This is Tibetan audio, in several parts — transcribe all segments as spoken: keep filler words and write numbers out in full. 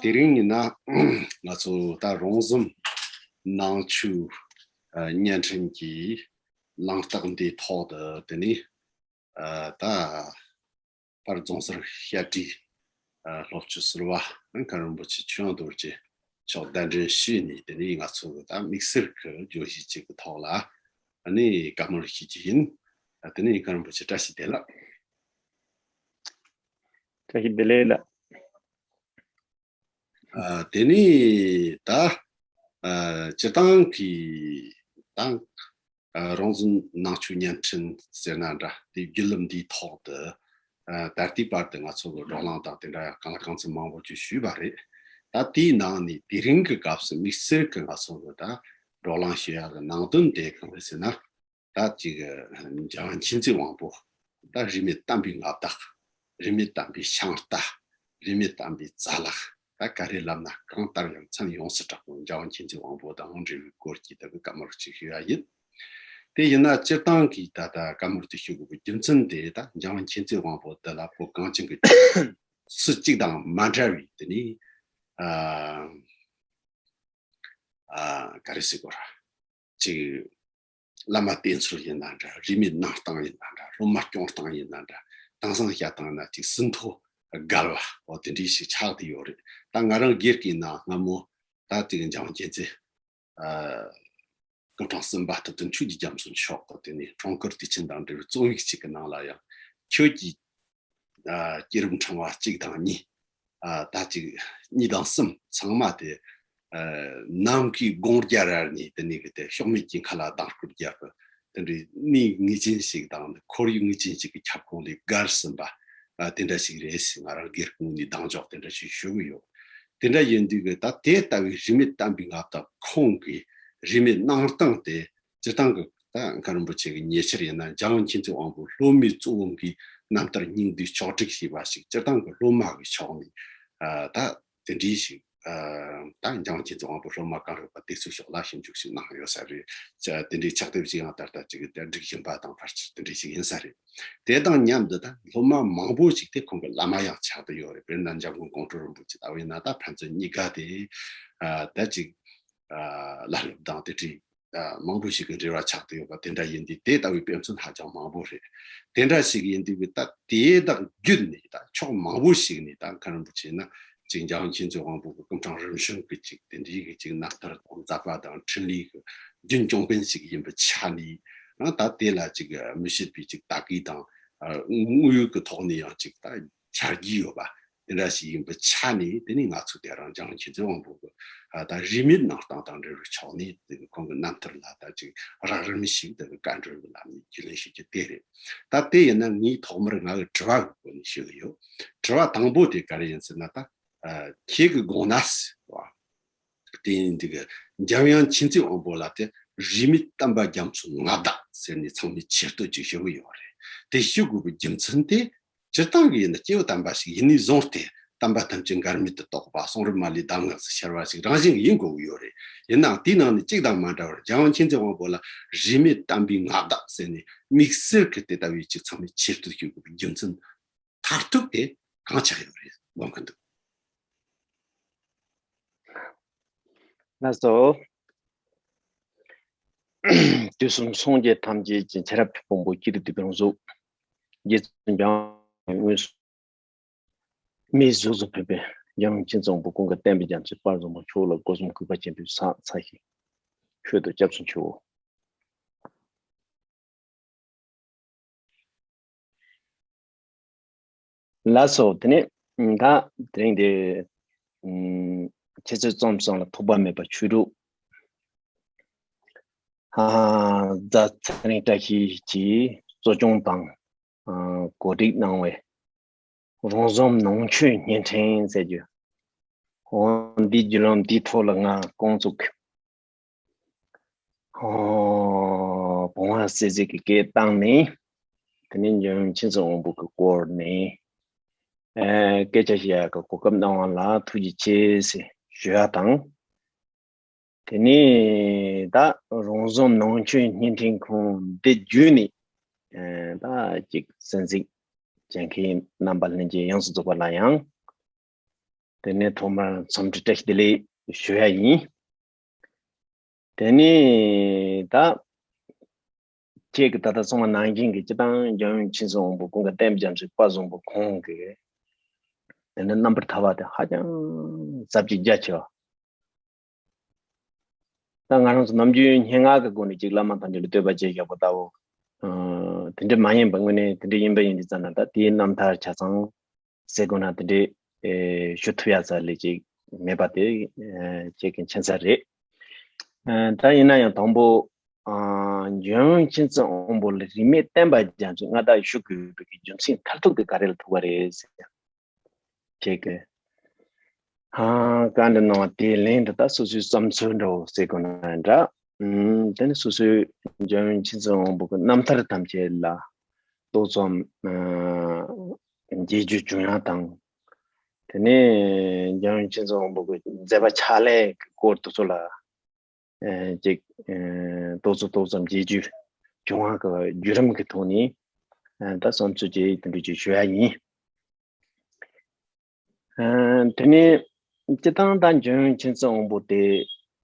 དེ་རིང་ཡིན་ན་ང་ཚོ་ད་རོང་ཟོམ་ནང་ཆོས་བརྙན་འཕྲིན་གྱི་གླེང་སྟེགས་འདིའི་ཐོག་ཏུ་དེ་ནས་ད་པར་རྫོང་སར་བཤད་གྲྭའི་སློབ་ཆོས་ཟུར་པ་མཁན་རིན་པོ་ཆེ་ཆོས་དབྱངས་རྡོ་རྗེ་མཆོག་གདན་འདྲེན་ཞུས་ནས་དེ་ནས་ང་ཚོ་ད་དམིགས་བསལ་གྱི་བརྗོད་གཞི་གཅིག་གི་ཐོག་ལ་ཨ་ནི་བཀའ་མོལ་ཞུ་རྒྱུ་ཡིན། དེ་ནས་མཁན་རིན་པོ་ཆེ་བཀྲ་ཤིས་བདེ་ལེགས། བཀྲ་ཤིས་བདེ་ལེགས་ལགས། དེ་ནས་ད་སྤྱིར་བཏང་གི་ད་རོང་ཟོམ་ནང་ཆོས་བརྙན་འཕྲིན་ཟེར་ན་འདྲ། དེ་བརྒྱུད་ལམ་འདིའི་ཐོག་ཏུ་ད་ལྟའི་བར་དུ་ང་ཚོ་གི་བགྲོ་གླེང་དང་དེ་འདྲ་གང་ལ་གང་འཚམ་མང་པོ་ཅིག་ཞུས་པ་རེད། ད་དེའི་ནང་ནས་དེ་རིང་གི་སྐབས་སུ་དམིགས་བསལ་གྱི་ང་ཚོ་གི་ད་བགྲོ་གླེང་ཞུ་ཡག་གི་ནང་དོན་དེ་གང་རེད་ཟེར་ན། ད་ཅིག་འཇམ་དབྱངས་མཁྱེན་བརྩེ་དབང་པོ་ད་རིས་མེད་དམ་པའི་མངའ་བདག་རིས་མེད་དམ་པའི་ཤིང་རྟ། རིས་མེད་དམ་པའི་རྩ་ལག་ད་ག་རེ་ལབ་ན་གང་ལྟར་ཡང་མཚན་ཡོངས་སུ་གྲགས་པའི་འཇམ་དབྱངས་མཁྱེན་བརྩེ་དབང་པོ་དང་འབྲེལ་བའི་སྐོར་གྱི་ད་གི་བཀའ་མོལ་ཅིག་ཞུ་ཡ་ཡིན། དེ་ཡིན་ན་སྤྱིར་བཏང་གི་ད་ད་བཀའ་མོལ་དེ་ཞུ་དགོས་པའི་རྒྱུ་མཚན་དེ་ད་འཇམ་དབྱངས་མཁྱེན་བརྩེ་དབང་པོ་འདི་ལ་བོད་གངས་ཅན་གྱི་སུ་གཅིག་དང་མ་འདྲ་བའི་དེ་ནི་ཨ་ཨ་ག་རེ་ཟེར་དགོས་ར། ཅིག་བླ་མ་བསྟེན་ཚུལ་ཡིན་ན་འདྲ། རིས་མེད་གནང་སྟངས་ཡིན་ན་འདྲ། སློབ་མ་སྐྱོང་སྟངས་ཡིན་ན་འདྲ། དེང་སང་བཤད་སྟངས་ན་ཅིག་ཟིན་ཐོ་བརྒལ་བ་འོ་དེ་འདྲའི་ཞིག་ཆགས་བསྡད་ཡོད་རེད། ད་ང་རང་སྒེར་གྱི་ནང་སྔ་མོ་ད་ཅིག་འཇམ་དབྱངས་མཁྱེན་བརྩེ་ཨ་སྐུ་ཕྲེང་གསུམ་པ་ཐུབ་བསྟན་ཆོས་ཀྱི་རྒྱ་མཚོ་མཆོག་གི་དེ་ནས་འཁྲུངས་སྐར་དུས་ཆེན་དང་འབྲེལ་བའི་རྩོམ་ཡིག་ཅིག་གི་ནང་ལ་ཡང་ཁྱོད་ཀྱིས་ཨ་སྐྱེས་རབས་ཕྲེང་བ་གཅིག་དང་གཉིས། ཨ་ད་ཅིག་གཉིས་དང་གསུམ་ཚང་མ་དེ་ཨ་ནམ་མཁའི་དགོང་རྒྱ་ར་ནས་དེ་ནས་གི་དེ་ཕྱོགས་མེད་ཀྱི་མཁའ་ལ་ལྡིང་སྐོར་རྒྱག་གི་དེ་འདྲའི་གནས་ངེས་ཅན་ཞིག་དང་ཁོར་ཡུག་ངེས་ཅན་ཞིག་གི་ཁྱབ་ཁོངས་ལས་བརྒལ་ཟིན་པ་ཨ་དེ་འདྲ་ཞིག་རེད་ཟེར་ང་རང་སྒེར་ངོས་ནས་གདེང་འཇོག་དེ་འདྲ་ཞིག་ཞུ་གི་ཡོད། དེ་འདྲ་ཡིན་དུས་གི་ད་དེ་ལྟ་བུའི་རིས་མེད་དམ་པའི་མངའ་བདག་ཁོང་གི་རིས་མེད་གནང་སྟངས་དེ་སྤྱིར་བཏང་གི་ད་མཁན་རིན་པོ་ཆེ་གི་ཉེ་ཆར་ཡིན་ན་འཇམ་དབྱངས་མཁྱེན་བརྩེ་དབང་པོའི་སློབ་མའི་གཙོ་བོ་གི་རྣམ་ཐར་སྙིང་བསྡུས་ཕྱོགས་སྒྲིག་བྱས་པ་ཞིག་སྤྱིར་བཏང་གི་སློབ་མ་གི་ཕྱོགས་ནས་ཨ་ད་དེ་འདྲའི་ཞིག་ཨ་ད་འཇམ་དབྱངས་མཁྱེན་བརྩེ་དབང་པོ་སློབ་མ་གང་རུང་བ་དེ་ཚོའི་ཕྱོགས་ལ་ཞིབ་འཇུག་ཞིག་གནང་ཡོད་ས་རེད། ཅ་དེ་འདྲའི་ཕྱག་དེབ་ཅིག་ཡང་ད་ལྟ་ཅིག་སྒྲིག་བཞིན་པ་དང་ཕལ་ཆེར་དེ་འདྲའི་ཞིག་ཡིན་ས་རེད། དེ་དང་མཉམ་དུ་ད་སློབ་མ་མང་པོ་ཞིག་དེ་ཁོང་གི་བླ་མ་ཡང་ཆགས་བསྡད་ཡོད་རེད། དཔེར་ན་འཇམ་མགོན་ཀོང་སྤྲུལ་རིན་པོ་ཆེ་ལྟ་བུ་ཡིན་ན་ད་ཕན་ཚུན་གཉིས་ཀ་དེ་ཨ་ད་ཅིག་ཨ་བླ་སློབ་དང་དེ་འདྲའི་ཨ་མང་པོ་ཞིག་གི་འབྲེལ་བ་ཆགས་བསྡད་ཡོད་པ་དེ་འདྲ་ཡིན་དུས་དེ་ལྟ་བུའི་དཔེ་མཚོན་ཧ་ཅང་མང་པོ་རེད། དེ་འདྲ་ཞིག་ཡིན་དུས་ད་དེ་དང་བརྒྱུད་ནས་ད་ཕྱོགས་མང་པོ་ཞིག་ནས་ད་མཁན་རིན་པོ་ཆེ་ན་ཅིག་འཇམ་དབྱངས་མཁྱེན་བརྩེ་དབང་པོ་གི་སྐུ་ཕྲེང་རིམ་བྱོན་གྱི་ཅིག་དེ་འདྲའི་གི་ཅིག་རྣམ་ཐར་དང་མཛད་པ་དང་འཕྲིན་ལས་ཀྱི་རྒྱུན་སྐྱོང་མཁན་ཞིག་ཡིན་པའི་ཆ་ནས་ད་དེ་ལ་ཅིག་མི་ཕྱེད་པའི་ཅིག་ལྟ་སྐུལ་དང་དངོས་ཡོད་ཀྱི་ཐོག་ནས་ཡང་ཅིག་ད་འཆར་གྱི་ཡོད་པ་དེ་འདྲ་ཞིག་ཡིན་པའི་ཆ་ནས། དེ་ནས་ང་ཚོ་དེ་རང་འཇམ་དབྱངས་མཁྱེན་བརྩེ་དབང་པོ་གི་ད་རིས་མེད་གནང་སྟངས་དང་འབྲེལ་བའི་ཕྱོགས་ནས་དེ་ཁོང་གི་རྣམ་ཐར་ལ་ད་ཅིག་རགས་རིམ་ཞིག་དེ་གི་བཀའ་འགྲོལ་གྱི་ལམ་ནས་རྒྱུས་ལོན་ཞུ་རྒྱུ་དེ་རེད། ད་དེ་ཡིན་ན་ངས་ཐོག་མར་ང་གི་དྲི་བ་གི་སྒོ་ནས་ཞུ་གི་ཡོད། དྲི་བ་དང་པོ་དེ་ག་རེ་ཡིན་ཟེར་ན་ད། ཨ་ཁྱེད་ཀྱི་དགོངས་ན་ཟེར་བ། དེ་ཡིན་དུས་ཀྱི་འཇམ་དབྱངས་མཁྱེན་བརྩེ་དབང་པོ་ལ་དེ་རིས་མེད་དམ་པ་རྒྱ་མཚོའི་མངའ་བདག་ཟེར་ནས་ཚང་མས་ཆེ་བསྟོད་ཅིག་ཞུ་གི་ཡོད་རེད། དེ་ཞུ་དགོས་པའི་རྒྱུ་མཚན་དེ་སྤྱིར་བཏང་གི་ཡིན་ན་སྐྱེས་བུ་དམ་པ་ཞིག་ཡིན་ནས་བཟུང་སྟེ་དམ་པ་ཐམས་ཅད་འགལ་མེད་དུ་རྟོགས་པ་གསུང་རབ་མ་ལུས་གདམས་ངག་ཏུ་ཤར་བ་ཞིག་རང་བཞིན་གྱི་ཡིན་དགོས་ཀྱི་ཡོད་རེད། ཡིན་ནའང་དེའི་ནང་ནས་གཅིག་དང་མ་འདྲ་བར་འཇམ་དབྱངས་མཁྱེན་བརྩེ་དབང་པོ་ལ་རིས་མེད་དམ་པའི་མངའ་བདག་ཟེར་ནས་དམིགས་བསལ་གྱི་དེ་ལྟ་བུའི་ཅིག་ཚང་མས་ཆེ་བསྟོད་ཞུ་དགོས་པའི་རྒྱུ་མཚན། མཐར་ཐུག་དེ་གང་ཆགས་ཡོད་རེད་དགོངས་ཀྱི་འདུག་ལགས་སོ། དུས་གསུམ་སངས་རྒྱས་ཐམས་ཅད་ཀྱི་ཚེ་རབས་ཕུན་སུམ་ཚོགས་པའི་སྐྱིད་སྡུག་པའི་རང་གཟུགས། རྗེ་བཙུན་འཇམ་དབྱངས་དངོས་སུ་མིའི་གཟུགས་སུ་ཕེབས་པའི་འཇམ་དབྱངས་མཁྱེན་བརྩེ་དབང་པོ་ཀུན་དགའ་བསྟན་པའི་རྒྱ་མཚོའི་དཔལ་བཟང་པོ་མཆོག་ལ་སྒོ་གསུམ་གུས་པ་ཆེན་པོས་ཕྱག་འཚལ་ཞིང་མཆོད་དོ་སྐྱབས་སུ་མཆིའོ། ལགས་སོ། དེ་ནས་ད་དེ་རིང་འདི་ཁྱེད་ཚོའི་རྩོམ་སོང་ལ་ཐོགས་པ་མེད་པ་ཆོས་དྲུག་ཨ་རྫ་ཚེ་རིང་བཀྲ་ཤིས་ཀྱིས་གཙོ་སྐྱོང་དང་གོ་སྒྲིག་གནང་བའི་རོང་ཟོམ་ནང་ཆོས་བརྙན་འཕྲིན་ཟེར་རྒྱུ། འོ་འདིའི་བརྒྱུད་ལམ་འདིའི་ཐོག་ལ་ང་ཀོང་ཙུག་ཨོ། བུང་བ་སྲིད་ཟིག་གི་སྐད་བཏང་ནས། དེ་ནས་འཇམ་དབྱངས་མཁྱེན་བརྩེ་དབང་པོ་གི་སྐོར་ནས། ཨེ་སྐད་ཆ་བཤད་ཡག་གི་གོ་སྐབས་གནང་བ་ལ་ཐུགས་རྗེ་ཆེ་ཟེར་ཞུ་ཡ་དང་། དེ་ནས་ད་རོང་ཟོམ་ནང་ཆོས་བརྙན་འཕྲིན་ཁང་འདི་བརྒྱུད་ནས་ཨེ་ད་ཅིག་གསན་གཟིགས་བྱེད་མཁན་རྣམ་པ་ལྷན་རྒྱས་ཡོངས་སུ་རྫོགས་པ་ལ་ཡང་། དེ་ནས་ཐོག་མར་འཚམས་འདྲི་བཀྲ་ཤིས་བདེ་ལེགས་ཞུ་ཡ་ཡིན། དེ་ནས་ད་ཁྱེད་ཀྱིས་ད་ལྟ་གསུངས་པ་ནང་བཞིན་གྱི་སྤྱིར་བཏང་འཇམ་དབྱངས་མཁྱེན་བརྩེ་དབང་པོ་ཀུན་དགའ་བསྟན་པའི་རྒྱ་མཚོའི་དཔལ་བཟང་པོ་ཁོང་གི་དེ་ནས་རྣམ་པར་ཐར་པ་དེ་ཧ་ཅང་ཟབ་ཅིང་རྒྱ་ཆེ་བ། ད་ང་རང་ཚོ་ནམ་རྒྱུན་སྙན་ངག་གི་སྒོ་ནས་ཅིག་བླ་མ་ཐམས་ཅད་ལ་བསྟོད་པ་བྱེད་བཞག་པ་ལྟ་བུ། ཨ། དེ་འདྲ་མ་ཡིན་པ་དངོས་གནས་དེ་འདྲ་ཡིན་པ་ཡིན་དུས་ཙམ་ན་ད་དེའི་རྣམ་ཐར་ཆ་ཚང་ཟེར་དགོས་ན་དེ་འདྲ་ཨེ་ཞུ་ཐུབ་ཡ་ས་ལས་ཅིག་མེད་པ་དེ་ཨེ་ཁྱེད་ཀྱི་མཁྱེན་གསལ་རེད། ཨ། ད་ཡིན་ན་ཡང་དང་པོ། ཨ། འཇམ་དབྱངས་མཁྱེན་བརྩེ་དབང་པོ་ལ་རིས་མེད་བསྟན་པ་རྒྱ་མཚོའི་མངའ་བདག་ཞུ་དགོས་པའི་རྒྱུ་མཚན་མཐར་ཐུག་དེ་ག་རེ་ལ་ཐུག་པ་རེད་ཟེར་ཡ། ཁྱེད་ཀྱིས་ཧང་བཀའ་འདྲི་གནང་བ་དེའི་ལན་དེ་ད་སོ་སོའི་བསམ་ཚུལ་འདྲ་བོ་ཟེར་དགོས་ན་འདྲ། ཨུམ། དེ་ནི་སོ་སོའི་འཇམ་དབྱངས་མཁྱེན་བརྩེ་དབང་པོ་གི་རྣམ་ཐར་ཐམས་ཅད་ལ་ཏོག་ཙམ་ཨ་མཇལ་རྒྱུ་བྱུང་ཡ་དང་། དེ་ནས་འཇམ་དབྱངས་མཁྱེན་བརྩེ་དབང་པོ་གི་མཛད་པ་ཕྱག་ལས་ཀྱི་སྐོར་དེ་ཚོ་ལ་ཨ་ཅིག་ཨ་ཏོག་ཙམ་ཏོག་ཙམ་མཇལ་རྒྱུ་བྱུང་བ་གི་བརྒྱུད་རིམ་གྱི་ཐོག་ནས་ཨ་ད་བསམ་ཚུལ་ཅིག་དེ་འདྲ་ཅིག་ཞུ་ཡ་ཡིན། ཨ། དེ་ནས་སྤྱིར་བཏང་ད་འཇམ་དབྱངས་མཁྱེན་བརྩེ་དབང་པོ་དེ་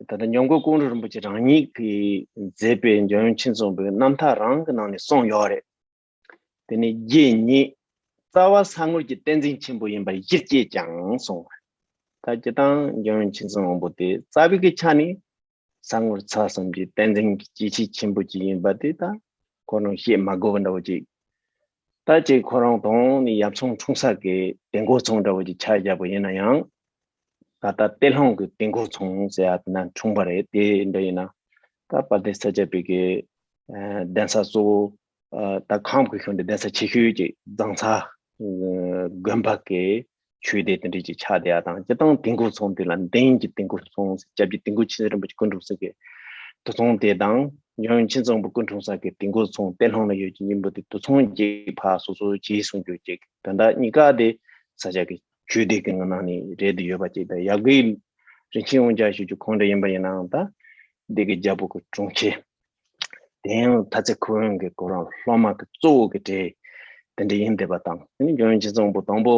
ད་ལྟ་ཉམས་མགོན་ཀོང་སྤྲུལ་རིན་པོ་ཆེ་རང་ཉིད་ཀྱིས་མཛད་པའི་འཇམ་དབྱངས་མཁྱེན་བརྩེ་དབང་པོའི་རྣམ་ཐར་རང་གི་ནང་ནས་གསུངས་ཡོད་རེད། དེ་ནས་རྒྱན་ཉིད་རྩ་བ་གསང་སྔགས་ཀྱི་བསྟན་འཛིན་ཆེན་པོ་ཡིན་པར་གཞིར་བཅས་ཀྱང་གསུངས། ད་སྤྱིར་བཏང་འཇམ་དབྱངས་མཁྱེན་བརྩེ་དབང་པོ་དེ་རྩ་བའི་གི་ཆ་ནས་གསང་སྔགས་ཕྱོགས་གསུམ་གྱི་བསྟན་འཛིན་གྱི་སྐྱེས་ཆེན་ཆེན་པོ་ཅིག་ཡིན་པ་དེ་ད་ཁོ་རང་བཤད་མ་དགོས་པ་འདྲ་བོ་ཅིག། ད་ཅིག་ཁོ་རང་དང་ནི་ཡབ་ཚང་འཁྲུངས་ས་གི་དེ་མགོ་ཚང་འདྲ་བོ་ཅིག་ཆ་བཞག་པ་ཡིན་ན་ཡང་། ད་ལྟ་གཏེར་ལྷུང་གི་དེ་མགོ་ཚང་ཟེར་ཡ་དེ་ན་འཁྲུངས་པ་རེད། དེ་འདྲ་ཡིན་ན་ད་དཔལ་ལྡན་ས་སྐྱ་པའི་གི་ཨ་གདན་ས་གཙོ་བོ། ཨ་ད་ཁམས་ཀྱི་ཁྱོན་དུ་གདན་ས་ཆེ་ཤོས་ཀྱི་རྫོང་ཚ་དགོན་པ་གི་ཆོས་སྡེ་དེ་འདྲ་ཅིག་ཆགས་བསྡད་ཡ་དང་། སྤྱིར་བཏང་དེ་མགོ་ཚང་དེ་ལ་མདུན་གྱི་དེ་མགོ་ཚང་ཟེར། སྐྱབས་རྗེ་དེ་མགོ་མཁྱེན་བརྩེ་རིན་པོ་ཆེ་སྐུ་འཁྲུངས་ས་གི་དེ་ཚང་དེ་དང་། འཇམ་དབྱངས་མཁྱེན་བརྩེ་དབང་པོ་སྐུ་འཁྲུངས་ས་གི་དེ་མགོ་ཚང་གཏེར་ལྷུང་ལ་ཡོད་ཀྱི་སྙིང་པོ་དེ་དེ་ཚང་གཅིག་ཕར་སོ་སོ་བྱས་གསུང་རྒྱུ་གཅིག། དོན་དག་གཉིས་ཀ་དེ་ས་སྐྱ་གི་ཆོས་སྡེ་གི་ནང་ནས་རེད་དུ་ཡོད་པ་གཅིག་དང་། ཡབ་ཀྱི་རིན་ཆེན་དབང་ཕྱུག་ཞུ་རྒྱུ་གང་འདྲ་ཡིན་པ་ཡིན་ནའང་ད་སྡེ་དགེ་རྒྱལ་པོ་གི་དྲུང་ཆེ། དེ་ཡང་ཐ་ཚིག་ཁོ་རང་གི་ཁོ་རང་སློབ་མ་གི་གཙོ་བོ་གི་གྲས་དེ་འདྲ་ཡིན་བསྡད་པ་དང་། དེ་ནས་འཇམ་དབྱངས་མཁྱེན་བརྩེ་དབང་པོ་དང་པོ་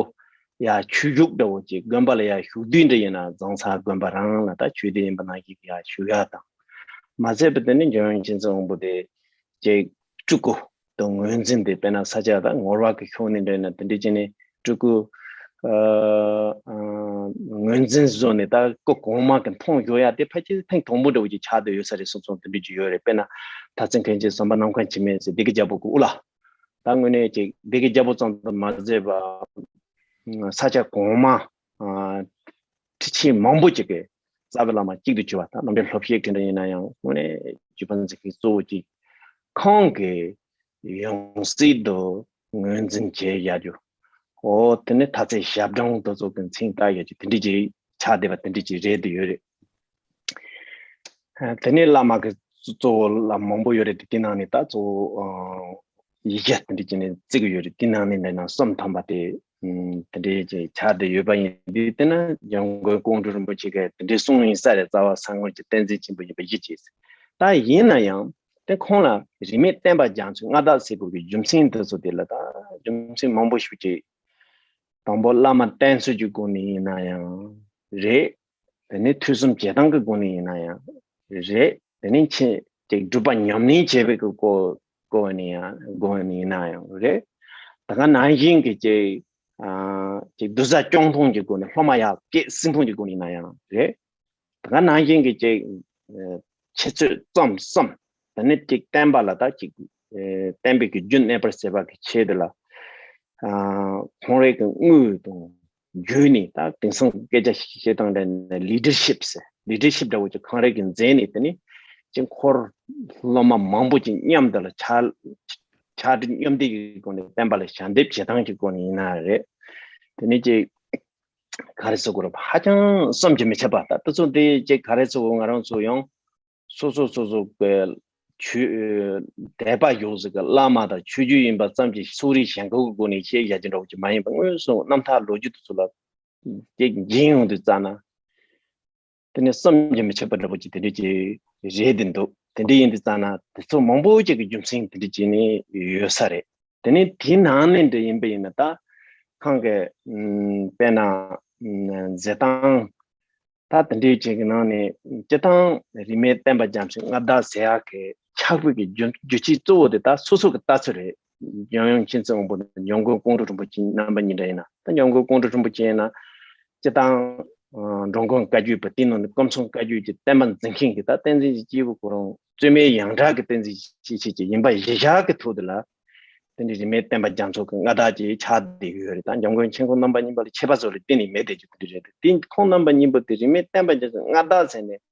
ཡར་ཆོས་ཞུགས་འདྲ་བོ་ཅིག་དགོན་པ་ལ་ཡར་ཞུགས་དུས་འདྲ་ཡིན་ན་རྫོང་ཚ་དགོན་པ་རང་ལ་ད་ཆོས་སྡེ་ཡིན་པ་ནང་བཞིན་ཡར་ཞུགས་ཡ་དང་། མ་ཟད་པ་དེ་ནས་འཇམ་དབྱངས་མཁྱེན་བརྩེ་དབང་པོ་དེ་ཅིག་སྤྲུལ་སྐུ་དང་ངོས་འཛིན་དེ་དཔེར་ན་ས་སྐྱ་ད་ངོར་བ་གི་ཤོག་ནས་འདྲ་ཡིན་ན་དེ་འདྲ་བྱས་ནས་སྤྲུལ་སྐུ་ཨ་ཨ་ངོས་འཛིན་བཟོས་ནས་ད་སྐུ་གོང་མ་གི་མཐོང་ཡོང་ཡ་དེ་ཕལ་ཆེར་ཐེངས་དང་པོ་འདྲ་བོ་ཅིག་ཆགས་བསྡད་ཡོད་ས་རེད་གསུངས་སོང་། དེ་འདྲ་ཅིག་ཡོད་རེད། དཔེར་ན་ཐ་ཚིག་མཁན་ཆེན་བསམ་པ་རྣམ་མཁའ་འཆི་མེད་ཟེར་སྡེ་དགེ་རྒྱལ་པོ་གི་དབུ་བླ། ད་དངོས་གནས་ཅིག་སྡེ་དགེ་རྒྱལ་པོ་ཙམ་དུ་མ་ཟད་པ་ས་སྐྱ་གོང་མ་ཨ་ཁྲི་ཆེན་མང་པོ་ཅིག་གི་རྩ་བའི་བླ་མ་གཅིག་ཏུ་གྱུར་པ། ད་རྣམ་འདྲེན་སློབ་བཤད་དེ་འདྲ་ཡིན་ན་ཡང་དངོས་གནས་ཇུས་ཕུན་ཚོགས་ཀྱི་གཙོ་བོ་གཅིག་ཁོང་གིས་ཡང་སྲིད་དུ་ངོས་འཛིན་བྱས་ཡོད་རྒྱུ། འོ་དེ་ནི་ཐ་ཚིག་ཞབས་དྲུང་དེ་ཚོ་གི་མཚན་བཏགས་ཡོད་རྒྱུ་དེ་འདྲ་ཅིག་ཆགས་བསྡད་པ་དེ་འདྲ་ཅིག་རེད་དུ་ཡོད་རེད། ཨ་དེ་ནས་བླ་མ་གི་གཙོ་བོ་བླ་མ་མང་པོ་ཡོད་རེད་དེ། དེ་ནང་ནས་ད་གཙོ་བོ་ཨ་ཡི་གེ་དེ་འདྲ་ཅིག་ནས་བརྩི་གི་ཡོད་རེད། དེ་ནང་ནས་འདྲ་ན་གསུམ་ཐམ་པ་དེ་ཨ་དེ་འདྲ་ཅིག་ཆགས་བསྡད་ཡོད་པ་ཡིན་དུས། དེ་ན་འཇམ་མགོན་ཀོང་སྤྲུལ་རིན་པོ་ཆེ་གིས་དེ་འདྲ་གསུངས་ཡིན་ས་རེད། རྩ་བ་གསང་སྔགས་ཀྱི་བསྟན་འཛིན་ཆེན་པོ་ཡིན་པ་གཞི་བྱས། ད་ཡིན་ན་ཡང་དེ་ཁོང་ལ་རིས་མེད་བསྟན་པ་རྒྱ་མཚོའི་མངའ་བདག་ཟེར་དགོས་ཀྱི་རྒྱུ་མཚན་དེ་ཚོ་དེ་ལ་ད་རྒྱུ་མཚན་མང་པོ་ཞིག་ཅིག། དང་པོ་བླ་མ་བསྟེན་ཚུལ་གྱི་སྒོ་ནས་ཡིན་ན་ཡང་རེད། དེ་ནས་ཐོས་བསམ་བྱེད་སྟངས་ཀྱི་སྒོ་ནས་ཡིན་ན་ཡང་རེད། དེ་ནས་ཆེ་ཅིག་སྒྲུབ་པ་ཉམས་ལེན་བྱེད་པའི་གི་སྒོ་སྒོ་ནས་ཡང་སྒོ་ནས་ཡིན་ན་ཡང་རེད། ད་ག་ནང་བཞིན་གྱི་ཅིག་ཨ་ཅིག་གདུལ་བྱ་སྐྱོང་སྟངས་ཀྱི་སྒོ་ནས་སློབ་མ་ཡར་སྐྱེད་སྲིང་སྟངས་ཀྱི་སྒོ་ནས་ཡིན་ན་ཡང་རེད། ད་ག་ནང་བཞིན་གྱི་ཅིག་ཨ་འཆད་རྩོད་རྩོམ་གསུམ། དེ་ནས་ཅིག་བསྟན་པ་ལ་ད་ཅིག་ཨ་བསྟན་པའི་གི་རྒྱུན་གནས་པར་བྱེད་པ་གི་ཆེད་དུ་ལ་ཨ་ཁོང་རང་གི་དངུལ་དང་བརྒྱུད་ནས་ད་དེང་སང་སྐད་ཆ་བཤད་སྟངས་འདྲ་ནས་ལི་ཌར་ཤིབ་ཟེར། ལི་ཌར་ཤིབ་འདྲ་བོ་ཅིག་ཁོང་རང་གིས་མཛད་ནས། དེ་ནས་ཅིག་འཁོར་སློབ་མ་མང་པོ་ཅིག་མཉམ་དུ་ལ་ཕྱག་ཕྱག་སྦྲེལ་མཉམ་འདེགས་ཀྱི་སྒོ་ནས་བསྟན་པ་ལ་ཞལ་འདེབས་བྱེད་སྟངས་ཀྱི་སྒོ་ནས་ཡིན་ན་རེད། དེ་ནས་ཅིག་ག་རེ་ཟེར་དགོས་རེད། ཧ་ཅང་བསམ་གྱིས་མི་ཁྱབ་པ། ད་དེ་ཚོ་འདི་ཅིག་ག་རེ་ཟེར་དགོས། ང་རང་ཚོ་ཡང་སོ་སོ་སོ་སོ་གི་ཆོས་དད་པ་ཡོད་ཟེར་གི་བླ་མ་དང་ཆོས་བརྒྱུད་ཡིན་པ་ཙམ་གྱིས་གསུང་རིག་གཞན་སྐད་ཀྱི་སྒོ་ནས་བཤད་བཞག་རྒྱུ་འདྲ་བོ་ཅིག་མ་ཡིན་པ། དངོས་སུ་རྣམ་ཐར་ལོ་རྒྱུས་དེ་ཚོ་ལ་ཅིག་འཛིན་ཡོང་དུས་ཙ་ན། དེ་ནས་བསམ་གྱིས་མི་ཁྱབ་པ་འདྲ་པོ་ཅིག་དེ་འདྲ་ཅིག་རེད་དེ་འདུག། དེ་འདྲ་ཡིན་དུས་ཙ་ན་དེ་ཚོ་མང་པོ་ཅིག་གི་རྒྱུ་མཚན་དེ་འདྲ་ཅིག་ནི་ཡོད་ས་རེད། དེ་ནས་དེའི་ནང་ནས་འདྲ་ཡིན་པ་ཡིན་ན་ད་ཁོང་གི་ཨམ་དཔེར་ན་ མཛད་སྟངས། ད་དེ་འདྲའི་ཅིག་གི་ནང་ནས་སྤྱིར་བཏང་རིས་མེད་བསྟན་པ་རྒྱ་མཚོའི་མངའ་བདག་ཟེར་ཡག་གི་ཆགས་པའི་གི་རྒྱུ་རྒྱུ་རྐྱེན་གཙོ་བོ་དེ་ད་སོ་སོ་གི་ལྟ་ཚུལ་རེད། འཇམ་དབྱངས་མཁྱེན་བརྩེ་དབང་པོ་དང་འཇམ་མགོན་ཀོང་སྤྲུལ་རིན་པོ་ཆེ་རྣམ་པ་གཉིས་འདྲ་ཡིན་ན། ད་འཇམ་མགོན་ཀོང་སྤྲུལ་རིན་པོ་ཆེ་ཡིན་ན་སྤྱིར་བཏང་འགྲོ་མགོན་བཀའ་བརྒྱུད་པ། དེའི་ནང་ནས་ཀུན་མཚུངས་བཀའ་བརྒྱུད་ཀྱི་བསྟན་པ་འཛིན་མཁན་གྱི་ད་བསྟན་འཛིན་གྱི་སྐྱེས་བུ་ཁོ་རང་རྩོད་མེད་ཡོངས་གྲགས་ཀྱི་བསྟན་འཛིན་ཆེ་ཆེ་ཅིག་ཡིན་པ་གཞི་བཞག་གི་ཐོག་དེ་ལ། དེ་འདྲའི་རིས་མེད་བསྟན་པ་རྒྱ་མཚོ་གི་མངའ་བདག་ཅིག་ཆགས་བསྡད་ཀྱི་ཡོད་རེད། ད་འཇམ་མགོན་ཆེན་ཁོང་རྣམ་པ་གཉིས་པ་ལ་ཁྱད་པར་བཟོ་རེ་གཏན་ནས་མེད་བསྡད་རྒྱུ་དེ་འདྲ་རེད། དེ་ཁོང་རྣམ་པ་གཉིས་པོ་དེ་རིས་མེད་བསྟན་པ་རྒྱ་མཚོའི་མངའ་བདག་ཟེར་ནས་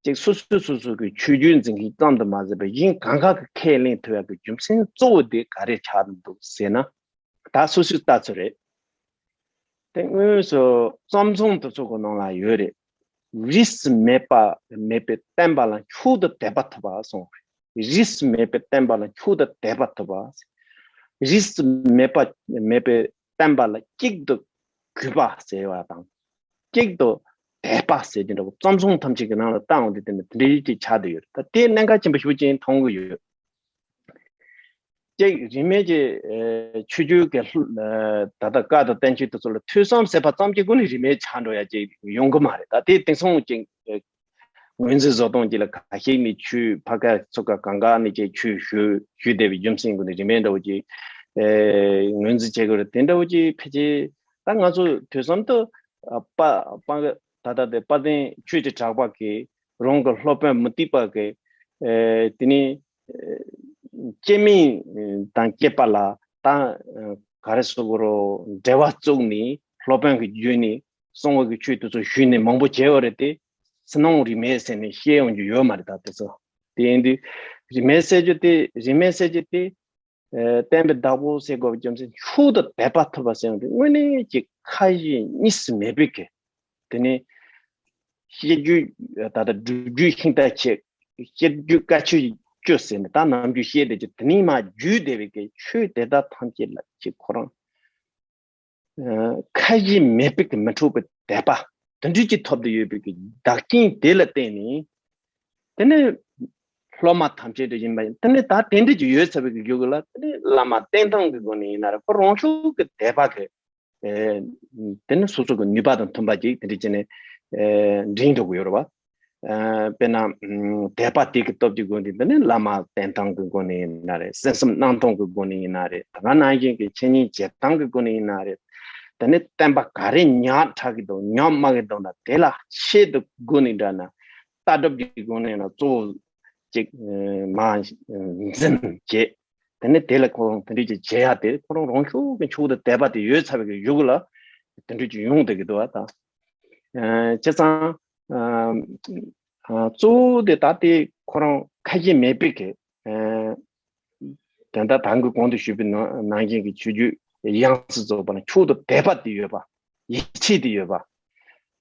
ཅིག་སོ་སོས་སོ་སོ་གི་ཆོས་བརྒྱུད་འཛིན་མཁན་ཙམ་དུ་མ་ཟད་པར་གཞན་གང་ག་གི་ཁས་ལེན་ཐུབ་ཡག་གི་རྒྱུ་མཚན་གཙོ་བོ་དེ་ག་རེ་ཆགས་འདུག་ཟེར་ན། ད་སོ་སོའི་ལྟ་ཚུལ་རེད། དེ་དངོས་སུ་རྩོམ་བཟང་དེ་ཚོ་གི་ནང་ལ་ཡོད་རེད། རིས་སུ་མེད་པ་མེད་པའི་བསྟན་པ་ལ་མཆོག་ཏུ་དད་པ་ཐོབ་པ་གསུངས་རེད། རིས་སུ་མེད་པའི་བསྟན་པ་ལ་མཆོག་ཏུ་དད་པ་ཐོབ་པ། རིས་སུ་མེད་པ་མེད་པའི་བསྟན་པ་ལ་གཅིག་ཏུ་གུས་པ་ཟེར་བ་དང་། གཅིག་ཏུ་དད་པ་ཟེར་གྱི་འདྲ་བོ། རྩོམ་བཟང་ཐམས་ཅད་ཀྱི་ནང་ལ་བལྟ་འོང་དུས་དེ་ནི་དེ་འདྲའི་ཅིག་ཆགས་བསྡད་ཡོད་རེད། ད་དེ་གནད་འགག་ཆེན་པོ་ཞེ་པོ་ཅིག་མཐོང་གི་ཡོད། ཅིག་རིས་མེད་ཀྱི་ཆོས་བརྒྱུད་ཀྱི་ད་ལྟ་བཀའ་དང་བསྟན་བཅོས་དེ་ཚོ་ལ་ཐོས་བསམ་ཟེར་བ་ཙམ་གྱི་སྒོ་ནས་རིས་མེད་ཆགས་འགྲོ་ཡ་ཅིག་ཡོང་གི་མ་རེད། ད་དེ་དེང་སང་ཅིག་ངོས་འཛིན་བཟོ་སྟངས་ཅིག་ལ་ཁ་ཤས་ནས་ཆོས་ཕ་ག་ཚོ་ག་གང་ག་ནས་ཅིག་ཆོས་ཞུ་ཞུས་བསྡད་པའི་རྒྱུ་མཚན་ཀུན་ནས་རིས་མེད་འདྲ་བོ་ཅིག་ངོས་འཛིན་བྱེད་དགོས་རེད། དེ་འདྲ་བོ་ཅིག་ཕལ་ཆེར་ད་ང་ཚོ་ཐོས་བསམ་དུ་པ་པ་ད་ལྟ་དེ་དཔལ་ལྡན་ཆོས་ཀྱི་གྲགས་པ་གིས་རང་གི་སློབ་དཔོན་མུ་སྟེགས་པ་གི་དེ་ནས་སྐྱེ་མེད་དང་སྐྱེས་པ་ལ་ད་ག་རེ་ཟེར་དགོས་རེད། འབྲེལ་བ་བཙུགས་ནས་སློབ་དཔོན་གྱི་བརྒྱུད་ནས་གསང་བ་གི་ཆོས་དེ་ཚོ་ཞུས་ནས་མང་པོ་བྱས་པ་རེད་དེ། ཕྱི་ནང་རིས་མེད་ཟེར་ནས་བཤད་ཡོང་རྒྱུ་ཡོད་མ་རེད། ད་དེ་ཚོ་དེ་ཡིན་དུས་རིས་མེད་ཟེར་རྒྱུ་དེ་རིས་མེད་ཟེར་རྒྱུ་དེ་བསྟན་པའི་བདག་པོ་ཟེར་དགོས་པའི་རྒྱུ་མཚན་མཆོག་ཏུ་དད་པ་ཐོབ་པ་ཟེར་ཡོང་དུས་དངོས་གནས་ཀྱི་ཁ་ཞེ་གཉིས་སུ་མེད་པའི་གི། དེ་ནས་བཤད་རྒྱུད་ད་ལྟ་སྒྲུབ་བརྒྱུད་ཤིང་རྟ་ཆེ། བཤད་རྒྱུད་བཀའ་ཆོས་བཅུ་ཟེར་ནས་ད་ནམ་རྒྱུན་བཤད་བསྡད་རྒྱུ་དེ་ནས་མར་བརྒྱུད་བསྡད་པའི་གི་ཆོས་དེ་དག་ཐམས་ཅད་ལ་ཅིག་ཁོ་རང་ཁ་ཞེ་མེད་པའི་གི་མི་འཕྲོག་པའི་དད་པ་དེ་འདྲ་ཅིག་ཐོབ་བསྡད་ཡོད་པའི་གི་བདག་རྐྱེན་དེ་ལ་བརྟེན་ནས། དེ་ནས་སློབ་མ་ཐམས་ཅད་དུ་ཡིན་པ་ཡིན། དེ་ནས་ད་དེ་འདྲ་ཅིག་ཡོད་ཚར་བའི་གི་རྒྱུ་གུ་ལ་དེ་ནས་བླ་མ་བསྟེན་སྟངས་ཀྱི་སྒོ་ནས་ཡིན་ན་རེད། ཁོ་རང་ཤུགས་ཀྱི་དད་པ་གི་དེ་ནི་སོ་སོ་གི་ནུས་པ་དང་མཐུན་པ་ཅིག་དེ་འདྲ་བྱས་ནས་འགྲིག་འགྲོ་གི་ཡོད་རེད་བ། དཔེར་ན་དད་པ་དེ་གི་སྟོབས་ཀྱི་སྒོ་ནས་འདི་ནི་བླ་མ་བསྟེན་སྟངས་ཀྱི་སྒོ་ནས་ཡིན་ན་རེད། སེམས་སེམས་གནང་སྟངས་ཀྱི་སྒོ་ནས་ཡིན་ན་རེད། ད་ག་ནང་བཞིན་གྱི་འཆད་ཉན་བྱེད་སྟངས་ཀྱི་སྒོ་ནས་ཡིན་ན་རེད། དེ་ནི་བསྟན་པ་ག་རེ་ཉག་ཕྲ་གི་འདུག་ཉག་དམའ་གི་འདུག་ན་དེ་ལ་ཆེད་དུ་སྒོ་ནས་འདྲ་ན་ལྟ་གྲུབ་ཀྱི་སྒོ་ནས་ན་གཙོ་བོ་ཅིག་མ་འཛིན་བྱེད། དེ་ནས་དེ་ལ་ཁོ་རང་དེ་འདྲ་ཅིག་བྱེད་ཡ་དེ་ཁོ་རང་རང་ཤུགས་ཀྱི་མཆོག་ཏུ་དད་པ་དེ་ཡོད་ཚར་བའི་གི་ཡུལ་ལ་དེ་འདྲ་ཅིག་ཡོང་བསྡད་ཀྱི་འདུག་བ། ད་བྱས་ཙང་གཙོ་བོ་དེ་ད་དེ་ཁོ་རང་ཁ་ཞེ་མེད་པའི་གི་དེ་འདྲ་དང་གི་གོང་དུ་ཞུས་པའི་ནང་བཞིན་གྱི་ཆོས་བརྒྱུད་ཡོངས་སུ་རྫོགས་པ་ལ་མཆོག་ཏུ་དད་པ་དེ་ཡོད་པ། ཡིད་ཆེས་དེ་ཡོད་པ།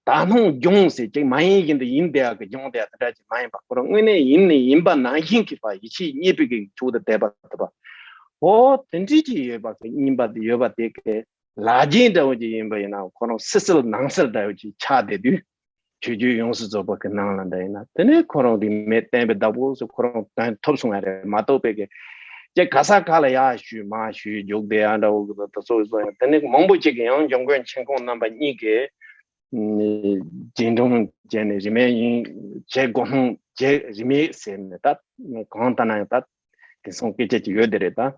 ད་སྣང་སྦྱོང་ཟེར་ཅིག་མ་ཡིན་བཞིན་དུ་ཡིན་བསྡད་ཡག་གི་སྦྱོང་བསྡད་ཡག་དེ་འདྲ་ཅིག་མ་ཡིན་པ། ཁོ་རང་དངོས་གནས་ཡིན་ནི་ཡིན་པ་ནང་བཞིན་གྱི་བ་ཡིད་ཆེས་རྙེད་པའི་གི་མཆོག་ཏུ་དད་པ་ཐོབ་པ། འོ་དེ་འདྲ་ཅིག་ཡོད་པ་གི་སྙིང་པ་དེ་ཡོད་པ་དེ་གི་ལག་རྗེས་འདྲ་བོ་ཅིག་ཡིན་པ་ཡིན་ན་ཁོ་རང་སྲིད་སིལ་ནང་སིལ་འདྲ་བོ་ཅིག་ཆགས་བསྡད་དུས། ཆོས་བརྒྱུད་ཡོངས་སུ་རྫོགས་པ་གི་ནང་ལ་འདྲ་ཡིན་ན་དེ་ནས་ཁོ་རང་རིས་མེད་བསྟན་པའི་བདག་པོ་སུ་ཁོ་རང་དོན་ཐོབ་སོང་བ་རེད་མ་གཏོགས་པའི་གི་ཅེ་ག་ས་ག་ལ་ཡར་ཞུས་མར་ཞུས་རྒྱུག་བསྡད་ཡ་འདྲ་བོ་གི་དེ་ཚོ་བཟོ་ཡང་དེ་ནས་མང་པོ་ཅིག་གི་ཡང་འཇམ་མགོན་ཆེན་ཁོང་རྣམ་པ་གཉིས་ཀྱིས་རྗེས་འབྲང་བྱས་ནས་རིས་མེད་ཡིན་བྱེད་དགོས་སྣང་བྱེད་རིས་མེད་ཟེར་ནས་ད་གང་ལྟར་ན་ཡང་ད་དེང་སང་སྐད་ཆ་ཅིག་ཡོད་དེ་རེད་ད།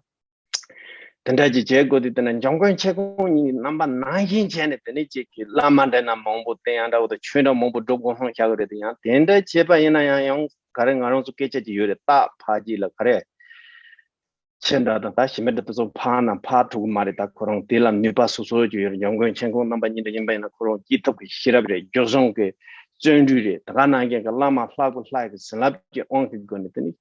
དེ་འདྲ་ཅིག་བྱེད་དགོས་དུས་དེ་ན་འཇམ་མགོན་ཆེན་ཁོང་གཉིས་རྣམ་པ་ནང་བཞིན་བྱས་ནས་དེ་ནས་ཅིག་གི་བླ་མ་འདྲ་ན་མང་པོ་བསྟེན་ཡང་འདྲ་བོ་དང་ཆོས་འདྲ་མང་པོ་སྒྲུབ་དགོས་སྣང་བཞག་གི་རེད་དེ། ཡང་དེ་འདྲ་བྱས་པ་ཡིན་ན་ཡང་ཡང་ག་རེ་ང་རང་ཚོ་སྐད་ཆ་ཅིག་ཡོད་རེད། རྟགས་ཕ་གཅིག་ལ་ག་རེ་ཁྱི་འདྲ་དང་ད་ཞི་མི་འདྲ་དེ་ཚོ་ཕ་ན་ཕ་ཐུག་གི་མ་རེད། ད་ཁོ་རང་དེ་ལ་ནུས་པ་སོ་སོ་ཅིག་ཡོད་རེད། འཇམ་མགོན་ཆེན་ཁོང་རྣམ་པ་གཉིས་འདྲ་ཡིན་པ་ཡིན་ན་ཁོ་རང་སྐྱེས་ཐོབ་ཀྱི་ཤེས་རབ་རེད། སྦྱོར་བྱང་གི་བརྩོན་འགྲུས་རེད། ད་ག་ནང་བཞིན་གྱི་བླ་མ་ལྷ་བུ་ལྷ་ཡི་གི་བྱིན་རླབས་ཀྱི་དབང་གི་སྒོ་ནས་དེ་ནི།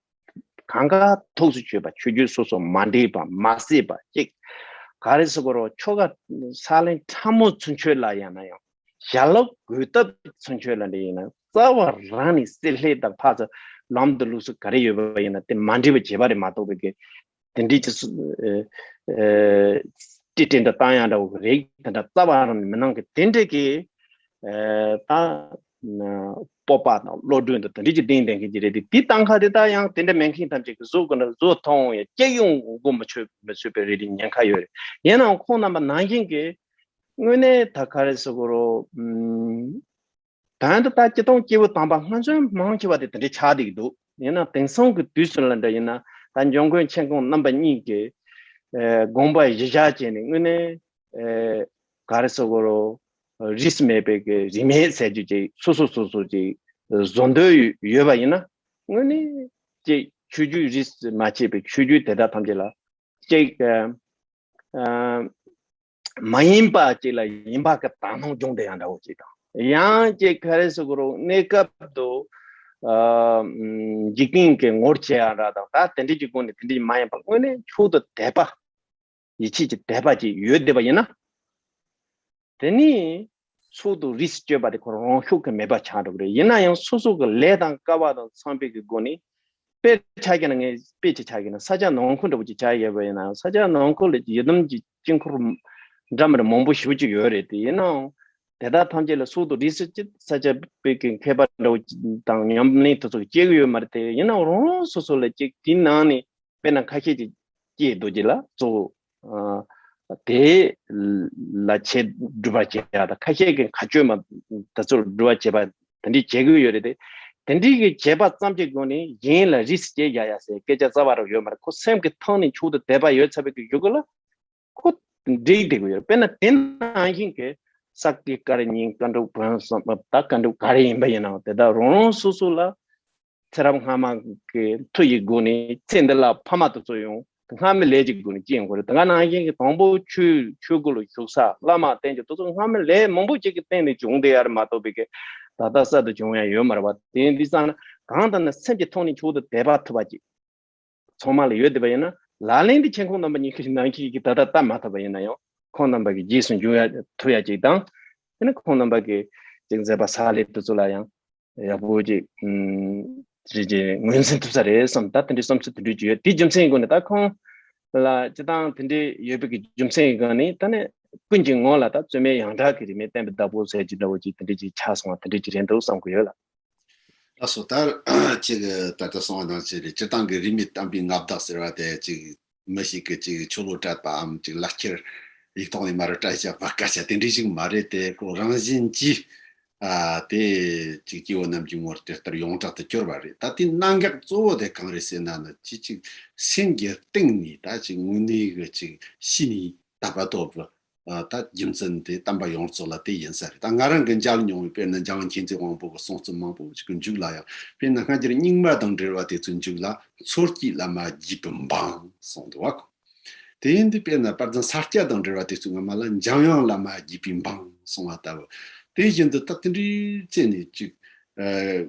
གང་ག་ཐུགས་སུ་ཆུད་པ། ཆོས་བརྒྱུད་སོ་སོ་མ་འདྲེས་པ་མ་བསྲེས་པ་གཅིག་ག་རེ་ཟེར་དགོས་རེད། ཆོ་ག་ས་ལན་ཕྲ་མོ་ཚུན་ཆོད་ལ་ཡང་ན་ཡང་ཞལ་སློབ་གུས་བཏབ་ཚུན་ཆོད་ལ་འདྲ་ཡིན་ན་རྩ་བ་རང་ནས་བསྲེ་ལྷད་དང་ཕར་ཚུར་ལམ་དུ་ལུགས་སུ་ག་རེ་ཡོད་པ་ཡིན་ན་དེ་མ་འདྲེས་པ་བྱེད་པ་རེད་མ་གཏོགས་པའི་གི་དེ་འདྲའི་ཅི་སུ་ཨེ་ཨེ་ཏི་ཏི་འདྲ་བཏང་ཡང་འདྲ་བོ་གི་རིགས་དེ་འདྲ་རྩ་བ་རང་ནས་མི་གནང་གི་དེ་འདྲའི་གི་ཨེ་ད་སྤོབས་པ་དང་བློ་གྲོས་དང་དེ་འདྲ་ཅིག་ལྡན་ལྡན་མཁན་ཅིག་རེད་དེ། དེ་བཏང་ཁ་དེ་ད་ཡང་དེ་འདྲ་མེད་མཁན་ཐམས་ཅད་ཀྱི་གཟུགས་ཀྱི་འདྲ་བཟོ་མཐོང་ཡང་སྐྱེ་ཡོང་མགོ་མི་ཆོད་མི་ཆོད་པའི་རེ་རེ་ཉེན་ཁ་ཡོད་རེད། ཡིན་ནའང་ཁོང་རྣམ་པ་ནང་བཞིན་གྱི་ དངོས་གནས་ད་ག་རེ་ཟེར་དགོས་རོ། ཨམ། ད་ལྟ་ད་སྤྱིར་བཏང་སྐྱེས་བུ་དམ་པ་སྔ་ཆད་མང་ཆེ་བ་དེ་དེ་འདྲའི་ཆགས་བསྡད་ཀྱི་འདུག་ཡིན་ན་དེང་སང་གི་དུས་སུ་ལ་འདྲ་ཡིན་ན། ད་འཇམ་མགོན་ཆེན་ཁོང་རྣམ་པ་གཉིས་ཀྱིས་ཨེ་དགོངས་པ་གཞི་བཞག་བྱས་ནས་དངོས་གནས་ཨེ་ག་རེ་ཟེར་དགོས་རོ། རིས་མེད་པའི་གི་རིས་མེད་ཟེར་རྒྱུ་ཅིག་སོ་སོ་སོ་སོ་ཅིག་བཟོ་འདོད་ཡོད་པ་ཡིན་ན། དངོས་གནས་ཅིག་ཆོས་བརྒྱུད་རིས་མ་ཆད་པའི་ཆོས་བརྒྱུད་དེ་དག་ཐམས་ཅད་ལ་ཅིག་ཨ་ཨ་མ་ཡིན་པ་ཅིག་ལ་ཡིན་པ་གི་དག་སྣང་སྦྱོང་བསྡད་ཡ་འདྲ་བོ་ཅིག་དང་། ཡང་ཅིག་ག་རེ་ཟེར་དགོས་རུང་གནས་སྐབས་དུ་ཨ་འཇིག་རྟེན་གྱི་ངོར་བྱེད་ཡ་འདྲ་དང་། ད་དེ་འདྲའི་གི་སྒོ་ནས་དེ་འདྲའི་མ་ཡིན་པ་དངོས་གནས་མཆོག་ཏུ་དད་པ། ཡིད་ཆེས་ཀྱི་དད་པ་ཅིག་ཡོད་བསྡད་པ་ཡིན་ན། དེ་ནི་མཆོག་ཏུ་རིས་སུ་གཅོད་པ་དེ་ཁོ་རང་ཤུགས་ཀྱིས་མེད་པ་ཆགས་འགྲོ་གི་རེད། ཡིན་ན་ཡང་སོ་སོ་གི་ལས་དང་སྐལ་བ་དང་འཚམ་པའི་གི་སྒོ་ནས། དཔེ་ཆ་བཞག་ན་ངས་དཔེ་ཅིག་ཆ་བཞག་ན་ས་ཆ་ནང་ཁུལ་འདྲ་བོ་ཅིག་ཆགས་ཡོད་པ་ཡིན་ན། ས་ཆ་ནང་ཁུལ་ལ་ཡི་དམ་གྱི་དཀྱིལ་འཁོར་འདྲ་མི་འདྲ་མང་པོ་ཞེ་པོ་ཅིག་ཡོད་རེད། དེ་ཡིན་ནའང་དེ་དག་ཐམས་ཅད་ལ་མཆོག་ཏུ་རིས་སུ་གཅོད། ས་ཆ་དཔེ་གི་མཁས་པ་འདྲ་བོ་དང་ཉམས་ལེན་དེ་ཚོ་སྐྱེ་གི་ཡོད་མ་རེད། དེ་ཡིན་ནའང་རང་རང་སོ་སོ་ལ་ཅིག་དེའི་ནང་ནས་དཔེར་ན་ཁ་ཤས་ཀྱིས་སྐྱེས་རྡོ་རྗེ་ལ་གཙོ་བོ། ཨ། དེ་ལ་ཆེད་སྒྲུབ་པར་བྱེད་ཡ་དང་། ཁ་ཤས་ཀྱིས་མཁའ་སྤྱོད་མ་དེ་ཚོར་སྒྲུབ་པར་བྱེད་པ་དེ་འདྲའི་བྱེད་ཀྱི་ཡོད་རེད་དེ། དེ་འདྲའི་གི་བྱེད་པ་ཙམ་གྱི་སྒོ་ནས་གཞན་ལ་རིས་སུ་བཅད་བཞག་ཡ་ཟེར་སྐད་ཆ་རྩ་བ་རང་ཡོད་མ་རེད། ཁོ་སེམས་ཀྱི་ཐོག་ནས་མཆོག་ཏུ་དད་པ་ཡོད་ཚར་བའི་གི་གཞུག་གུ་ལ་ཁོ་འགྲིག་བསྡད་ཀྱི་ཡོད་རེད། དཔེར་ན་དེ་ནང་བཞིན་གྱི་ས་དགེ་བཀའ་རྙིང་བཀའ་སྒྲུབ་བོན་གསུམ་ད་བཀའ་སྒྲུབ་ག་རེ་ཡིན་པ་ཡིན་ནའང་དེ་དག་རང་རང་སོ་སོ་ལ། ཚེ་རབས་སྔ་མ་གི་མཐུ་ཡི་སྒོ་ནས་ཚེ་འདི་ལ་ཕ་མ་དེ་ཚོ་ཡང་སྔ་མའི་ལས་ཀྱི་སྒོ་ནས་སྐྱེ་ཡོང་གི་རེད། དེ་ག་ནང་བཞིན་གྱི་དང་པོ་ཆོས་ཆོས་སྒོ་ལ་ཞུགས་ས་བླ་མ་བསྟེན་རྒྱུ་དེ་ཚོ་སྔ་མའི་ལས་མང་པོ་ཅིག་གི་སྟེང་ནས་བྱུང་བསྡད་ཡ་རེད་མ་གཏོགས་པའི་གི་ད་ལྟ་གསར་དུ་བྱུང་ཡ་ཡོད་མ་རེད་བ། དེ་འདི་ཙང་ན་གང་ལྟར་ན་སེམས་ཀྱི་ཐོག་ནས་མཆོག་ཏུ་དད་པ་ཐུབ་པ་ཅིག་ཚང་མ་ལ་ཡོད་བསྡད་པ་ཡིན་ན། ལག་ལེན་དེ་ཁྱེད་ཁོང་རྣམ་པ་གཉིས་ཀྱིས་ནང་གི་གི་ད་ལྟ་བསྟར་མ་ཐུབ་པ་ཡིན་ན་ཡང་ཁོང་རྣམ་པ་གི་རྗེས་སུ་འཇུག་ཡ་ཐུབ་ཡ་ཅིག་དང་། དེ་ནི་ཁོང་རྣམ་པ་གི་ཅིག་མཛད་པ་ཕྱག་ལས་དེ་ཚོ་ལ་ཡང་ཡག་པོ་ཅིག་ཨུམ། ཅིག་ཅིག་ངོས་འཛིན་ཐུབ་ས་རེད་བསམ། ད་དེ་འདྲའི་བསམ་ཚུལ་དེ་འདྲ་ཅིག་ཡོད། དེའི་རྒྱུ་མཚན་སྒོ་ནས་ད་ཁོང་ལ་སྤྱིར་བཏང་དེ་འདྲའི་ཡོད་པའི་གི་རྒྱུ་མཚན་གྱི་སྒང་ནས་ད་ནི་ཀུན་གྱི་ངོ་ལ་ད་བཙུན་མའི་ཡོངས་གྲགས་ཀྱི་རིས་མེད་བསྟན་པའི་བདག་པོ་ཟེར་གྱི་འདྲ་བོ་ཅིག་དེ་འདྲ་ཅིག་ཆགས་སོང་བ་དེ་འདྲ་ཅིག་རེད་འདུག་བསམ་གྱི་ཡོད་ལ། ལགས་སོ། ད་ཅིག་ད་ལྟ་གསུངས་པ་ནང་བཞིན་རེད། སྤྱིར་བཏང་གི་རིས་མེད་བསྟན་པའི་མངའ་བདག་ཟེར་བ་དེ་ཅིག་མི་ཞིག་གིས་ཅིག་ཆོ་ལོ་སྤྲད་པའམ་ཅིག་ལག་ཁྱེར་ཡིག་ཐོག་ནས་མར་སྤྲད་བཞག་པ་སྐད་ཆ་དེ་འདྲ་ཞིག་མ་རེད་དེ། ཁོ་རང་བཞིན་གྱིས་ཨ་དེ་ཅིག་སྐྱེ་བོ་རྣམས་ཀྱི་ངོར་དེ་ལྟར་ཡོངས་གྲགས་དུ་གྱུར་པ་རེད། ད་དེའི་གནད་འགག་གཙོ་བོ་དེ་གང་རེད་ཟེར་ན་ནི་ཅིག་ཅིག་སེམས་ཀྱི་གཏིང་ནས་ད་ཅིག་དངོས་གནས་ཀྱི་ཅིག་ཤེས་ནས་དད་པ་ཐོབ་པ། ཨ་ད་རྒྱུ་མཚན་དེ་བསྟན་པ་ཡོངས་རྫོགས་ལ་དེ་ཡིན་ས་རེད། ད་ང་རང་གི་མཇལ་མྱོང་བའི་དཔེར་ན་འཇམ་དབྱངས་མཁྱེན་བརྩེ་དབང་པོ་གི་གསུང་རྩོམ་མང་པོ་ཞིག་གི་མཇུག་ལ་ཡང་། དཔེར་ན་སྔ་འགྱུར་རྙིང་མ་དང་འབྲེལ་བ་དེ་ཚོའི་མཇུག་ལ་མཚོ་སྐྱེས་བླ་མ་དགྱེས་པའི་འབངས་གསུངས་འདུག་བ། དེ་ཡིན་དུས་དཔེར་ན་དཔལ་ལྡན་ས་སྐྱ་དང་འབྲེལ་བ་དེ་ཚོའི་སྔ་མ་ལ་འཇམ་དབྱངས་བླ་མ་དགྱེས་པའི་འབངས་གསུངས་པ་ལྟ་བུ། དེ་བཞིན་དུ་ད་དེ་འདྲའི་བྱས་ནས་ཅིག་ཨ།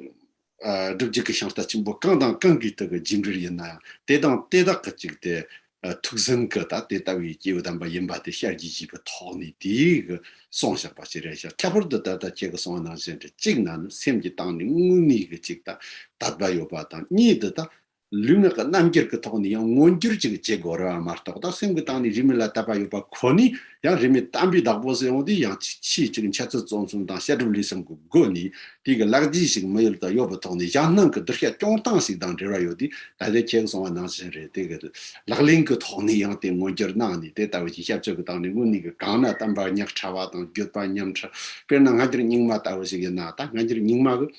ཨ། སྒྲུབ་བརྒྱུད་ཀྱི་ཤིང་རྟ་ཆེན་པོ་གང་དང་གང་གི་དེ་གི་རྒྱས་འབྲིང་ཡིན་ན་ཡང་དེ་དང་དེ་དག་གི་ཅིག་དེ་ཨ་ཐུགས་ཟིན་གྱི་ད་དེ་ལྟ་བུའི་སྐྱེས་བུ་དམ་པ་ཡིན་པ་དེ་ཞལ་གྱིས་བཞེས་པའི་ཐོག་ནས་དེ་གི་གསུངས་བཞག་པ་ཞིག་རེད་ཤག་ཁྱད་པར་དུ་ད་ལྟ་ཁྱེད་ཀྱི་གསུངས་པ་ནང་བཞིན་རེད། གཅིག་ན་ནི་སེམས་ཀྱི་གཏིང་ནས་དངོས་གནས་ཀྱི་ཅིག་ད་དད་པ་ཡོད་པ་དང་། གཉིས་དེ་ད་ལུས་ངག་གི་རྣམ་འགྱུར་གྱི་ཐོག་ནས་ཡང་མངོན་གྱུར་ཅིག་བྱེད་དགོས་རེད་པ་མ་གཏོགས། ད་སེམས་ཀྱི་གཏིང་ནས་རིས་མེད་ལ་དད་པ་ཡོད་པ་ཁོ་ནས་ཡང་རིས་མེད་བསྟན་པའི་བདག་པོ་ཟེར་འོང་དུས་ཡང་ཆེས་ཆེས་ཅིག་འཆད་རྩོད་རྩོམ་གསུམ་དང་བཤད་སྒྲུབ་ལས་གསུམ་གྱི་སྒོ་ནས་དེ་གི་ལེགས་སྐྱེས་ཤིག་མི་ཡུལ་དུ་ཡོད་པའི་ཐོག་ནས་གཞན་སྣང་གི་གདུལ་བྱ་སྐྱོང་སྟངས་ཤིག་དང་འབྲེལ་བ་ཡོད་དུས། ད་ལྟ་ཁྱེད་གསུངས་པ་ནང་བཞིན་རེད། དེ་གི་ལག་ལེན་གྱི་ཐོག་ནས་ཡང་དེ་མངོན་གྱུར་གནང་ནས་དེ་ལྟ་བུ་ཞིག་ཞབས་ཕྱི་གི་སྟེང་ནས་དངོས་གནས་ཀྱི་གང་ན་བསྟན་པ་རྙོག་ཕྲ་བ་དང་བརྒྱུད་པ་ཉམས་ཕྲ། དཔེར་ན་སྔ་འགྱུར་རྙིང་མ་ལྟ་བུ་ཞིག་ཡིན་ན། ད་སྔ་འགྱུར་རྙིང་མ་གི་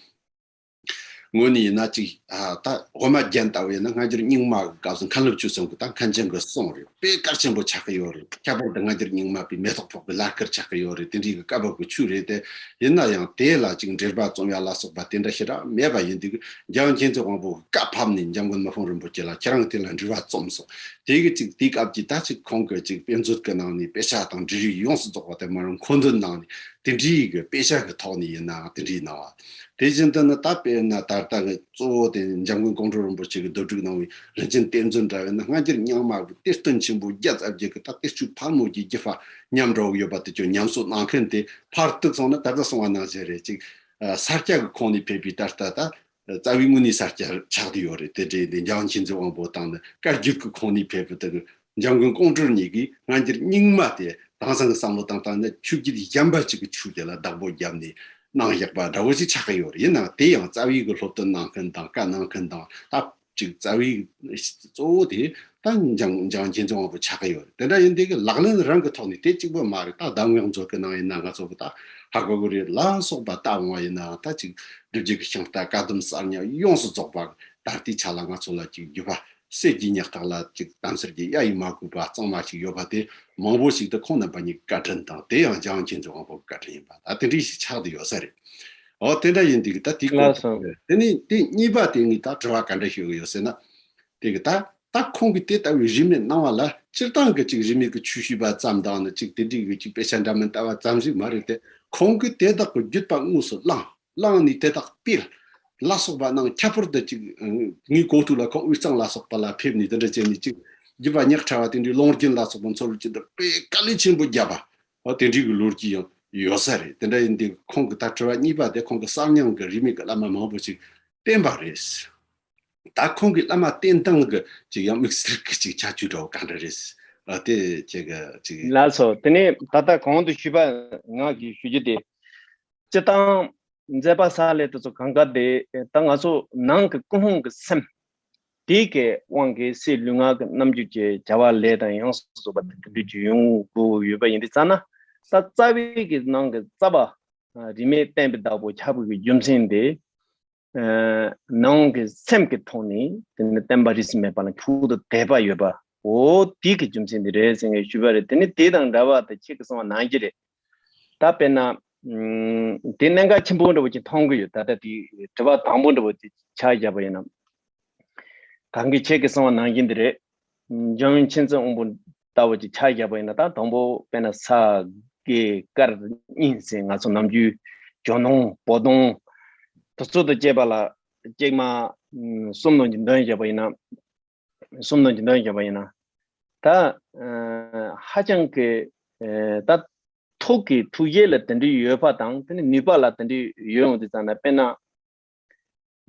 ངོས་ནས་ཡིན་ན་ཅིག་ཨ་ད་དབུ་མ་རྒྱན་ལྟ་བུ་ཡིན་ན་སྔ་འགྱུར་རྙིང་མ་གི་སྐབས་སུ་མཁན་སློབ་ཆོས་གསུམ་གྱི་ད་མཁན་ཆེན་གྱི་གསུང་རེད། དཔེ་གལ་ཆེན་པོ་ཆགས་ཀྱི་ཡོད་རེད། ཁྱད་པར་དུ་སྔ་འགྱུར་རྙིང་མ་པའི་མེ་ཏོག་ཕོག་པའི་ལྷ་སྐུར་ཆགས་ཀྱི་ཡོད་རེད། དེ་འདྲའི་གི་བཀའ་བབས་ཀྱི་ཆོས་རེད་དེ། ཡིན་ན་ཡང་དེ་ལ་ཅིག་འགྲེལ་པ་རྩོམ་ཡ་ལ་སོགས་པ་དེ་འདྲ་ཞེ་དྲག་མེད་པ་ཡིན་དུས། འཇམ་དབྱངས་མཁྱེན་བརྩེ་དབང་པོ་གི་བཀའ་ཕབ་ནས་འཇམ་མགོན་མི་ཕམ་རིན་པོ་ཆེ་ལ་ཁྱེད་རང་གིས་དེ་ལ་འགྲེལ་པ་རྩོམ་སོང་། དེ་གི་ཅིག་དེའི་སྐབས་ཀྱི་ད་ཅིག་ཁོང་གི་ཅིག་དཔེ་མཛོད་ཀྱི་ནང་ནས་དཔེ་ཆ་དང་འབྲི་རིགས་ཡོངས་སུ་རྫོགས་པ་དེ་མར་མཁོ་འདོན་གནང་ནས་དེ་འདྲའི་གི་དཔེ་ཆ་གི་ཐོག་ནས་ཡིན་ནའང་དེ་འདྲའི་གནང་བ། དེ་བཞིན་དུ་ནི་ད་དཔེར་ན་ད་ལྟ་གི་གཙོ་བོ་དེ་འཇམ་མགོན་ཀོང་སྤྲུལ་རིན་པོ་ཆེ་གིས་བསྡུ་སྒྲིག་གནང་བའི་རིན་ཆེན་གཏེར་མཛོད་འདྲ་བས་ན། སྔ་འགྱུར་རྙིང་མ་གི་གཏེར་སྟོན་ཆེན་པོ་བརྒྱ་རྩ་བརྒྱད་ཀྱི་ད་གཏེར་ཆོས་ཕལ་མོ་ཆེའི་རྒྱུད་པ་ཉམས་འགྲོ་གི་ཡོད་པ་དེ་ཚོ་ཉམས་གསོ་གནང་མཁན་དེ་ཕར་གཏུགས་སོང་ན་ད་ལྟ་གསུངས་པ་ནང་བཞིན་རེད། ཅིག་ས་སྐྱ་གི་ཁོངས་ནས་ཕེབས་པའི་ད་ལྟ་ད་རྩ་བའི་དངོས་གནས་ས་སྐྱ་ཆགས་བསྡད་ཡོད་རེད། དེ་འདྲའི་འདི་འཇམ་དབྱངས་མཁྱེན་བརྩེ་དབང་པོ་དང་ནི་བཀའ་བརྒྱུད་ཀྱི་ཁོངས་ནས་ཕེབས་པའི་དེ་གི་འཇམ་མགོན་ཀོང་སྤྲུལ་གཉིས་ཀྱིས་སྔ་འགྱུར་རྙིང་མ་དེ་དེང་སང་གི་བསམ་བློ་བཏང་སྟངས་ནི་ཆོས་བརྒྱུད་གཞན་པ་ཅིག་གི་ཆོས་དེ་ལ་བདག་པོ་བརྒྱབ་ནས་གནང་བཞག་པ་འདྲ་བོ་ཞིག་ཆགས་ཀྱི་ཡོད་རེད། ཡིན་ནའང་དེ་ཡང་རྩ་བའི་གི་སློབ་སྟོན་གནང་མཁན་དང་བཀའ་གནང་མཁན་དང་ད་ ཅིག་རྩ་བའི་གཙོ་བོ་དེ་ད་འཇང་འཇང་མཁྱེན་བརྩེ་དབང་པོ་ཆགས་ཀྱི་ཡོད་རེད། དེ་འདྲ་ཡིན་དུས་ཀྱི་ལག་ལེན་རང་གི་ཐོག་ནས་དེ་གཅིག་པོ་མ་རེད། ད་གདམས་ངག་མཛོད་ཀྱི་ནང་ཡིན་ན་ང་ཚོ་གི་ད་ཧ་གོ་གི་རེད། ལ་སོགས་པ་ལྟ་འོང་བ་ཡིན་ན་ད་ཅིག་སྒྲུབ་བརྒྱུད་ཀྱི་ཤིང་རྟ་བཀའ་གདམས་གསར་རྙིང་ཡོངས་སུ་རྫོགས་པ་ད་ལྟའི་ཆ་ལ་ང་ཚོ་ལ་ཅིག་བརྒྱུད་པ་གསེར་གྱི་སྙེག་ཐག་ལ་ཅིག་དམ་སེལ་གྱི་གཡའ་ཡིས་མ་གོས་པ་གཙང་མ་ཅིག་ཡོད་པ་དེ་མང་པོ་ཞིག་ཏུ་ཁོང་རྣམ་པ་གཉིས་བཀའ་དྲིན་དང་དེ་ཡང་འཇང་མཁྱེན་བརྩེ་དབང་པོ་བཀའ་དྲིན་ཡིན་པ་ད་དེ་འདྲ་ཞིག་ཆགས་བསྡད་ཡོད་ས་རེད། འོ་དེ་འདྲ་ཡིན་དུས་ད་དེའི་སྐོར་ལགས་སོ། དེ་ནས་དེ་གཉིས་པ་དེ་ངས་ད་དྲི་བ་ག་འདྲ་ཞུ་གི་ཡོད་ཟེར་ན། དེ་གི་ད་ད་ཁོང་གིས་དེ་ལྟ་བུའི་རིས་མེད་གནང་བ་ལ་སྤྱིར་བཏང་གི་ཅིག་རིས་མེད་ཀྱི་ཆོས་ཞུས་པ་ཙམ་དང་ནི་ཅིག་དེ་འདྲའི་གི་ཅིག་དཔེ་ཆ་འདྲ་མིན་ལྟ་བ་ཙམ་ཞིག་མ་རེད་དེ། ཁོང་གིས་དེ་དག་གི་བརྒྱུད་པ་དངོས་སུ་བླངས། བླངས་ནས་དེ་དག་སྤེལ་ལ་སོགས་པ་རྣམས་ཁྱད་པར་དུ་ཅིག་ངའི་གོ་ཐོས་ལ་ཁོང་དབུས་གཙང་ལ་སོགས་པ་ལ་ཕེབས་ནས་དེ་འདྲ་བྱས་ནས་ཅིག་བརྒྱུད་པ་ཉག་ཕྲ་བ་དེ་འདྲའི་ལུང་རྒྱུན་ལ་སོགས་པ་འཚོལ་བའི་ཆེད་དུ་དཔེ་དཀའ་ལས་ཆེན་པོ་བརྒྱབ་པ། འོ་དེ་འདྲའི་གི་ལོ་རྒྱུས་ཡང་ཡོད་ས་རེད། དེ་འདྲ་ཡིན་དུས་ཁོང་གི་ད་དྲི་བ་གཉིས་པ་དེ་ཁོང་གི་གསར་རྙིང་གི་རིས་མེད་ཀྱི་བླ་མ་མང་པོ་ཞིག་བསྟེན་པ་རེད། ད་ཁོང་གི་བླ་མ་བསྟེན་སྟངས་ཀྱི་ཅིག་ཡང་དམིགས་བསལ་གྱི་ཅིག་ཁྱད་ཆོས་འདྲ་བོ་ག་འདྲ་རེད། ཨ་དེ་ཅིག་ཅིག་ལགས་སོ། དེ་ནས་ད་ལྟ་གོང་དུ་ཞུས་པ་ང་གིས་ཞུ་རྒྱུ་དེ། སྤྱིར་བཏང་མཛད་པ་གསར་ལས་དེ་ཚོ་གང་ག་དེ་ད་ང་ཚོ་ནང་གི་ཀུན་སློང་གི་སེམས་དེ་གའི་དབང་གིས་སའི་ལུས་ངག་གི་རྣམ་འགྱུར་གྱི་བྱ་བ་ལས་དང་ཡོངས་སུ་རྫོགས་པ་དེ་དེ་འདྲ་ཅིག་ཡོང་དགོས་ཡོད་པ་ཡིན་དུས་ཙ་ན། ད་རྩ་བའི་གི་ནང་གི་རྩ་བ་རིས་མེད་བསྟན་པའི་བདག་པོ་ཆགས་པའི་གི་རྒྱུ་མཚན་དེ། ནང་གི་སེམས་ཀྱི་ཐོག་ནས་དེ་ནི་བསྟན་པ་རིས་སུ་མེད་པ་ལ་འཁྱུག་ཏུ་དད་པ་ཡོད་པ། འོ་དེ་གི་རྒྱུ་མཚན་དེ་རེད་ཟེར་ངས་ཞུས་པ་རེད། དེ་ནི་དེ་དང་འདྲ་བ་དེ་ཁྱེད་ཀྱིས་གསུངས་པ་ནང་བཞིན་རེད། ད་དཔེར་ན། དེ་གནད་འགག་ཆེན་པོ་འདྲ་བོ་ཅིག་མཐོང་གི་ཡོད། ད་ལྟ་དེ་དྲི་བ་དང་པོ་འདྲ་བོ་ཅིག་ཆ་བཞག་པ་ཡིན་ན། གང་གི་ཁྱེད་ཀྱིས་གསུངས་པ་ནང་བཞིན་དེ་རེད། འཇམ་དབྱངས་མཁྱེན་བརྩེ་དབང་པོ་ལྟ་བུ་ཅིག་ཆ་བཞག་པ་ཡིན་ན། ད་དང་པོ་དཔེར་ན་ས་དགེ་དཀར་གཉིས་ཟེར་ང་ཚོ་ནམ་རྒྱུན་ཇོ་ནང་བོ་དོང་དེ་ཚོ་དང་བཅས་པ་ལ་ཅིག་མ་གསུམ་ནང་གི་འདོན་བཞག་པ་ཡིན་ན། གསུམ་ནང་གི་འདོན་བཞག་པ་ཡིན་ན། ད་ཧ་ཅང་གི་ད་ཐུགས་ཀྱི་ཐུགས་བཞེད་ལ་དེ་འདྲའི་ཡོད་པ་དང་དེ་ནི་ནུས་པ་ལ་དེ་འདྲའི་ཡོད་འོང་དུས་ཙ་ན། དཔེར་ན།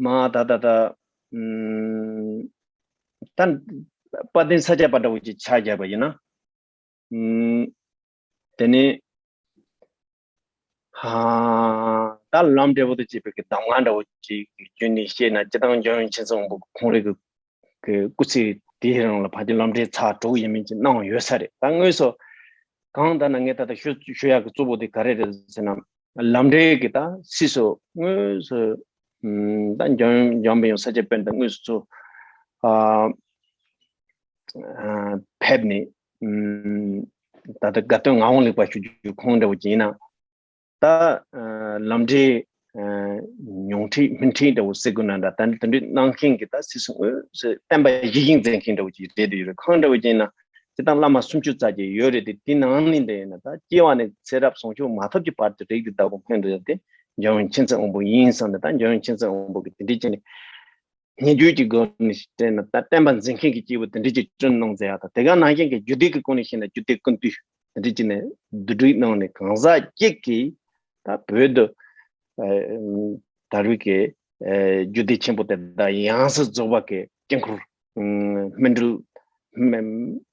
མ་ད་ད་ད། ཨུམ། ད་དཔལ་ལྡན་ས་སྐྱ་པ་འདྲ་བོ་ཅིག་ཆ་བཞག་པ་ཡིན་ན། ཨུམ། དེ་ནི། ཧ། ད་ལམ་འབྲས་བུ་དང་བཅས་པའི་གི་གདམས་ངག་འདྲ་བོ་ཅིག་བརྒྱུད་ནས་བཤད་ན། སྤྱིར་བཏང་འཇམ་དབྱངས་མཁྱེན་བརྩེ་དབང་པོ་ཁོང་རང་གི་གི་སྐུ་ཚེ་དེའི་རིང་ལ་ཕལ་ཆེར་ལམ་འབྲས་ཚར་དྲུག་ཡས་མས་ཅིག་གནང་ཡོད་ས་རེད། ད་དངོས་སུ་གང་ལྟར་ན་ངས་ད་ལྟ་ཞུ་ཞུ་ཡག་གི་གཙོ་བོ་དེ་ག་རེ་རེད་ཟེར་ན། ལམ་འབྲས་ཀྱི་ད་སྲིད་སུ་དངོས་སུ་ཨམ་ད་འཇམ་འཇམ་དབྱངས་ས་སྐྱ་པཎྜི་ཏ་དངོས་སུ་ཚུར་ཨ་ཨ་ཕེབས་ནས། ཨམ་ད་ལྟ་དགའ་སྟོན་ངག་དབང་ལེགས་པ་ཞུ་རྒྱུ་ཁོང་འདྲ་བོ་ཅིག་ཡིན་ན། ད་ཨ་ལམ་འབྲས་ཨ་ཉུང་འཕྲི་སྨིན་འཕྲི་འདྲ་བོ་ཟེར་དགོས་ན་འདྲ། ད་དེ་འདྲའི་གནང་མཁན་གྱི་ད་སྲིད་སུ་དངོས་སུ་བསྟན་པ་གཞི་བཞེངས་མཛད་མཁན་འདྲ་བོ་ཅིག་རེད་དུ་ཡོད་རེད། ཁོང་འདྲ་བོ་ཅིག་ཡིན་ན་སྤྱིར་བཏང་བླ་མ་སུམ་ཅུ་རྩ་བརྒྱད་ཡོད་རེད་དེ། དེ་ནང་ནས་འདྲ་ཡིན་ན་ད་སྐྱེ་བ་ནས་ཚེ་རབས་བྱང་ཆུབ་མ་ཐོབ་ཀྱི་བར་དུ་རིགས་དེ་ལྟ་བུ་སྨིན་འགྲོ་ཡ་དེ་འཇམ་དབྱངས་མཁྱེན་བརྩེ་དབང་པོ་ཡིན་བསམ་ནས། ད་འཇམ་དབྱངས་མཁྱེན་བརྩེ་དབང་པོ་གིས་དེ་འདྲའི་བྱས་ནས་སྙན་བརྒྱུད་ཀྱི་སྒོ་ནས་བལྟས་ན་ད་བསྟན་པ་འཛིན་མཁན་གྱི་སྐྱེས་བུ་དེ་འདྲའི་ཅིག་བསྐྲུན་གནང་མཛད་ཡ་དང་། དེ་ག་ནང་བཞིན་གྱི་རྒྱུད་སྡེ་གི་སྐོར་ནས་བཤད་ན་རྒྱུད་སྡེ་ཀུན་བཏུས་དེ་འདྲའི་བྱས་ནས་བསྡུ་སྒྲིག་གནང་ནས། གང་ཟག་གཅིག་གིས་ད་བོད་དུ་ཨ་དར་བའི་གི་ཨ་རྒྱུད་སྡེ་ཆེན་པོ་དེ་དག་ཡོངས་སུ་རྫོགས་པ་གི་དཀྱིལ་འཁོར་ཨ་སྨིན་གྲོལ་སྨིན་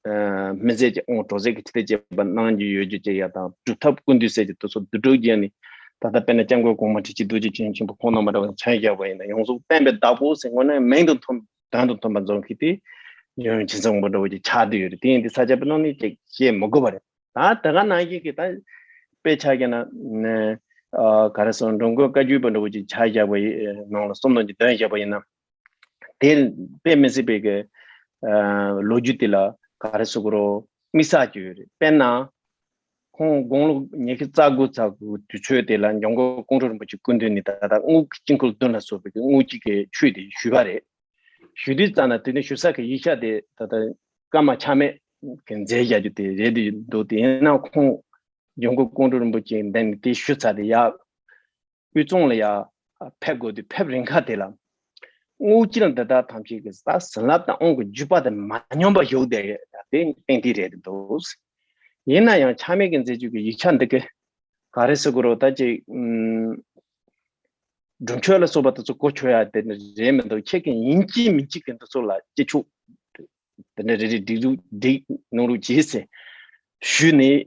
ཨ་སྨིན་མཛད་ཀྱི་དབང་གྲོལ་མཛད་ཀྱི་ཕྱིར་དུ་བཅས་པ་གནང་རྒྱུ་ཡོད་རྒྱུ་བཅས་ཡ་དང་། སྒྲུབ་ཐབས་ཀུན་བཏུས་ཟེར་གྱི་དེ་ཚོ་བསྡུ་སྒྲིག་བརྒྱབ་ནས། ད་ལྟ་དཔེར་ན་སྐྱབས་མགོན་གོང་མ་ཁྲི་ཆེན་རྡོ་རྗེ་འཆང་ཆེན་པོ་ཁོང་རྣམ་པ་འདྲ་བ་མཚན་བཞག་པ་ཡིན་ན། ཡོངས་སུ་བསྟན་པའི་བདག་པོ་ཟེར་དངོས་གནས་མིང་དང་མཐུན་དོན་དང་མཐུན་པ་འཛོམས་མཁན་དེ་འཇམ་དབྱངས་མཁྱེན་བརྩེ་དབང་པོ་འདྲ་བོ་ཅིག་ཆགས་བསྡད་ཡོད་རེད། དེ་ཡིན་དུས་ས་སྐྱ་པཎྜི་ཏ་ནི་ཅིག་བཤད་མི་དགོས་པ་རེད། ད་དེ་ག་ནང་བཞིན་གྱི་ད་དཔེ་ཆ་བཞག་ན་ཨ་ག་རེ་ཟེར། འགྲོ་མགོན་བཀའ་བརྒྱུད་པ་འདྲ་བོ་ཅིག་ཆ་བཞག་པ་ཡིན་ནང་ལ་གསུམ་ནང་གི་འདོན་བཞག་པ་ཡིན་ན། དེ་དཔེ་མི་སྲིད་པའི་གི་ཨ་ལོ་རྒྱུས་དེ་ལ་ག་རེ་ཟེར་དགོས་རེད། དམིགས་བསལ་གྱི་ཡོད་རེད། དཔེར་ན། ཁོང་དགུང་ལོ་ཉི་ཤུ་རྩ་དགུ་ཚར་དགུ་དུས་ཚོད་དེ་ལ་འཇམ་མགོན་ཀོང་སྤྲུལ་རིན་པོ་ཆེ་སྐུ་མདུན་ནས་ད་ལྟ་དངུལ་གྱི་དཀྱིལ་འཁོར་བདུན་ལ་སོགས་པའི་དངུལ་གྱི་གི་ཆོས་དེ་ཞུས་པ་རེད། ཞུས་དུས་ཙ་ན་དེ་ནས་ཞུ་ས་གི་ཡིག་ཆ་དེ་ད་ལྟ་བཀའ་མ་ཆགས་མེད་ཀྱི་མཛད་བཞག་རྒྱུ་དེ་རེད་འདུག་དེ་ཡིན་ན་ཁོང་འཇམ་མགོན་ཀོང་སྤྲུལ་རིན་པོ་ཆེ་མདུན་ནས་དེ་ཞུ་ཚར་དེ་ཡར་དབུས་གཙང་ལ་ཡར་ཕེབས་དགོས་དུས། ཕེབས་རན་ཁ་དེ་ལ་དངུལ་ཆུ་ལ་འདི་དག་ཐམས་ཅད་ཀྱི་ས་བྱིན་རླབས་དང་དབང་གི་བརྒྱུད་པ་དེ་མ་ཉམས་པ་བཞུགས་བསྡད་ཡོད། དེ་ཏན་ཏིག་རེད་འདུག་ཡིན་ན་ཡང་ཆགས་མེད་ཀྱི་མཛད་བྱུས་ཀྱི་ཡིག་ཆ་འདི་གི་ག་རེ་ཟེར་དགོས་རེད། ད་ཅིག་ཨུམ། སྒྲུབ་མཆོད་ལ་སོགས་པ་དེ་ཚོ་གོ་ཆོད་ཡ་དེ་འདྲ་རེད་མི་འདུག་ཁྱེད་ཀྱིས་ཡིན་གཅིག་མིན་གཅིག་གི་འདི་ཚོ་ལ་སྤྱི་ཆོག་དེ་འདྲ་རེ་རེ་སྒྲིག་རུག་སྒྲིག་གནང་རོགས་གྱིས་ཟེར་ཞུས་ནས།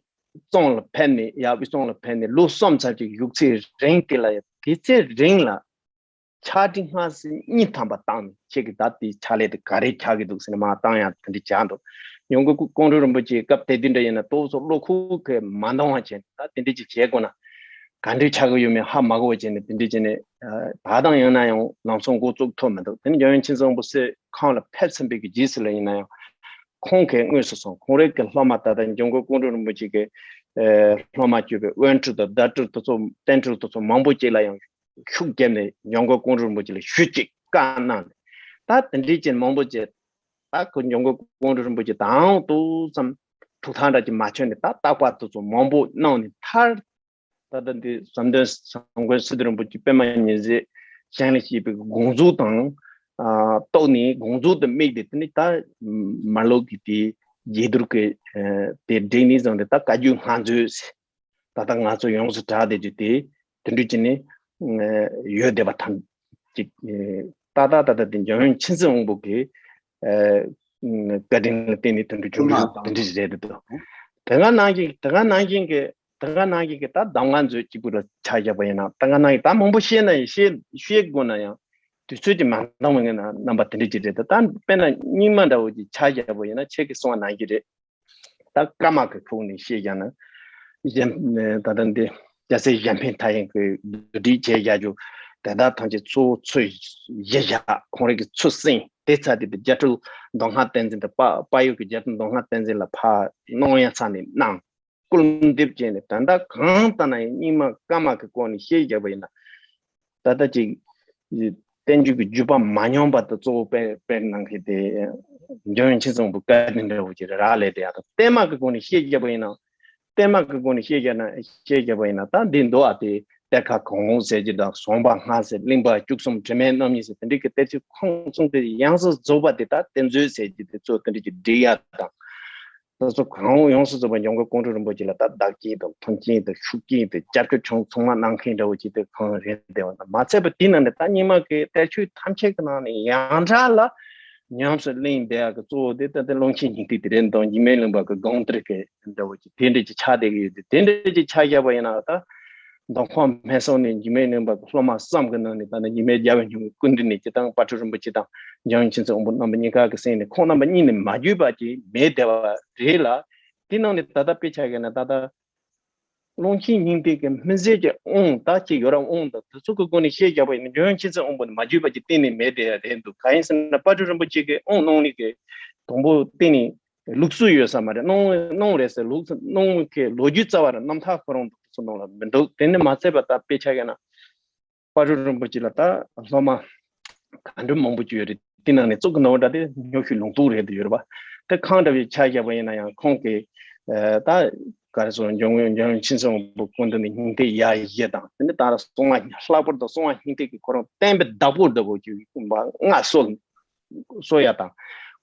གཙང་ལ་ཕེབས་ནས། ཡར་དབུས་གཙང་ལ་ཕེབས་ནས་ལོ་གསུམ་ཙམ་ཅིག་བཞུགས་ཚེ་རིང་དེ་ལ་ཡ། དེ་ཚེ་རིང་ལ་ ཕྱག་བྲིས་སྔ་ཕྱི་གཉིས་ཐམ་པ་བཏང་ནས་ཁྱེད་ཀྱིས་ད་དེའི་ཕྱག་ལས་དེ་ག་རེ་རྒྱག་གི་འདུག་ཟེར་ནས་མར་བཏང་ཡང་དེ་འདྲ་བྱས་འདུག། ཡོངས་གོང་ཀོང་སྤྲུལ་རིན་པོ་ཆེ་སྐབས་དེ་དུས་འདྲ་ཡིན་ན་ཏོག་ཙམ་བློ་ཁོག་གིས་མ་འདང་བ་བྱས་ནས་ད་དེ་འདྲ་ཅིག་བྱེད་དགོས་ན་ག་འདྲ་ཆགས་ཀྱི་ཡོད་མེད་ཧ་མ་གོ་བ་བྱས་ནས་དེ་འདྲ་བྱས་ནས་ད་ལྟ་ཡང་ན་ཡང་ལམ་སང་འགོ་བཙུགས་ཐུབ་མི་འདུག། དེ་ནས་འཇམ་དབྱངས་ཁྱིམ་ཚང་པོ་སྲས་ཁང་ལ་ཕེབས་ཟིན་པའི་གི་རྗེས་སུ་ལ་ཡིན་ན་ཡང་ཁོང་གིས་དངོས་སུ་སོང་ཁོང་རང་གི་སློབ་མ་ད་ལྟ་འཇམ་མགོན་ཀོང་སྤྲུལ་རིན་པོ་ཆེ་གི་སློབ་མ་གྱུར་པའི་དབོན་སྤྲུལ་དང་ཟླ་སྤྲུལ་དེ་ཚོ་བསྟན་སྤྲུལ་དེ་ཚོ་མང་པོ་ཅིག་ལ་ཡང་ཤུགས་བརྒྱབ་ནས་འཇམ་མགོན་ཀོང་སྤྲུལ་རིན་པོ་ཆེ་ལ་ཞུ་ཅིག་བཀའ་གནང་ནས་ད་དེ་འདྲའི་ཅན་མང་པོ་ཅིག་ད་ཁོ་འཇམ་མགོན་ཀོང་སྤྲུལ་རིན་པོ་ཆེ་དང་ཏོག་ཙམ་ཐུགས་ཐག་འདྲ་ཅིག་མ་ཆོད་ནས་ད་རྟག་པར་དེ་ཚོ་མང་པོ་གནང་ནས་མཐར་ད་ལྟ་འདི་བསམ་གཏན་བསམ་མགོན་སི་ཏུ་རིན་པོ་ཆེ་པདྨ་ཉི་ཟེར་བཞེངས་ལ་བྱས་པའི་དགོངས་རྫོགས་དང་རྟོགས་ནས་དགོངས་རྫོགས་དུ་དམིགས་ཏེ་དེ་ནི་ད་མར་ལོག་གི་དེ་རྒྱས་བསྡུར་གྱི་དེ་བསྒྲིགས་ནས་བཟུང་སྟེ་ད་བཀའ་བརྒྱུད་སྔགས་མཛོད་ཟེར། ད་ལྟ་ང་ཚོ་ཡོངས་སུ་གྲགས་བསྡད་རྒྱུ་དེ་དེ་འདྲ་བྱས་ནས་ཡོད་བསྡད་པ་ཐམས་ཅད་ད་ད་ད་ད་དེ་འཇམ་དབྱངས་མཁྱེན་བརྩེ་དབང་པོ་གི་བཀའ་དྲིན་ལ་བརྟེན་ནས་དེ་འདྲ་བྱུང་རྒྱུ་དེ་འདྲ་རེད་འདུག། དེ་སྔ་ནང་བཞིན་དེ་སྔ་ནང་བཞིན་གྱི་དེ་སྔ་ནང་བཞིན་གྱི་ད་གདམས་ངག་མཛོད་གཅིག་པུ་ལ་ཆ་བཞག་པ་ཡིན་ན་དེ་སྔ་ནང་བཞིན་ད་མང་པོ་བཤད་ན་ཡང་བཤད་བཤད་དགོས་ན་ཡང་དུས་ཚོད་ཀྱིས་མ་འདང་བའི་ངང་ན་རྣམ་པ་དེ་འདྲ་ཅིག་རེད། ད་ད་དཔེར་ན་རྙིང་མ་འདྲ་བོ་ཅིག་ཆ་བཞག་པ་ཡིན་ན་ཁྱེད་ཀྱིས་གསུངས་པ་ནང་བཞིན་རེད། ད་བཀའ་མ་གི་ཁུག་ནས་བཤད་ཀྱང་ན་གཞན་ད་ལྟ་འདི་རྒྱལ་སྲས་གཞན་ཕན་མཐའ་ཡས་ཀྱི་བསྡུ་སྒྲིག་བྱས་བཞག་རྒྱུ་དེ་དག་ཐམས་ཅད་གཙོ་བོ་ཚུལ་བཞི་བཞག་ཁོང་རང་གི་ཚུལ་གསུང་དེ་ཚར་དུས་དེ་རྒྱ་སྤྲུལ་མདོ་སྔགས་བསྟན་འཛིན་དང་དཔལ་དཔལ་ཡུལ་གྱི་རྒྱ་སྤྲུལ་མདོ་སྔགས་བསྟན་འཛིན་ལ་ཕར་གནང་ཡ་ཚར་ནས་གནང་། སྐུར་འདེབས་བྱས་ནས་ད་ལྟ་གང་ལྟར་ན་ཡང་རྙིང་མ་བཀའ་མ་གི་སྐོར་ནས་བཤད་བཞག་པ་ཡིན་ན། ད་ལྟ་ཅིག་བསྟན་བཅོས་ཀྱི་བརྒྱུད་པ་མ་ཉམས་པ་དང་གཙོ་བོ་དཔེ་དཔེ་གནང་མཁན་དེ་འཇམ་དབྱངས་མཁྱེན་བརྩེ་དབང་པོ་བཀའ་དྲིན་འདྲ་བོ་ཅིག་རག་ལས་དེ་ཡང་བསྟན་མ་གི་སྒོ་ནས་བཤད་བཞག་པ་ཡིན་ན། བསྟན་མ་གི་སྒོ་ནས་བཤད་བཞག་ན་བཤད་བཞག་པ་ཡིན་ན་ད་འདི་མདོ་ཨ་དེ་གཏེར་ཁ་གོང་འོག་ཟེར་གྱི་དང་ཟོང་པ་སྔགས་ཟེར་གླིང་པ་བཅུ་གསུམ་དྲི་མེད་རྣམ་གཉིས་ཟེར་དེ་འདྲའི་གི་གཏེར་ཆོས་ཁུངས་གསུམ་དེ་ཡོངས་སུ་རྫོགས་པ་དེ་ད་གཏེར་མཛོད་ཟེར་གྱི་དེ་ཚོ་དེ་འདྲའི་གི་སྒྲིག་ཡ་དང་། དེ་ཚོ་གང་ཡོངས་སུ་རྫོགས་པ་འཇམ་མགོན་ཀོང་སྤྲུལ་རིན་པོ་ཆེ་ལ་ད་བདག་སྐྱེས་དང་མཐུན་རྐྱེན་དང་ཤུགས་རྐྱེན་དང་རྒྱབ་སྐྱོར་ཆུང་ཚང་མ་གནང་མཁན་འདྲ་བོ་ཅིག་དེ་གང་རེད་བསྡད་པ་དང་མ་ཚད་པ་དེའི་ནང་ནས་ད་རྙིང་མ་གི་གཏེར་ཆོས་ཐམས་ཅད་ཀྱི་ནང་ནས་ཡང་དག་ལ་ཉམས་སུ་ལེན་བསྡད་ཡག་གི་གཙོ་བོ་དེ་ད་ལྟ་ཀློང་ཆེན་སྙིང་ཐིག་དེ་རེད་འདུག། འཇིགས་མེད་གླིང་པ་གི་དགོངས་གཏེར་གྱི་འདྲ་བོ་ཅིག་དེ་འདྲ་ཅིག་ཆགས་བསྡད་ཀྱི་ཡོད་དེ་དེ་འདྲ་ཅིག་ཆགས་བཞག་པ་ཡིན་ན་ད། མདོ་ཁམས་སྨད་ས་ནས་འཇིགས་མེད་གླིང་པ་གི་སློབ་མ་གསུམ་གྱི་ནང་ནས་ད་ནི་འཇིགས་མེད་རྒྱལ་བའི་སྙིང་པོའི་སྐུ་མདུན་ནས་སྤྱིར་བཏང་དཔལ་སྤྲུལ་རིན་པོ་ཆེ་དང་འཇམ་དབྱངས་མཁྱེན་བརྩེ་དབང་པོ་རྣམ་པ་གཉིས་ཀ་གི་སེམས་ནས་ཁོང་རྣམ་པ་གཉིས་ནས་མ་བརྒྱུད་པ་ཅིག་མེད་བསྡད་པ་རེད་ལ། དེ་ནང་ནས་ད་ལྟ་དཔེ་ཆ་བཞག་ན་ད་ལྟ་ཀློང་ཆེན་སྙིང་ཐིག་གི་སྨིན་བྱེད་ཀྱི་དབང་ད་ཅིག་ཡོད་ར་དབང་དང་དེ་ཚོ་གི་སྒོ་ནས་བཤད་བཞག་པ་ཡིན་ན་འཇམ་དབྱངས་མཁྱེན་བརྩེ་དབང་པོ་ནས་མ་བརྒྱུད་པ་ཅིག་གཏན་ནས་མེད་བསྡད་ཡ་རེད་འདུག། གང་ཡིན་ཟེར་ན་དཔལ་སྤྲུལ་རིན་པོ་ཆེ་གི་དབང་གནང་ནས་གི་དང་པོ་གཏན་ནས། ལུགས་སྲོལ་ཡོད་ས་མ་རེད། གནང་གནང་རེད་ཟེར་ལུགས་གནང་གི་ལོ་རྒྱུས་རྩ་བ་རེད། རྣམ་ཐར་ཁོ་རང་དུ་སོང་ནང་ལ་མི་འདུག། དེ་ནི་མ་ཚད་པ་ད་དཔེ་ཆ་བཞག་ན་དཔལ་སྤྲུལ་རིན་པོ་ཆེ་ལ་ད་སློབ་མ་ག་འདྲ་མང་པོ་ཅིག་ཡོད་རེད། དེ་ནང་ནས་གཙུག་གི་ནོར་བུ་འདྲ་དེ་སྨྱོ་ཤུལ་ལུང་རྟོགས་རེད་དུ་ཡོད་རེད་པ། དེ་གང་འདྲ་བའི་ཆ་བཞག་པ་ཡིན་ན་ཡང་ཁོང་གི་ད་ག་རེ་ཟེར་འཇམ་དབྱངས་འཇམ་དབྱངས་མཁྱེན་བརྩེ་དབང་པོ་སྐུ་མདུན་ནས་སྙིང་ཐིག་ཡ་བཞི་དང་དེ་ནི་ད་ར་གསང་བ་ལྷག་པར་དུ་གསང་བ་སྙིང་ཐིག་གི་ཁོ་རང་བསྟན་པའི་བདག་པོ་འདྲ་བོ་ཅིག་ལྔ་སོ། གསོ་ཡ་དང་།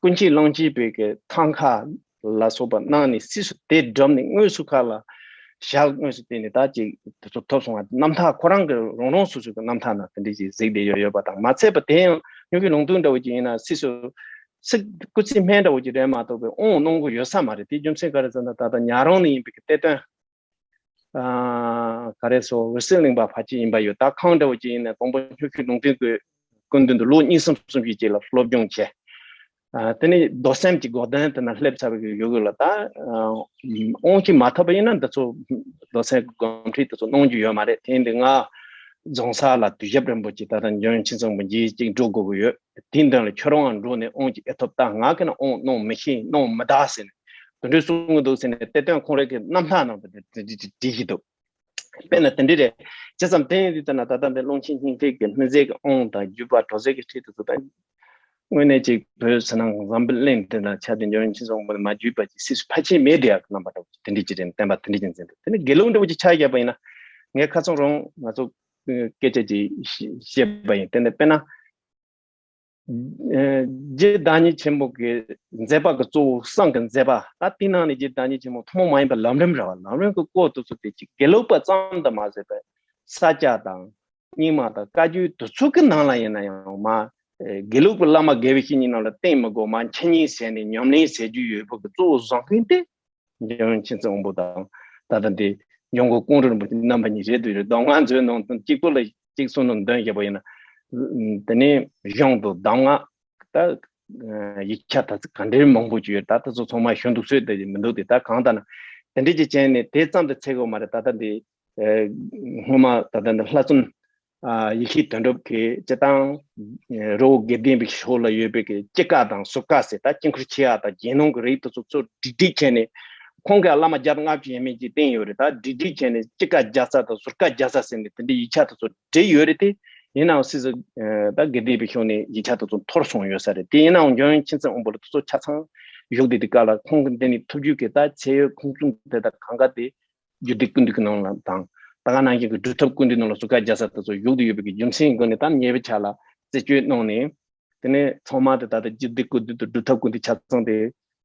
ཀུན་མཁྱེན་གླང་ཆེན་པའི་གི་ཐང་ཁ་ལ་སོགས་པ་གནང་ནས་སྲིད་སུ་དེ་སྒྲུབ་ནས་དངོས་སུ་ཁ་ལ་བཞག། དངོས་སུ་བསྟན་ནས་ད་ཅིག་དེ་ཚོ་ཐོབ་སོང་བ་རྣམ་ཐར་ཁོ་རང་གི་རང་རང་སོ་སོ་གི་རྣམ་ཐར་ནང་དེ་འདྲ་ཅིག་གཟིགས་བསྡད་ཡོད་ཡོད་པ་དང་མ་ཚད་པ་དེ་ཡང་སྨྱོ་ཤུལ་ལུང་རྟོགས་འདྲ་བོ་ཅིག་ཡིན་ན་སྲིད་སུ་ཚིག་སྐུ་ཚེ་སྨད་འདྲ་བོ་ཅིག་རེད་མ་གཏོགས་པའི་དབང་གནང་གི་ཡོད་ས་མ་རེད། དེ་རྒྱུ་མཚན་ག་རེ་ཟེར་ན་ད་ལྟ་ཉག་རོང་ནས་ཡིན་པའི་གི་གཏེར་སྟོན། ག་རེ་སོ་འོད་གསལ་གླིང་པ་ཕལ་ཆེར་ཡིན་པ་ཡོད། ད་གང་འདྲ་བོ་ཅིག་ཡིན་ན་དང་པོ་སྨྱོ་ཤུལ་ལུང་རྟོགས་ཀྱི་སྐུ་མདུན་དུ་ལོ་གཉིས་གསུམ་གསུམ་བཞི་ཅིག་ལ་སློབ་སྦྱོང་བྱས། དེ་ནས་རྡོར་སེམས་ཀྱི་སྒོ་གདན་དེ་ན་སླེབས་ཚར་བའི་ཡོད་གི་ལ་ད་དབང་ཅིག་མ་ཐོབ་པ་ཡིན་ན་འདི་ཚོ་རྡོར་སེམས་ཀྱི་སྒོམ་ཁྲིད་དེ་ཚོ་གནང་རྒྱུ་ཡོད་མ་རེད། དེ་ཡིན་དུས་ང་རྫོང་སར་ལ་དུས་ཞབས་རིན་པོ་ཆེ་ད་ལྟ་འཇམ་དབྱངས་ཆོས་ཚོགས་པ་མཇལ་གཅིག་འགྲོ་དགོས་ཀྱི་ཡོད། དེའི་མདུན་ལ་ཁྱོད་རང་འགྲོ་ནས་དབང་ཅིག་ཨེ་ཐོབ། ད་ང་གིས་ན་དབང་གནང་མི་ཤེས་གནང་མི་གདའ་ཟེར་ནས་དེ་འདྲའི་གསུང་གི་འདུག་ཟེར་ནས་གཏེར་སྟོན་ཁོང་རང་གི་རྣམ་ཐར་ནང་དུ་དེ་འདྲ་བྲིས་བཞག་འདུག། དཔེར་ན་དེ་འདྲ་རེད། ཅི་ཙམ་དེ་ཡིན་དུས་ད་ན་ད་ལྟ་འདི་ཀློང་ཆེན་སྙིང་ཐིག་གི་སྨིན་བྱེད་ཀྱི་དབང་དང་བརྒྱུད་པ་གྲོལ་ཟེར་གྱི་ཁྲིད་དུ་ཚུད་ད། དངོས་གནས་ཅིག་བོད་ཕྱི་ནང་འཛམ་བུ་གླིང་འདི་ན་ཆ་དེ་འཇམ་དབྱངས་ཆོས་ཚོགས་པ་མ་བརྒྱུད་པ་ཅིག་སྲིད་སུ་ཕལ་ཆེར་མེད་བསྡད་ཡག་གི་རྣམ་པ་འདྲ་བོ་ཅིག་དེ་འདྲ་ཅིག་རེད། བསྟན་པ་དེ་འདྲ་ཅིག་འཛིན་འདུག། དེ་ནི་དགེ་ལུགས་འདྲ་བོ་ཅིག་ཆགས་བཞག་པ་ཡིན་ན་ངས་ཁ་སང་རང་ང་ཚོ་སྐད་ཆ་ཅིག་བཤད་པ་ཡིན། དེ་ནི་དཔེར་ན། རྗེ་བདག་ཉིད་ཆེན་པོ་གི་མཛད་པ་གི་གཙོ་བོ་གསང་གི་མཛད་པ་ད་དེའི་ནང་ནས་རྗེ་བདག་ཉིད་ཆེན་པོ་ཐུན་མོང་མ་ཡིན་པ་ལམ་རིམ་རེད་བ། ལམ་རིམ་གི་སྐོར་དུ་ཚུད་དེ་ཅིག་དགེ་ལུགས་པ་ཙམ་དུ་མ་ཟད་པའི་ས་སྐྱ་དང་རྙིང་མ་དང་བཀའ་བརྒྱུད་དུ་ཚུད་ཀྱི་ནང་ལ་ཡིན་ན་ཡང་མ་དགེ་ལུགས་པའི་བླ་མ་དགེ་བའི་བཤེས་གཉེན་རྣམས་ལ་བསྟེན་མི་དགོས། མ་འཆད་ཉན་ཟེར་ནས་ཉམས་ལེན་ཟེར་རྒྱུ་ཡོད་པ་གི་གཙོ་བོ་བཟང་ཀུན་ཏེ། འཇམ་དབྱངས་ཆོས་ཚོགས་དབང་པོ་དང་ད་ལྟ་འདི་འཇམ་མགོན་ཀོང་སྤྲུལ་རིན་པོ་ཆེ་རྣམ་པ་གཉིས་རེད་འདུག་རེད། གདམས་ངག་མཛོད་ནང་དོན་གཅིག་པོ་ལ་གཅིག་གསུང་ནང་འདོན་བཞག་པ་ཡིན་ན། དེ་ནས་གཞུང་དང་གདམས་ངག་ད་ཡིག་ཆ་ད་ག་འདྲའི་མང་པོ་ཅིག་ཡོད། ད་དེ་ཚོ་ཚང་མ་ཞུ་འདུག་སྲོལ་དེ་མི་འདུག་སྟེ། ད་གང་ལྟར་ན་དེ་འདྲས་ཀྱི་བྱས་ནས་དེ་ཙམ་དུ་ཚད་དགོས་མ་རེད། ད་ལྟ་འདི་སྔོན་མ་ད་ལྟ་འདི་ལྷ་བཙུན་ཡེ་ཤེས་དོན་གྲུབ་ཀྱི་སྤྱི་དང་རི་བོ་དགེ་ལྡན་པའི་ཕྱོགས་ལ་ཡོད་པའི་གི་སྐྱེ་རྒ་དང་གསོ་རྒ་ཟེར། ད་དཀྱིལ་འཁོར་ཆེ་བ་དང་རྒྱན་སྣང་གི་རིགས་དེ་ཚོ་ཚོ་བསྒྲིགས་བསྒྲིགས་བྱས་ནས། ཁོང་གིས་བླ་མ་བརྒྱ་དང་ལྔ་བཅུ་ཡས་མས་ཀྱི་བསྟན་ཡོད་རེད། ད་བསྒྲིགས་བསྒྲིགས་བྱས་ནས་སྐྱེ་རྒ་རྒྱག་ས་དང་གསོ་རྒ་རྒྱག་ས་ཟེར་ནས་དེ་འདྲའི་ཡིག་ཆ་དེ་ཚོ་བྲིས་ཡོད་རེད་དེ། ཡིན་ནའང་སྲིད་ཟིག་ད་དགེ་ལྡན་པའི་ཕྱོགས་ནས་ཡིག་ཆ་དེ་ཚོ་འཐོར་སོང་ཡོད་ས་རེད། དེ་ཡིན་ནའང་འཇམ་དབྱངས་མཁྱེན་བརྩེ་དབང་པོ་ལ་དེ་ཚོ་ཆ་ཚང་བཞུགས་བསྡད་དུས་སྐབས་ལ། ཁོང་གི་འདི་ནས་ཐུབ་རྒྱུ་གི་ད་ཚད་ཡོད་ཁུངས་བཙུན་དེ་དག་གང་ག་དེ་རྒྱུད་སྡེ་ཀུན་བཏུས་ཀྱི་ནང་ལ་དང་། ད་ག་ནང་བཞིན་གྱི་སྒྲུབ་ཐབས་ཀུན་བཏུས་ནང་ལ་གསོ་རྒ་རྒྱག་ས་དེ་ཚོ་བཞུགས་བསྡད་ཡོད་པའི་གི་རྒྱུ་མཚན་སྒོ་ནས་ད་ཉེ་བའི་ཆར་ལ་རྩད་གཅོད་གནང་ནས། དེ་ནས་ཚང་མ་དེ་ད་ལྟ་རྒྱུད་སྡེ་ཀུན་བཏུས་དང་སྒྲུབ་ཐབས་ཀུན་བཏུས་ཆ་ཚང་དེ་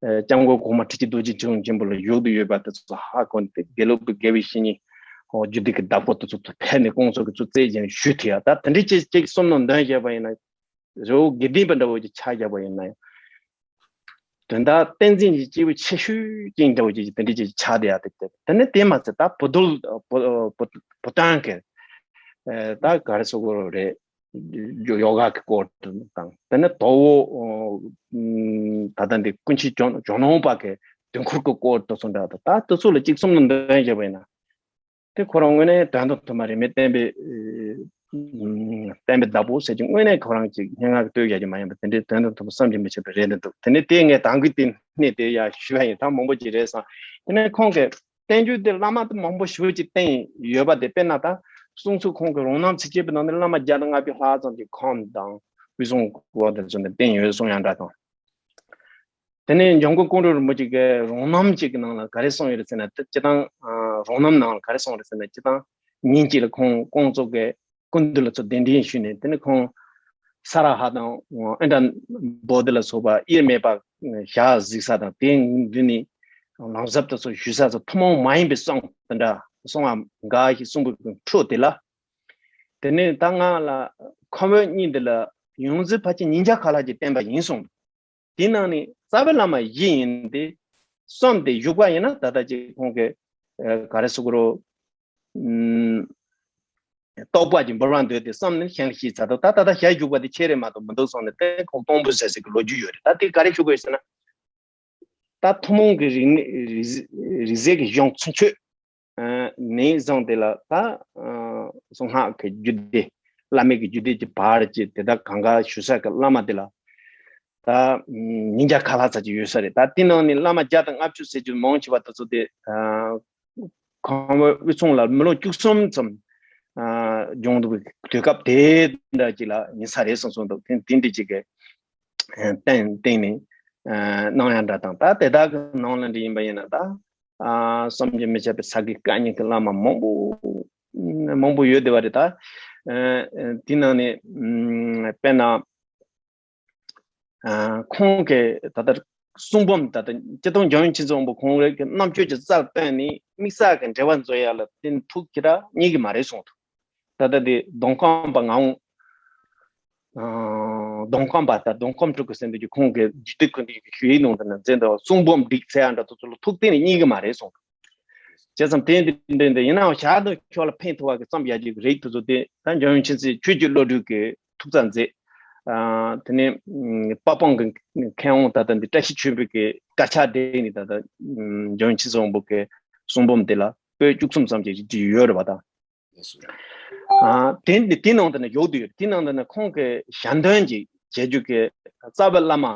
སྐྱབས་མགོན་གོང་མ་ཁྲི་ཆེན་རྡོ་རྗེ་འཆང་ཆེན་པོ་ལ་བཞུགས་བསྡད་ཡོད་པ་དེ་ཚོ་ཧ་གོ་ནས། དེ་དགེ་ལུགས་པའི་དགེ་བའི་བཤེས་གཉེན་ཧོ་རྒྱུད་སྡེ་གི་བདག་པོ་དེ་ཚོ་ཕེབས་ནས་ཁོང་ཚོ་གི་ཚུར་རྩད་གཞན་ཞུས་ཐུབ་ཡ། ད་དེ་འདྲའི་ཅིག་ཅིག་བསམ་བློ་འདོན་བཞག་པ་ཡིན་ན། རི་བོ་དགེ་ལྡན་པ་འདྲ་བོ་ཅིག་ཆ་བཞག་པ་ཡིན་ན་ཡང་། དོན་དག་བསྟན་འཛིན་གྱི་སྐྱེས་བུ་ཆེ་ཤོས་ཅན་འདྲ་བོ་ཅིག་དེ་འདྲའི་ཅིག་ཆགས་བསྡད་ཡ་དེ། དེ་ནས་དེ་མ་ཚད་ད་བུ་དོལ་བུ་བུ་བུ་སྟོན་གྱི་ད་ག་རེ་ཟེར་དགོས་རེད། ཡོ་ཡོ་ག་གི་སྐོར་དུ་དང་། དེ་ནས་དོལ་པོ་ད་ལྟ་འདི་ཀུན་མཁྱེན་ཇོ་ཇོ་ནང་པ་གི་དུས་འཁོར་གྱི་སྐོར་དུ་སོང་འདྲ། ད་ད་དེ་ཚོ་ལ་ཅིག་བསམ་བློ་འདོན་བཞག་པ་ཡིན་ན། དེ་ཁོ་རང་དངོས་གནས་དོན་དང་མཐུན་པ་རེད། མི་བསྟན་པའི་བསྟན་པའི་བདག་པོ་ཟེར་གྱི་དངོས་གནས་ཁོ་རང་ཅིག་སྙན་ངག་གི་བསྟོད་བཞག་རྒྱུ་མ་ཡིན་པ་དེ་འདྲའི་དོན་དང་མཐུན་པ་བསམ་གྱིས་མི་ཁྱབ་པ་རེད་འདུག་དེ་ནས་དེ་ངས་དང་གི་དེ་སྣེ་དེ་ཡ་ཞུ་བ་ཡིན། ད་མང་པོ་ཅིག་རེད་བསམ། དེ་ནས་ཁོང་གི་བསྟན་བཅོས་དེ་བླ་མ་དེ་མང་པོ་ཞེ་པོ་ཅིག་བསྟན་ཡོད་པ་དེ། དཔེར་ན་ད་གསུང་ཚུལ་ཁོང་གི་རང་རྣམ་ཚིགས་བཅད་པའི་ནང་ནས་བླ་མ་བརྒྱ་དང་ལྔ་བཅུ་ལྷག་ཙམ་གྱི་ཁམས་དང་དབུས་གཙང་གི་སྐོར་དེ་ཚོ་ནས་བསྟན་ཡོད་གསུང་ཡང་འདྲ་དང་། དེ་ནས་འཇམ་མགོན་ཀོང་སྤྲུལ་རིན་པོ་ཆེ་གི་རང་རྣམ་ཅིག་གི་ནང་ལ་ག་རེ་གསུངས་ཡོད་རེད་ཟེར་ན། དེ་སྤྱིར་བཏང་རང་རྣམ་ནང་ལ་ག་རེ་གསུངས་རེད་ཟེར་ན། སྤྱིར་བཏང་ཉིན་གཅིག་ལ་ཁོང་ཀོང་ཚོ་གི་སྐུ་མདུན་ལ་ཚུར་གདན་འདྲེན་ཞུས་ནས། དེ་ནས་ཁོང་ས་ར་ཧ་དང་ཨིནྡྲ་བོ་དྷི་ལ་སོགས་པ་དབྱེར་མེད་པ་ཞལ་གཟིགས་ས་དང་། དེའི་མདུན་ནས་ལམ་ཟབ་དེ་ཚོ་ཞུ་ས་ཚོ་ཐུན་མོང་མ་ཡིན་པའི་གསུང་དེ་འདྲ་གསུང་བ་འགའ་ཞིག་གསུང་པའི་འཕྲོ་དེ་ལ། དེ་ནས་ད་ང་ལ་ཁམས་པ་གཉིས་འདི་ལ་ཡོངས་འཛིན་ཕལ་ཆེར་ཉིས་བརྒྱ་ཁ་ལྷག་ཅིག་བསྟེན་པ་ཡིན་གསུངས། དེའི་ནང་ནས་རྩ་བའི་བླ་མ་བཞི་ཡིན་ཏེ། གསུམ་དེ་བཞུགས་པ་ཡིན་ན་ད་ལྟ་ཅིག་ཁོང་གི་ཨ་ག་རེ་ཟེར་དགོས་རེད། ཨུམ། རྟོགས་པ་ཅིག་འབར་བ་འདོད་དེ། གསུམ་ནི་གཞན་ལ་ཤེས་ཚར་འདུག་ད་ད་ལྟ་ཞལ་བཞུགས་པ་དེ་ཁྱེད་རེད་མ་གཏོགས་མི་འདུག་གསུངས་ནས། དེ་ཁོང་སྟོང་པོ་ཟེར་ཟེར་གི་ལོ་རྒྱུས་ཡོད་རེད། ད་དེ་ག་རེ་ཞུ་དགོས་ཟེར་ན། ད་ཐུན་མོང་གི་རིག་གནས་རིག་རིག་གསར་གྱི་གཞུང་ཚུན་ཆད་ནས་བཟུང་དེ་ལ་ད་གསུང་སྔགས་ཀྱི་རྒྱུད་སྡེ། བླ་མེད་ཀྱི་རྒྱུད་སྡེ་གྱི་བར་གྱི་དེ་དག་གང་ག་ཞུ་ས་གི་བླ་མ་དེ་ལ་ད་ཉིས་བརྒྱ་ཁ་ལྷག་ཙམ་ཅིག་ཡོད་ས་རེད། ད་དེ་ནང་ནས་བླ་མ་བརྒྱ་དང་ལྔ་བཅུ་ཟེར་རྒྱུ་མང་ཆེ་བ་དེ་ཚོ་དེ་ཁམས་པ་དབུས་གཙང་ལ་མི་ལོ་བཅུ་གསུམ་ཙམ་སྦྱོང་འདུག་པའི་དུས་སྐབས་དེ་འདྲ་ཅིག་ལ་ཡིན་ས་རེད་གསུངས་གསུངས་འདུག་དེ་དེ་འདྲ་ཅིག་གི་བསྟན་བསྟན་ནས་གནང་ཡ་འདྲ་དང་། ད་དེ་དག་གི་ནང་ལ་འདྲ་ཡིན་པ་ཡིན་ན། ད་བསམ་གྱིས་མི་ཁྱབ་པའི་ས་དགེ་བཀའ་རྙིང་གི་བླ་མ་མང་པོ་མང་པོ་ཡོད་བསྡད་པ་རེད། ད་དེ་ནང་ནས་དཔེར་ན། ཁོང་གིས་ད་ལྟ་གསུང་འབུམ། ད་ལྟ་སྤྱིར་བཏང་འཇམ་དབྱངས་ཆོས་མཚོ་དབང་པོ་ཁོང་རང་གི་རྣམ་དཔྱོད་ཀྱི་རྩལ་བཏོན་ནས་དམིགས་བསལ་གྱི་འགྲེལ་པ་མཛོད་ཡ་ལ་བརྟེན་ཐུག་ཁྱེད་རང་རྙེད་གི་མ་རེད་གསུངས་འདུག་ད་ལྟ་དེ་མདོ་ཁམས་པ་ངག་དབང་། མདོ་ཁམས་པ། ད་མདོ་ཁམས་སྤྲུལ་སྐུ་ཟེར་འདུག་གི། ཁོང་གིས་རྒྱུད་སྡེ་ཀུན་བཏུས་ཀྱི་ཞུ་ཡིག་ནང་དུ་ན་མཛད་འདུག་གསུང་འབུམ་བསྒྲིགས་ཚར་ཡ་འདྲ་དེ་ཚོ་ལ་ཐུག་བརྟེན་ནས་རྙེད་གི་མ་རེད་གསུངས་འདུག་བྱས་ཙང་དེ་འདི་འདི་འདི་ཡིན་ནའང་ཞག་དང་ཁྱོད་ལ་ཕན་ཐོགས་པ་གི་ཙམ་ཡག་ཅིག་རེད། དེ་ཚོ་དེ་ད་འཇམ་དབྱངས་ཆོས་མཚོ་ཆོས་ཀྱི་བློ་གྲོས་ཀྱི་ཐུགས་རྩལ་མཛད། ཨ་དེ་ནས་ཨུམ་དཔལ་སྤུངས་ཀྱི་མཁས་དབང་ད་ལྟ་འདི་བཀྲ་ཤིས་ཆོས་འཕེལ་གྱི་དཀར་ཆག་འདྲེས་ནས་ད་ལྟ་ཨུམ་འཇམ་དབྱངས་ཆོས་མཚོ་དབང་པོ་གི་གསུང་འབུམ་དེ་ལ་པོད་བཅུ་གསུམ་ཙམ་ཅིག་བྲིས་ཡོད་རེད་པ། ད་ཨ་དེ་འདི་དེ་ནང་དུ་ནི་ཡོད་དུ་ཡོད། དེ་ནང་དུ་ནི་ཁོང་གི་ཞལ་འདོན་གྱི་བྱེད་རྒྱུ་གི་རྩ་བའི་བླ་མ་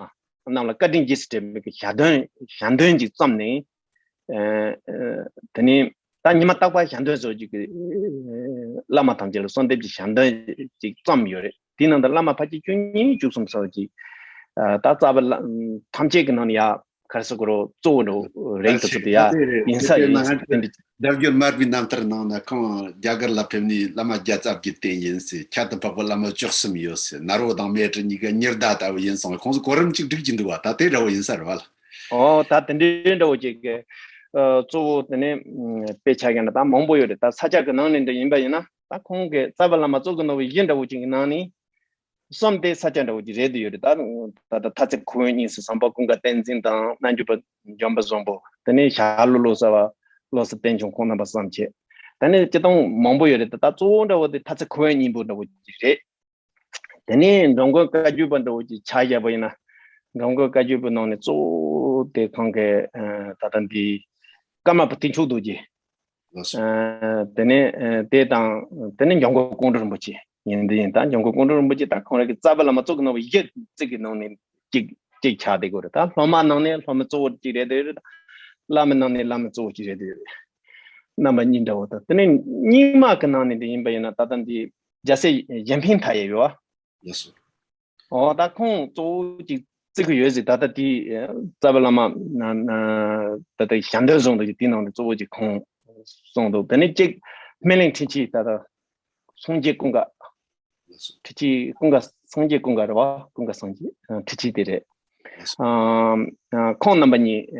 རྣམས་ལ་བཀའ་དྲིན་རྗེས་སུ་དྲན་པའི་གི་ཞལ་འདོན་ཞལ་འདོན་ཅིག་བརྩམས་ནས། ཨ་ཨ་དེ་ནས་ད་ཉི་མ་རྟག་པར་ཞལ་འདོན་སོགས་ཀྱི་བླ་མ་ཐམས་ཅད་ལ་གསོལ་འདེབས་ཀྱི་ཞལ་འདོན་ཅིག་བརྩམས་ཡོད་རེད། དེའི་ནང་དུ་བླ་མ་ཕལ་ཆེར་བཅུ་གཉིས་བཅུ་གསུམ་སོགས་ཀྱི་ཨ་ད་རྩ་བའི་བླ་ཐམས་ཅད་ཀྱི་ནང་ནས་ཡ་ག་རེ་ཟེར་དགོས་རེད། གཙོ་བོ་འགྲོ་རེད། དེ་ཚོ་དེ་ཡ་ཡིན་ས་ཡིན་ས་དེ་འདྲ། སྡེབ་སྦྱོར་མར་པའི་རྣམ་ཐར་ནང་ན་ཁོང་རྒྱ་གར་ལ་ཕེབས་ནས་བླ་མ་བརྒྱ་རྩ་བརྒྱད་བསྟེན་ཡིན་ཟེར། ཁྱད་དུ་འཕགས་པ་བླ་མ་བཅུ་གསུམ་ཡོད་ཟེར། ནཱ་རོ་དང་མཻ་ཏྲི་གཉིས་ཀ་ཉི་ཟླ་ལྟ་བུ་ཡིན་གསུངས། ཁོང་ཚོ་གོ་རིམ་གཅིག་སྒྲིག་གྱི་འདུག་བ། ད་དེ་འདྲ་བོ་ཡིན་ས་རེད་བ་ལ། ཨོ་ད་དེ་འདྲའི་འདྲ་བོ་ཅིག་གི་ཨ་གཙོ་བོ་དེ་ནས་དཔེ་ཆ་ཡིན་ན་ད་མང་པོ་ཡོད་རེད། ད་ས་སྐྱ་གི་ནང་ནས་འདྲ་ཡིན་པ་ཡིན་ན། ད་ཁོང་གི་རྩ་བའི་བླ་མ་གཙོ་གི་ནོར་བུ་བཞི་འདྲ་བོ་ཅིག་གི་ནང་ནས། གསུམ་དེ་ས་སྐྱ་འདྲ་བོ་ཅིག་རེད་དུ་ཡོད་རེད། ད་ད་ལྟ་ཐ་ཚིག་ཁོ་བོའི་སྙིང་ཟེར། བསམ་པ་ཀུན་དགའ་བསྟན་འཛིན་དང་རྣལ་འབྱོར་པ་འཇམ་དཔལ་བཟང་པོ། དེ་ནས་ཞྭ་ལུ་བློ་གསལ་བ་བློ་གསལ་བསྟན་སྐྱོང་ཁོང་རྣམ་པ་བསམ་འཆར། དེ་ནས་སྤྱིར་བཏང་མང་པོ་ཡོད་རེད། ད་ད་གཙོ་བོ་འདྲ་བོ་དེ་ཐ་ཚིག་ཁོ་བོའི་སྙིང་པོ་འདྲ་བོ་ཅིག་རེད། དེ་ནས་འགྲོ་མགོན་བཀའ་བརྒྱུད་པ་འདྲ་བོ་ཅིག་ཆ་བཞག་པ་ཡིན་ན། འགྲོ་མགོན་བཀའ་བརྒྱུད་པའི་ནང་ནས་གཙོ་བོ་དེ་ཁོང་གི་ཨ་ད་ལྟ་འདི་ཀརྨ་པ་དུས་མཆོག་རྡོ་རྗེ། ལགས་སོ། ཨ་དེ་ནས་ཨ་དེ་དང་དེ་ནས་འཇམ་མགོན་ཀོང་སྤྲུལ་རིན་པོ་ཆེ་ཡིན་འདི་ཡིན། ད་འཇམ་མགོན་ཀོང་སྤྲུལ་རིན་པོ་ཆེ་ད་ཁོང་རང་གི་རྩ་བའི་བླ་མ་གཙོ་གི་ནང་བཞིན་གཅིག་གི་ནང་ནས་གཅིག་གཅིག་ཆགས་བསྡད་དགོས་རེད། ད་སློབ་མ་ནང་ནས་སློབ་མ་གཙོ་བོ་གཅིག་རེད་འདོད་རེད། བླ་མའི་ནང་ནས་བླ་མ་གཙོ་བོ་གཅིག་རེད་འདོད་རེད། རྣམ་པ་གཉིས་འདྲ་བོ་དང་། དེ་ནས་རྙིང་མ་གི་ནང་ནས་འདི་ཡིན་པ་ཡིན་ན་ད་ལྟ་འདི་རྒྱལ་སྲས་གཞན་ཕན་མཐའ་ཡས་ཡོད། ལགས་སོ། འོ་ད་ཁོང་གཙོ་བོ་གཅིག་བརྩི་གི་ཡོད་ཟེར། ད་ལྟ་དེ་རྩ་བའི་བླ་མ་ན་ན་ད་ལྟ་ཞལ་འདོན་བཟུང་འདུག་ཅིག་དེའི་ནང་ནས་གཙོ་བོ་གཅིག་ཁོང་གསུངས་འདུག་དེ་ནས་གཅིག་སྨིན་གླིང་ཁྲི་ཆེན་ད་ལྟ་སངས་རྒྱས་ཀུན་དགའ། ཁྲི་ཆེན་ཀུན་དགའ། སངས་རྒྱས་ཀུན་དགའ་རེད་བ། ཀུན་དགའ་སངས་རྒྱས་ཨ་ཁྲི་ཆེན་དེ་རེད། ཨ་ཨ་ཁོང་རྣམ་པ་གཉིས་ཨ་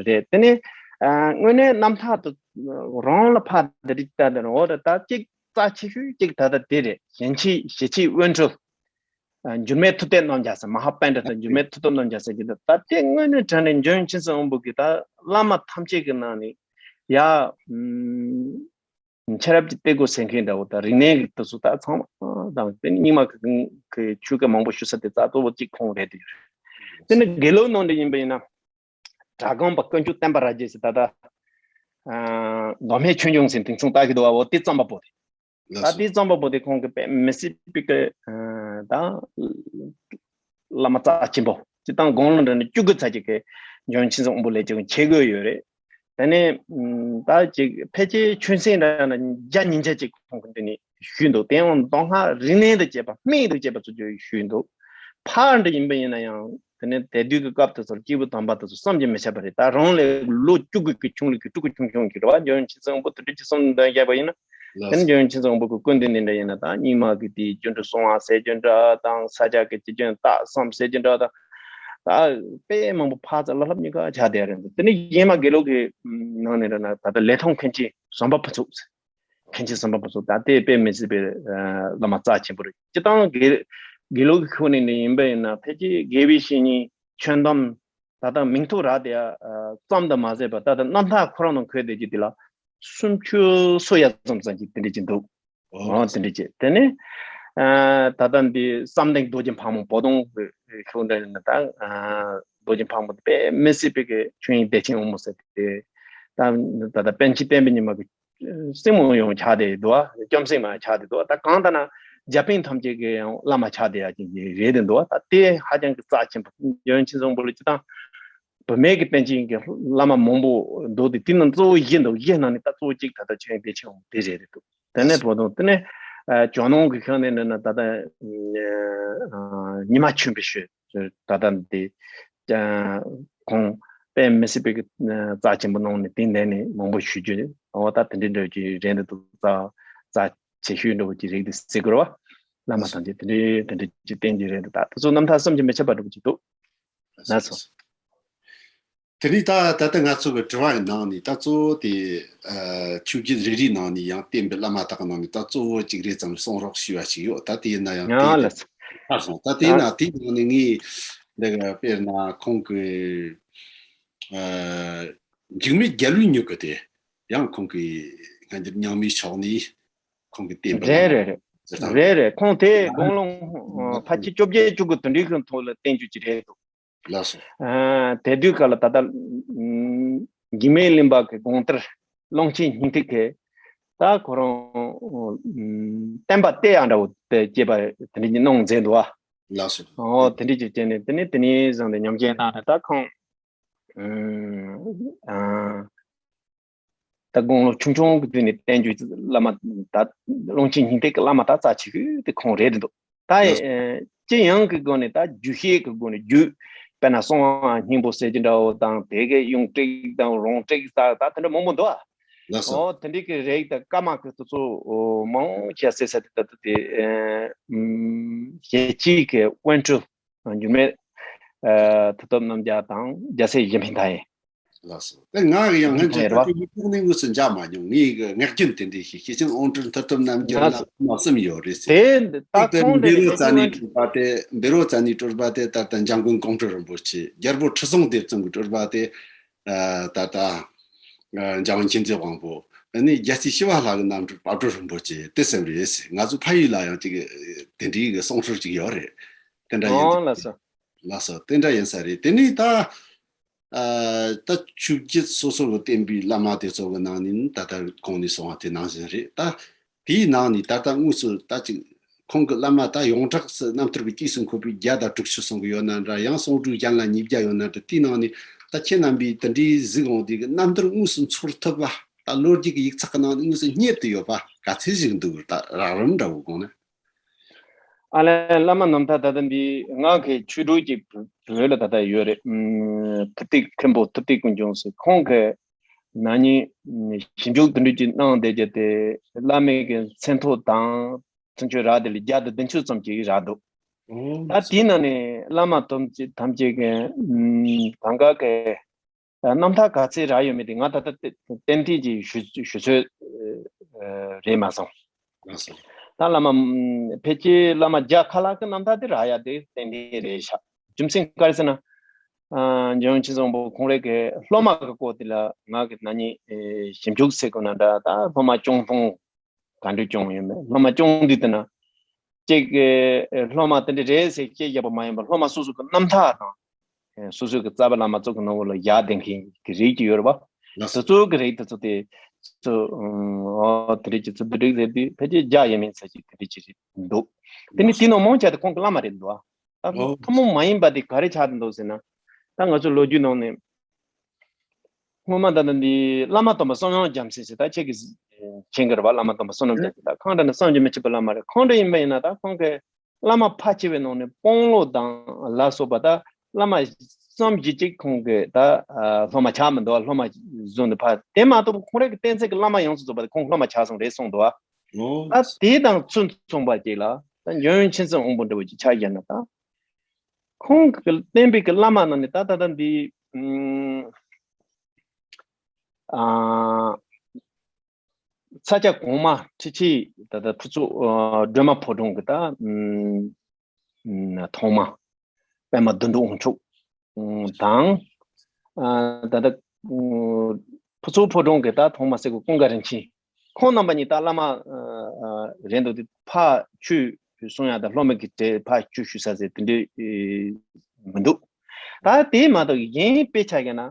རེད། དེ་ནས་ཨ་དངོས་གནས་རྣམ་ཐར་དུ་རང་ལ་ཕར་འདི་རིགས་ལྟ་དེ་རེད། འོ་ད་ད་གཅིག་རྩ་ཆེ་ཤོས་གཅིག་ད་ལྟ་དེ་རེད། གཞན་ཕྱིར་ཞེ་ཆེ་དབོན་སྤྲུལ། ཨ་འགྱུར་མེད་མཐུ་སྟོབས་རྣམ་རྒྱལ་ཟེར། མ་ཧཱ་པཎྜི་ཏ་འགྱུར་མེད་མཐུ་སྟོབས་རྣམ་རྒྱལ་ཟེར་གྱི་འདུག་ད་དེ་དངོས་གནས་དྲང་གནས་འཇམ་དབྱངས་མཁྱེན་བརྩེ་དབང་པོ་གི་ད་བླ་མ་ཐམས་ཅད་ཀྱི་ནང་ནས་ཡ་ཨུམ་ཤེས་རབ་ཀྱི་གཏེར་སྒོ་ཟེར་མཁན་འདྲ་བོ་དང་རིག་གནས་ཀྱི་དེ་ཚོ་ད་ཚང་མ་དང་དེ་ནི་རྙིང་མ་གི་གི་ཆོས་སྐད་མང་པོ་ཞུ་ས་དེ་རྩ་གཙོ་བོ་གཅིག་ཁོང་རེད་དེ། དེ་ནི་དགེ་ལུགས་ནང་དུ་ཡིན་པ་ཡིན་ན། གྲྭ་སྒང་པ་དཀོན་མཆོག་བསྟན་པ་ར་རྒྱས་ཟེར་ད་ལྟ་ཨ་མདོ་སྨད་ཆོས་འབྱུང་ཟེར་དེང་སང་ལྟ་གི་འདུག་བ། འོ་དེ་རྩོམ་པ་པོ་རེད། ལགས་ད་སོ། དེའི་རྩོམ་པ་པོ་དེ་ཁོང་གི་དཔེ་མི་སྲིད་པའི་གི་ཨ་ད་བླ་མ་རྩ་ཆེན་པོ་སྤྱིར་བཏང་དགུང་ལོ་འདྲ་ནི་བཅུ་དགུ་ཚར་གཅིག་གི་འཇམ་དབྱངས་མཁྱེན་བརྩེ་དབང་པོ་ལས་ཀྱང་ཆེ་དགོས་ཡོད་རེད། དེ་ནས་ཨ་ད་ཅིག་ཕལ་ཆེར་ཆོས་སེམས་འདྲ་ན་བརྒྱ་ཉིས་བརྒྱ་ཅིག་ཁོང་གི་འདི་ནས་ཞུས་འདུག་དེ་ཡང་མདོ་སྔགས་རིག་གནས་དང་བཅས་པ་སྨན་དང་བཅས་པ་ཚོ་ཅིག་ཞུས་འདུག་ཕར་འདྲ་ཡིན་པ་ཡིན་ན་ཡང་དེ་ནས་དེ་དུས་ཀྱི་སྐབས་དེ་ཚོར་སྐྱེས་བུ་དམ་པ་དེ་ཚོ་བསམ་གྱིས་མི་ཁྱབ་པ་རེད། ད་རང་ལས་ལོ་བཅུ་དགུ་གི་ཆུང་ལོ་གི་ཕྲུ་གུ་ཆུང་ཆུང་གི་རེད་བ། འཇམ་དབྱངས་མཁྱེན་བརྩེ་དབང་པོ་དེ་འདྲ་ཅིག་བསམ་འདོན་བརྒྱབ་པ་ཡིན་ན། དེ་ནི་འཇམ་དབྱངས་མཁྱེན་བརྩེ་དབང་པོ་གི་སྐུ་མདུན་ནས་འདྲ་ཡིན་ན་ད་རྙིང་མ་གི་དེའི་སྒྱུ་འཕྲུལ་སྲུང་བ་ཟེར་རྒྱུ་འདྲ་དང་ས་སྐྱ་གི་སྤྱི་སྤྱོད་རྟགས་བསམ་ཟེར་རྒྱུ་འདྲ་དང་། ད་དཔེ་མང་པོ་ཕར་ཚུར་ལ་ལྷབ་གཉིས་ཀ་ཆགས་བསྡད་རེད། དེ་ནི་གཞན་མ་དགེ་ལུགས་ཀྱི་ནང་ནས་རེད་ན་ད་ལྟ་ལི་ཐང་མཁན་ཆེན་ཟམ་པ་ཕུན་ཚོགས་ཟེར། མཁན་ཆེན་ཟམ་པ་ཕུན་ཚོགས་ད་ལྟའི་དཔེ་མི་སྲིད་པའི་ཨ་བླ་མ་རྩ་ཆེན་པོ་རེད། སྤྱིར་བཏང་དགེ་དགེ་ལུགས་ཀྱི་ཁོངས་ནས་ནི་ཡིན་པ་ཡིན་ན་ཕལ་ཆེར་དགེ་བའི་བཤེས་གཉེན་ཆོས་གདམས་ད་ལྟ་མིང་ཐོ་རག་དེ་ཨ་ཙམ་དུ་མ་ཟད་པར་ད་ལྟ་རྣམ་ཐར་ཁོ་རང་ནང་འཁོད་བསྡད་རྒྱུ་དེ་ལ་སུམ་ཅུ་སོ་ཡ་ཙམ་ཙམ་ཅིག་དེ་འདྲ་ཅིག་འདུག་འོ་དེ་འདྲ་ཅིག་དེ་ནས་ཨ་ད་ལྟ་འདི་བསམ་གཏན་རྡོ་རྗེ་ཕག་མོ་བོ་དོང་གི་ཁྱོན་འདྲ་ཡིན་ན་ད་ཨ་རྡོ་རྗེ་ཕག་མོ་དཔེ་མི་སྲིད་པའི་གི་ཆོས་དབྱིངས་བདེ་ཆེན་དབང་མོ་ཟེར་ཏེ་ད་ད་ལྟ་པཎ་ཆེན་བསྟན་པའི་ཉི་མ་གི་སྲིང་མོ་ཡང་ཆགས་བསྡད་འདུག་བ། སྐྱོམ་སྲིང་མ་ཆགས་བསྡད་འདུག་བ། ད་གང་ལྟར་ན་རྒྱ་དཔོན་ཐམས་ཅད་ཀྱི་ཡང་བླ་མ་ཆགས་བསྡད་ཡ་ཅིག་རེད་དེ་འདུག་བ། ད་དེ་ཧ་ཅང་གི་རྩ་ཆེན་པོ་འཇམ་དབྱངས་མཁྱེན་བརྩེ་དབང་པོ་ལ་སྤྱིར་བཏང་བུད་མེད་ཀྱི་པཎ་ཆེན་གྱི་བླ་མ་མང་པོ་འདུག་སྟེ་དེ་ནང་གཙོ་བོ་བཞི་འདུག་བཞི་ནང་ནས་ད་གཙོ་བོ་གཅིག་ད་ལྟ་ཆོས་དབྱིངས་བདེ་ཆེན་དབང་མོ་དེ་རེད་འདུག་དེ་ནས་བོ་དོང་དེ་ནས་ཨ་ཇོ་ནང་གི་ཁྱོན་ནས་འདྲ་ན་ད་ལྟ་ཨ་ཉི་མ་ཆོས་འཕེལ་ཞུ། ད་ལྟ་འདི་ཨ་ཁོང་དཔེ་མི་སྲིད་པའི་གི་ཨ་རྩ་ཆེན་པོ་གནང་ནས་དེ་ནས་ནས་མང་པོ་ཞུ་རྒྱུ་འོ་ད་དེ་འདྲའི་འདྲ་ཅིག་རེད་འདུག་རྩ་རྩ་ཆེ་ཤོས་འདྲ་བོ་ཅིག་རེད་འདུག་ཟེར་དགོས་རེད་བ། བླ་མ་ཐམས་ཅད་དེ་འདྲའི་དེ་འདྲའི་ཅིག་བསྟེན་རྒྱུ་རེད་འདུག་ད་དེ་ཚོ་རྣམ་ཐར་བསམ་གྱིས་མི་ཁྱབ་པ་འདྲ་བོ་ཅིག་འདུག་ལགས་སོ། དེ་ནས་ད་ད་ལྟ་ང་ཚོ་གི་དྲི་བ་ཡི་ནང་ནས་ད་གཙོ་བོ་དེ་ཨ་ཆོས་བརྒྱུད་རེ་རེའི་ནང་ནས་ཡང་བསྟེན་པའི་བླ་མ་དག་གི་ནང་ནས་ད་གཙོ་བོ་གཅིག་རེ་ཙམ་གསུང་རོགས་ཞུས་པ་ཞིག་ཡོད། ད་དེ་ཡིན་ན་ཡང་ཡང་དེ་ལ་ཚར་སོང་། ད་དེ་ཡིན་ན་དེའི་ནང་ནས་ངས་འདི་ག་དཔེར་ན་ཁོང་གི་ཨ་འཇིགས་མེད་རྒྱལ་བའི་མྱུ་གུ་དེ་ཡང་ཁོང་གི་སྔ་འགྱུར་རྙིང་མའི་ཕྱོགས་ནས་ཁོང་གི་བསྟན་པ་རེད་རེད་རེད། རེད་རེད། ཁོང་དེ་དགུང་ལོ་ཕལ་ཆེར་བཅོ་བརྒྱད་བཅུ་དགུ་དེ་འདྲའི་ཁོང་ཐོག་ལ་བསྟེན་རྒྱུ་ཅིག་རེད་འདུག་ལགས་སོ། ཨ་དེ་དུས་སྐབས་ལ་ད་ལྟ་ཨམ་འཇིགས་མེད་གླིང་པ་གི་དགོངས་གཏེར་ཀློང་ཆེན་སྙིང་ཐིག་གི་ད་ཁོ་རང་ཨམ་བསྟན་པ་གཏད་ཡག་འདྲ་བོ་དེ་སྐྱེས་པ་དེ་འདྲ་གྱི་གནང་མཛད་འདུག་བ། ལགས་སོ། ཨོ་དེ་འདྲ་ཅིག་བྱས་ནས་དེ་ནས་དེ་ནས་བཟུང་སྟེ་ཉམས་བཞེས་གནང་ནས་ད་ཁོང་ཨམ་ཨ། ད་དགུང་ལོ་ཆུང་ཆུང་གི་དུས་ནས་བསྟན་བཅོས་བླ་མ་ད་ཀློང་ཆེན་སྙིང་ཐིག་གི་བླ་མ་ད་རྩ་ཆེ་ཤོས་དེ་ཁོང་རེད་འདུག་ད་ལགས་སོ། ཨེ་སྤྱི་ཡོངས་ཀྱི་སྒོ་ནས་ད་རྒྱུད་བཤད་ཀྱི་སྒོ་ནས་རྒྱུད་དཔེར་ན་གསང་བ་སྙིང་པོ་ཟེར་གྱི་འདྲ་བོ་དང་དེ་གའི་གཡུང་དྲུག་དང་རོང་དྲུག་ཟེར་ད་དེ་འདྲ་མང་པོ་འདུག་ཨ། ལགས་སོ། ཨོ་དེ་འདྲའི་གི་རིགས་དང་བཀའ་མ་གི་དེ་ཚོ་མང་ཆེ་ཟེར་ས་དེ་ད་ལྟ་དེ་ཨེ་ཨུམ་ཞལ་གཅིག་གི་དབོན་སྤྲུལ། འགྱུར་མེད་ཨ་མཐུ་སྟོབས་རྣམ་རྒྱལ་དང་རྒྱལ་སྲས་གཞན་ཕན་མཐའ་ཡས། ལགས་སོ། ད་ང་གི་ཡང་སྔོན་ཆད་ད་ལྟ་ཡིག་ཐོག་ནས་དངོས་སུ་མཇལ་མ་མྱོང་། ངའི་གི་ངག་རྒྱུན་དེ་འདྲ་ཞིག་སྐྱེས་ཆེན་དབང་སྤྲུལ་མཐུ་སྟོབས་རྣམ་རྒྱལ་ལགས་སོ། བླ་མ་གསུམ་ཡོད་རེད་ཟེར། དེ་ད་ད་ཁོང་འབྲི་རོ་རྩ་ནས་སྤྲུལ་པ་དེ་འབྲི་རོ་རྩ་ནས་སྤྲུལ་པ་དེ་ད་ལྟ་འཇམ་མགོན་ཀོང་སྤྲུལ་རིན་པོ་ཆེ། རྒྱལ་པོ་ཁྲི་སྲོང་ལྡེ་བཙན་གྱི་སྤྲུལ་པ་དེ་ཨ་ད་ལྟ་ཨ་འཇམ་དབྱངས་མཁྱེན་བརྩེ་དབང་པོ། ཨ་ནི་རྒྱལ་སྲས་ཞི་བ་ལྷ་གི་རྣམ་སྤྲུལ་དཔལ་སྤྲུལ་རིན་པོ་ཆེ་དེ་ཙམ་རེད་ཟེར། ང་ཚོ་ཕ་ཡུལ་ལ་ཡང་ཅིག་དེ་འདྲའི་གི་གསུང་སྲོལ་ཅིག་ཡོད་རེད། དེ་འདྲ་ཡིན། ཨོ་ལགས་སོ། ལགས་སོ། དེ་འདྲ་ཡིན་ས་རེད། དེ་ནས་ད་ཨ་ད་ཆོས་བརྒྱུད་སོ་སོ་གི་བསྟེན་པའི་བླ་མ་དེ་ཚོ་གི་ནང་ནས་ད་ལྟ་གོང་ནས་གསུངས་པ་དེ་ནང་བཞིན་རེད། ད་དེའི་ནང་ནས་ད་ལྟ་དངོས་སུ་ད་ཅིག་ཁོང་གི་བླ་མ་ད་ཡོངས་གྲགས་སུ་རྣམ་ཐར་གྱི་དཀྱུས་སུ་འཁོད་པའི་བརྒྱ་དང་དྲུག་ཅུ་གསུང་གི་ཡོད་ན་འདྲ། ཡང་གསུང་སྒྲོས་གཞན་ལ་ཉིས་བརྒྱ་ཡོད་ན་འདྲ། དེའི་ནང་ནས་ད་ཁྱེད་རྣམ་པས་དེ་འདྲའི་གཟིགས་འོང་དུས་ཀྱི་རྣམ་ཐར་དངོས་སུ་འཚོལ་ཐུབ་པ། ད་ལོ་རྒྱུས་ཀྱི་ཡིག་ཚགས་ཀྱི་ནང་དངོས་སུ་རྙེད་དུ་ཡོད་པ་ག་ཚད་ཞིག་འདུག་ད་རགས་རིམ་འདྲ་བོ་དགོངས་ན། ཨ་ལས། བླ་མ་རྣམ་ཐར་ད་ལྟ་འདི་ང་གི་ཆོས་དྲུག་གི་བོད་ལ་ད་ལྟ་ཡོད་རེད། ཨུམ། ཐུབ་བསྟན་མཁན་པོ་ཐུབ་བསྟན་ཀུན་འབྱུང་ཟེར། ཁོང་གི་ན་ནིང་ཞིབ་འཇུག་དེ་འདྲ་ཅིག་གནང་བསྡད་རྒྱུ་དེ་བླ་མའི་གི་མཚན་ཐོ་དང་ཚུན་ཆད་རག་དེ་ལ་བརྒྱ་དང་བདུན་ཅུ་ཙམ་ཅིག་རག་འདུག་ཨོ། ད་དེའི་ནང་ནས་བླ་མ་ཐམས་ཅད་ཐམས་ཅད་ཀྱི་ཨུམ་གང་ག་གི་རྣམ་ཐར་ག་ཚད་རག་ཡོད་མེད་དེ་ང་ད་ལྟ་ཏན་ཏན་ཅིག་ཞུ་ཞུ་ཚོད་ཨ་རེད་མ་སོང་། ལགས་སོ། ད་བླ་མ་ཕལ་ཆེར་བླ་མ་བརྒྱ་ཁ་ལྷག་གི་རྣམ་ཐར་དེ་རག་ཡ་དེ་ཏན་ཏན་རེད་ཤག་རྒྱུ་མཚན་ག་རེ་ཟེར་ན། ཨ་འཇམ་དབྱངས་ཆོས་ཚང་པོ་ཁོང་རང་གི་སློབ་མ་གི་སྐོར་དེ་ལ་ང་གི་ན་ནིང་ཨེ་ཞིབ་འཇུག་ཟེར་དགོས་ན་འདྲ། ད་སློབ་མ་སྐྱོང་སྟངས་ག་འདྲ་སྐྱོང་ཡོད་མེད། སློབ་མ་སྐྱོང་དུས་དེ་ན་གཅིག་གི་སློབ་མ་དེ་འདྲ་རེད་ཟེར་སྐད་རྒྱབ་པ་མ་ཡིན་པར་སློབ་མ་སོ་སོ་གི་རྣམ་ཐར་དང་། ཨེ་སོ་སོ་གི་རྩ་བའི་བླ་མ་ཚོ་གི་ནང་ལ་ཡར་ལྡན་མཁན་གྱི་རིགས་ཀྱི་ཡོད་རེད་པ། ལགས་སོ། དེ་ཚོ་གི་རིགས་དེ་ཚོ་དེ་ཚོ་ཨོ་དེ་འདྲ་ཅིག་ཚོ་བསྡུ་སྒྲིག་ཟེར་དུས་ཕལ་ཆེར་བརྒྱ་ཡས་མས་ཚད་ཅིག་དེ་འདྲ་ཅིག་རེད་འདུག་དེ་ནི་དེ་ནང་མང་ཆེ་བ་དེ་ཁོང་གི་བླ་མ་རེད་འདུག་ཨ། ད་ཨོ། ཐུན་མོང་མ་ཡིན་པ་དེ་ག་རེ་ཆགས་འདུག་ཟེར་ན། ད་ང་ཚོ་ལོ་རྒྱུས་ནང་ནས་སྔོན་མ་ད་ལྟ་འདི་བླ་མ་སྟོན་པ་བསམ་ཡས་རྒྱ་མཚོ་ཟེར། ད་ཁྱེད་ཀྱིས་མཁྱེན་གྱི་རེད་པ། བླ་མ་སྟོན་པ་བསམ་ཡས་རྒྱ་མཚོ་ད་གང་འདྲ་ན་བསམ་གྱིས་མི་ཁྱབ་པའི་བླ་མ་རེད། གང་འདྲ་ཡིན་པ་ཡིན་ན་ད་ཁོང་གི་བླ་མ་ཕལ་ཆེ་བའི་ནང་ནས་དཔོན་སློབ་དང་ལ་སོགས་པ་ད་བླ་མ་བསམ་གྱིས་གཅིག་ཁོང་གི་ད་ཨ་སློབ་མ་ཆགས་མི་འདུག་སློབ་མ་བཟུང་ནས་ཕར། དེ་མ་གཏོགས་ཁོང་རང་གི་བསྟེན་ཚད་ཀྱི་བླ་མ་ཡོངས་སུ་རྫོགས་པ་དེ་ཁོང་སློབ་མ་ཆགས་སོང་རེད་གསུངས་འདུག་ཨ། ད་དེ་དང་ཚུན་མཚུངས་པ་ཅིག་ལ་ད་འཇམ་དབྱངས་མཁྱེན་བརྩེ་དབང་པོ་འདྲ་བོ་ཅིག་ཆགས་བཞག་ན་ད། ཁོང་གི་བསྟེན་པའི་གི་བླ་མ་རྣམས་ནི་ད་ད་ལྟ་འདི་ཨ་ས་སྐྱ་གོང་མ་ཁྲི་ཆེན་ད་ལྟ་ཕུན་ཚོགས་ཨ་སྒྲོལ་མ་ཕོ་བྲང་གི་ད་ཐོག་མ་པདྨ་བདུད་འདུལ་དབང་ཕྱུག་དང་། ཨ་ད་ལྟ་ཕུན་ཚོགས་ཕོ་བྲང་གི་ད་ཐོག་མ་སྲས་སྐུ་ཀུན་དགའ་རིན་ཆེན། ཁོང་རྣམ་པ་གཉིས་ད་བླ་མ་ཨ་ཨ་རེད་འདུག་དེ་ཕར་ཆོས་གསུང་ཡ་དང་སློབ་མ་གི་གྲས་ཕར་ཆོས་ཞུ་ས་ཟེར་དེ་འདྲའི་ཨེ་མི་འདུག་ད་དེ་མ་གཏོགས་གཞན་དཔེ་ཆ་བཞག་ན།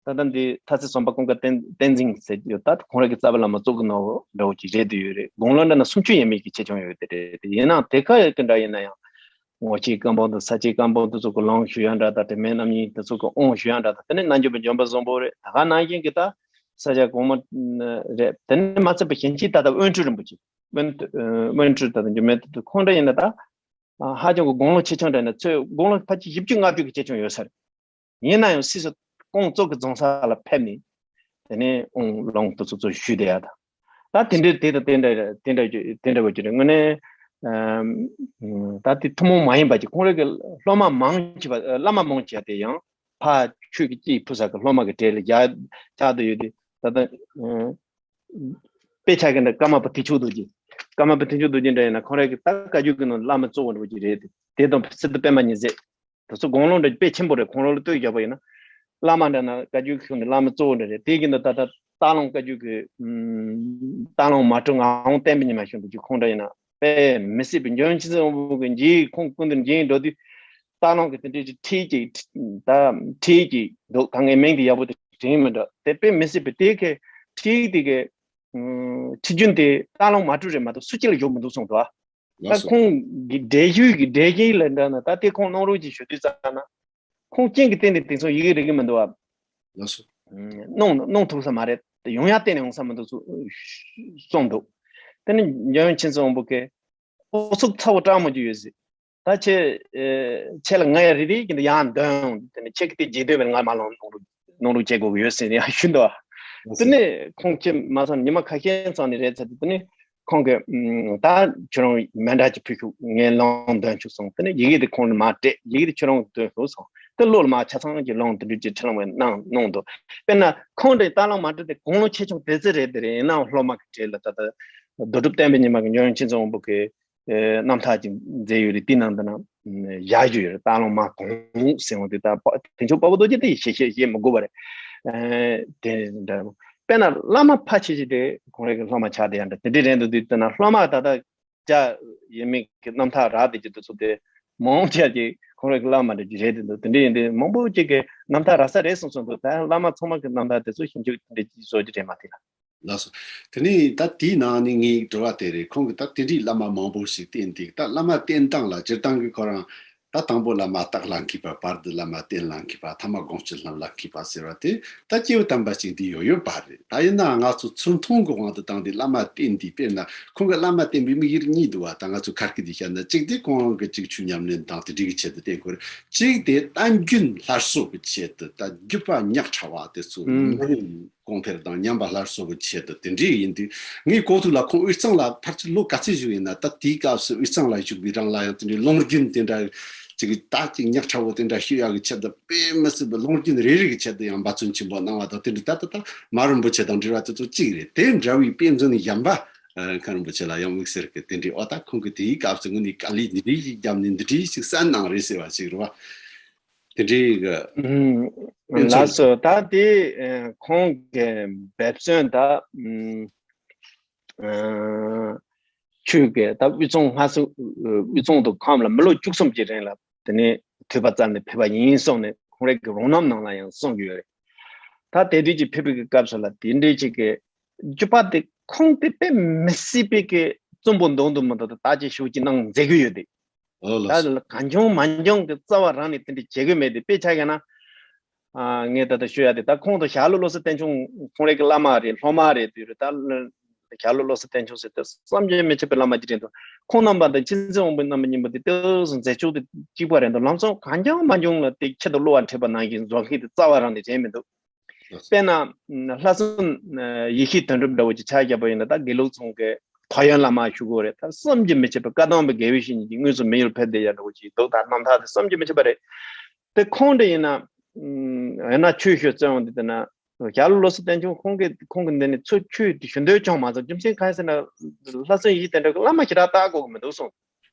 ད་ལྟ་འདི་ཐ་སི་བསམ་པ་ཀུན་དགའ་བསྟན་བསྟན་འཛིན་ཟེར་གྱི་ཡོད། ད་ཁོང་རང་གི་རྩ་བའི་བླ་མ་གཙོ་གི་ནོར་བུ་འདྲ་བོ་ཅིག་རེད་དུ་ཡོད་རེད། དགུང་ལོ་འདྲ་ན་སུམ་ཅུ་ཡས་མས་ཀྱི་ཆེ་ཆུང་ཡོད་དེ་རེད་དེ། ཡིན་ནའང་དེ་ག་ཡོད་ཀྱི་འདྲ་ཡིན་ན་ཡང་། ངོ་ཤེས་བཀའ་འབངས་དང་ས་སྐྱའི་བཀའ་འབངས་དེ་ཚོ་གི་ལུང་ཞུ་ཡ་འདྲ་དང་། དྲི་མེད་རྣམ་གཉིས་དེ་ཚོ་གི་དབང་ཞུ་ཡ་འདྲ་དང་། དེ་ནས་རྣལ་འབྱོར་པ་འཇམ་དཔལ་བཟང་པོ་རེད། ད་ག་ནང་བཞིན་གྱི་ད་ས་སྐྱ་གོང་མ་རེད། དེ་ནས་མ་ཚད་པ་གཞན་གཅིག་ད་ལྟ་དབོན་སྤྲུལ་རིན་པོ་ཆེ། དབོན་དབོན་སྤྲུལ་ད་ལྟ་འགྱུར་མེད་དེ་ཁོང་འདྲ་ཡིན་ན་ད་ཧ་ཅང་གི་དགུང་ལོ་ཆེ་ཆུང་འདྲ་ན་ཚོད་དགུང་ལོ་ཕལ་ཆེར་བཞི་བཅུ་ལྔ་བཅུ་གི་ཆེ་ཆུང་ཡོད་ས་རེད། ཡིན་ན་ཡང་སྲིད་སུ་ཁོང་གཙོ་གི་རྫོང་ས་ལ་ཕེབས་ནས་དེ་ནས་དབང་ལུང་དེ་ཚོ་ཚོ་ཞུས་བསྡད་ཡ་ད། ད་དེ་འདྲའི་དེ་དང་དེ་འདྲ་དེ་འདྲ་དེ་འདྲ་བ་ཅིག་རེད། དངོས་གནས་ཨམ་ད་དེ་ཐུན་མོང་མ་ཡིན་པ་ཅིག་ཁོང་རང་གི་སློབ་མ་མང་ཆེ་བ་བླ་མ་མང་ཆེ་བ་དེ་ཡང་ཕར་ཆོས་ཀྱི་སྐྱེས་ཕུལ་ས་གི་སློབ་མ་གི་གྲས་ལ་ཡ་ཆགས་བསྡད་ཡོད་དེ། ད་ལྟ་དཔེ་ཆ་གི་འདྲ་ཀརྨ་པ་དུས་མཆོག་རྡོ་རྗེ། ཀརྨ་པ་དུས་མཆོག་རྡོ་རྗེ་འདྲ་ཡིན་ན་ཁོང་རང་གི་ད་བཀའ་བརྒྱུད་ཀྱི་ནང་བླ་མ་གཙོ་བོ་འདྲ་བོ་ཅིག་རེད་དེ། དེ་དང་སི་ཏུ་པདྨ་ཉི་ཟེར། དེ་ཚོ་དགུང་ལོ་འདྲ་དཔེ་ཆེན་པོ་རེད། ཁོང་རང་ལ་ལྟོས་རྒྱག་པ་ཡིན་ན། བླ་མ་འདྲ་ན་བཀའ་བརྒྱུད་ཀྱི་ནང་བླ་མ་གཙོ་བོ་འདྲ་རེད། དེ་གི་འདི་ད་ལྟ་སྟག་ལུང་བཀའ་བརྒྱུད་ཀྱི་ཨུམ་སྟག་ལུང་མ་ཏྲོ་ངག་དབང་བསྟན་པའི་ཉི་མ་ཞུ་འདུག་ཅིག་ཁོང་འདྲ་ཡིན་ན་དཔེ་མི་སྲིད་པའི་འཇམ་དབྱངས་ཆོས་ཚང་དབང་པོ་གི་འཇིགས་ཁོང་ཀུན་ཏུ་འཇིགས་འགྲོ་དུས། སྟག་ལུང་གི་དེ་འདྲའི་ཁྲིད་ཅིག་ད་ཁྲིད་ཅིག་འདུག་ད་ངའི་མིང་དེ་ཡག་པོ་དེ་དྲན་མི་འདུག་དེ་དཔེ་མི་སྲིད་པའི་དེ་གི་ཁྲིད་དེ་གི་ཁྲིད་རྒྱུན་དེ་སྟག་ལུང་མ་ཏྲོ་རེད་མ་གཏོགས་སུ་གཅིག་ལ་ཡོད་མི་འདུག་གསུངས་འདུག་ཨ། ད་ཁོང་གི་འགྲེལ་བརྗོད་ཀྱི་འགྲེལ་བཤད་ལ་འདྲ་ན་ད་དེ་ཁོང་གནང་རོགས་ཀྱིས་ཞུ་དུས་ཙམ་ན། ཁོང་རྐྱེན་གྱིས་བརྟེན་ནས་དེང་སང་ཡི་གེ་རིག་གི་མི་འདུག་ཨ། ལགས་སོ། གནང་གནང་ཐུབ་ས་མ་རེད། ཡོང་ཡ་གཏན་ནས་ཡོང་ས་མི་འདུག་གསུངས་འདུག་དེ་ནི་འཇམ་དབྱངས་ཆོས་ཚང་དབང་པོ་གིས་ཨོ་ཚུགས་ཚ་བོ་སྐྲག་མོ་ཅིག་ཡོད་ཟེར། ད་ཁྱེད་ཨེ་ཁྱེད་ལ་ང་ཡ་རི་རི་གི་འདི་ཡང་འདོན་འོང་། དེ་ནས་ཁྱེད་ཀྱི་དེ་རྗེས་ཟློས་བས་ང་མ་ལོང་གནང་རོགས་གནང་རོགས་བྱེད་དགོས་ཀྱི་ཡོད་ཟེར་ནས་ཡང་ཞུས་འདུག་དེ་ནས་ཁོང་ཁྱེད་མ་སོང་ཉི་མ་ཁ་ཤས་ཙམ་ནས་རེད་ཚར་དུས། དེ་ནས་ཁོང་གིས་ཨམ་ད་ཁྱོད་རང་མཎྜལ་ཅིག་ཕུལ་ཤོག་ངས་ལུང་འདོན་ཆོག་གསུངས། དེ་ནས་ཡི་གེ་དེ་ཁོང་ལ་མར་སྤྲད། ཡི་གེ་དེ་ཁྱོད་རང་གིས་འདོན་ཤོག་གསུངས། དེ་བློ་ལ་མར་ཆ་ཚང་གི་ལུང་དེ་འདྲ་ཅིག་ཁྲིད་ལུང་བས་གནང་གནང་འདུག་དཔེར་ན་ཁོང་དེ་སྟག་ལུང་མ་ཏྲོ་དེ་དགུང་ལོ་ཆེ་ཆུང་དེ་ཙམ་རེད། དེ་རེད། ཡིན་ནའང་སློབ་མ་གི་གྲས་ལ་ད་ལྟ་རྡོ་གྲུབ་བསྟན་པའི་ཉི་མ་གི་འཇམ་དབྱངས་ཆོས་ཚང་དབང་པོ་གི་རྣམ་ཐར་ཅིག་མཛད་ཡོད་རེད། དེའི་ནང་དུ་ན་བཞག་རྒྱུ་ཡོད་རེད། སྟག་ལུང་མ་གོང་ཟེར་བ་དེ་ད་དེ་ཆོ་དཔའ་བོ་རྡོ་རྗེ་དེ་ཞེ་ཞེ་ཞེ་མི་དགོས་པ་རེད། དེ་འདྲ་ དཔེར་ན་བླ་མ་ཕལ་ཆེར་ཞིག་དེ་ཁོང་རང་གི་སློབ་མ་ཆགས་བསྡད་ཡ་འདྲ་དེ་འདྲ་རེད་འདུག་དུས་དེ་ན་སློབ་མ་ད་ལྟ་ཅག་ཡིན་མིན་གྱི་རྣམ་ཐར་རག་བསྡད་ཀྱི་འདུག་ཚུལ་དེ་མང་ཆེ་ཅིག་ཁོང་རང་གི་བླ་མ་འདྲ་ཅིག་རེད་འདུག་དེ་འདྲ་ཡིན་དུས་མང་པོ་ཅིག་གི་རྣམ་ཐར་རག་ས་རེད་གསུངས་གསུངས་འདུག་ད་བླ་མ་ཚང་མ་གི་རྣམ་ཐར་དེ་ཚོ་ཞིབ་འཇུག་དེ་འདྲ་ཅིག་བཟོ་རྒྱུ་རེད་མ་དེ་ལ། ལགས་སོ། དེ་ནས་ད་དེའི་ནང་ནས་ངའི་དྲི་བ་དེ་རེད། ཁོང་གིས་ད་དེ་འདྲའི་བླ་མ་མང་པོ་ཞིག་བསྟེན་ཏེ། ད་བླ་མ་བསྟེན་སྟངས་ལ་སྤྱིར་བཏང་གི་ཁོ་རང་ད་དང་པོ་བླ་མ་སྟག་ལ་མཁས་པ། བར་དུ་བླ་མ་སྟེང་ལ་མཁས་པ། ཐ་མ་དགོངས་གཅིག་ལྷ་ལ་མཁས་པ་ཟེར་བ་དེ་ད་སྐྱེས་བུ་དམ་པ་ཅིག་འདི་ཡོད་ཡོད་པ་རེད། ད་ཡིན་ན་ང་ཚོ་ཚུར་མཐོང་གི་དབང་དུ་བཏང་སྟེ་བླ་མ་བསྟེན་ཏེ། དཔེར་ན་ཁོང་གི་བླ་མ་བསྟེན་པའི་དམིགས་ཡུལ་གཉིས་འདུག་བ། ད་ང་ཚོ་ཁ་སྐད་དུ་བཤད་ན་གཅིག་དེ་ཁོང་གི་གཅིག་ཆོས་ཉམས་ལེན་དང་དེ་འདྲའི་གི་ཆེད་དུ་བསྟེན་དགོས་རེད། གཅིག་དེ་ད་རྒྱུན་སླར་གསོ་གི་ཆེད་དུ། ད་རྒྱུད་པ་ཉག་ཕྲ་བ་དེ་ཚོ་ཨུམ། གོང་འཕེལ་དང་ཉམས་པ་སླར་གསོ་གི་ཆེད་དུ་དེ་འདྲའི་ཡིན་དུས། ངས་གོ་ཐུབ་ལ་ཁོང་དབུས་གཙང་ལ་ཕལ་ཆེར་ལོ་ག་ཚོད་བཞུགས་ཡིན་ན། ད་དེའི་སྐབས་སུ་དབུས་གཙང་ལ་བཞུགས་པའི་རིང་ལ་ཡང་དེ་འདྲའི་ལུང་རྒྱུན་དེ་འདྲ་ཅིག་ད་ཅིག་ཉག་ཕྲ་བོ་དེ་འདྲ་ཤོད་ཡག་གི་ཆེད་དུ། དཔེ་མི་སྲིད་པའི་ལུང་རྒྱུན་རེ་རེ་གི་ཆེད་དུ་ཡང་འབད་བརྩོན་ཆེན་པོ་གནང་བ་དང་། དེ་འདྲའི་ད་ད་ད་མ་རིན་པོ་ཆེ་དང་འབྲེལ་བ་དེ་ཚོ་གཅིག་རེད། དེ་འདྲ་བའི་དཔེ་མཚོན་གཞན་པ་ཨ་མཁན་རིན་པོ་ཆེ་ལ་ཡང་དམིགས་བསལ་གྱི་དེ་འདྲའི། ཨོ་ད་ཁོང་གིས་དེའི་སྐབས་སུ་དངོས་གནས་དཀའ་ལས་འདི་འདྲའི་ཞིག་བརྒྱབ་ནས་འདི་འདྲའི་ཞིག་བསམ་གནང་རེད་ཟེར་བ་ཞིག་རེད་བ། དེ་འདྲའི་གི་ཨུམ། དཔེ་མཚོན། ལགས་སོ། ད་དེ་ཨ་ཁོང་གི་འབད་བརྩོན་ད་ཨུམ་ཨ་ཆོས་ཀྱི་ད་དབུས་གཙང་ལྷ་ས་དབུས་གཙང་དུ་ཁམས་ལ་མི་ལོ་བཅུ་གསུམ་གྱི་རིང་ལ་དེ་ནས་ཐོས་པ་བཙལ་ནས་ཕེབས་པ་ཡིན་གསུངས་ནས་ཁོང་རང་གི་རང་རྣམ་ནང་ལ་ཡང་གསུངས་ཡོད་རེད། ད་དེ་དུས་ཀྱི་ཕེབས་པའི་གི་སྐབས་སུ་ལ་དེ་འདྲའི་ཅིག་གི་རྒྱུད་པ་དེ་ཁོང་དེ་དཔེ་མི་སྲིད་པའི་གི་རྩོམ་པོ་འདོན་དུ་མི་འདུག་ད་ཅིག་ཞུ་ཅིག་གནང་མཛད་ཀྱི་ཡོད་དེ། ཨོ་ལགས་སོ། ད་གང་བྱུང་མང་བྱུང་གི་རྩ་བ་རང་ནས་དེ་འདྲ་བྱེད་དགོས་མེད་དེ། དཔེ་ཆ་བཞག་ན། ཨ་ངས་ད་ལྟ་ཞུ་ཡ་དེ་ད་ཁོང་དང་ཞྭ་ལུ་བློ་གསལ་བསྟན་སྐྱོང་ཁོང་རང་གི་བླ་མ་རེད། སློབ་མ་རེད་དུས་རེད། ད་ཞྭ་ལུ་བློ་གསལ་བསྟན་སྐྱོང་ཟེར་དུས་བསམ་གྱིས་མི་ཁྱབ་པའི་བླ་མ་ཅིག་རེད་འདུག་ཁོང་རྣམ་པ་དང་མཁྱེན་བརྩེ་དབང་པོའི་རྣམ་པ་གཉིས་པོ་དེ་ལྟོས་སུ་མཛད་ཕྱོགས་དེ་གཅིག་པ་རེད་འདུག་ལམ་སང་གང་བྱུང་མང་བྱུང་ལ་དེ་ཁྱད་དུ་བློ་བ་འཕྲད་པ་ནང་བཞིན་བཟོ་མཁན་དེ་རྩ་བ་རང་ནས་དྲན་མི་འདུག་དཔེར་ན་ལྷ་བཙུན་ཡེ་ཤེས་དོན་གྲུབ་འདྲ་བོ་ཅིག་ཆ་བཞག་པ་ཡིན་ན། ད་དགེ་ལུགས་ཚང་གི་ཕ་ཡོན་བླ་མ་ཞུ་དགོས་རེད། ད་བསམ་གྱིས་མི་ཁྱབ་པའི་བཀའ་གདམས་པའི་དགེ་བའི་བཤེས་གཉེན་གྱི་དངོས་སུ་མི་ཡུལ་ཕེབས་བསྡད་ཡ་འདྲ་བོ་ཅིག་འདུག་ད་རྣམ་ཐར་དེ་བསམ་གྱིས་མི་ཁྱབ་པ་རེད། དེ་ཁོང་འདྲ་ཡིན་ན་ཡང་ན་ཆོས་ཞུ་བརྩོན་འོང་དུས་དེ་ན་ཞྭ་ལུ་བློ་གསལ་བསྟན་སྐྱོང་ཁོང་གིས་ཁོང་གི་འདི་ནས་ཚུར་ཆོས་དེ་ཞུ་འདོད་ཅང་མ་ཚོར། རྒྱུ་མཚན་གང་ཡིན་ཟེར་ན་ལྷ་བཙུན་ཡེ་ཤེས་དོན་གྲུབ་ཀྱི་བླ་མ་ཞེ་དྲག་ལྟ་དགོས་ཀྱི་མི་འདུག་གསུངས།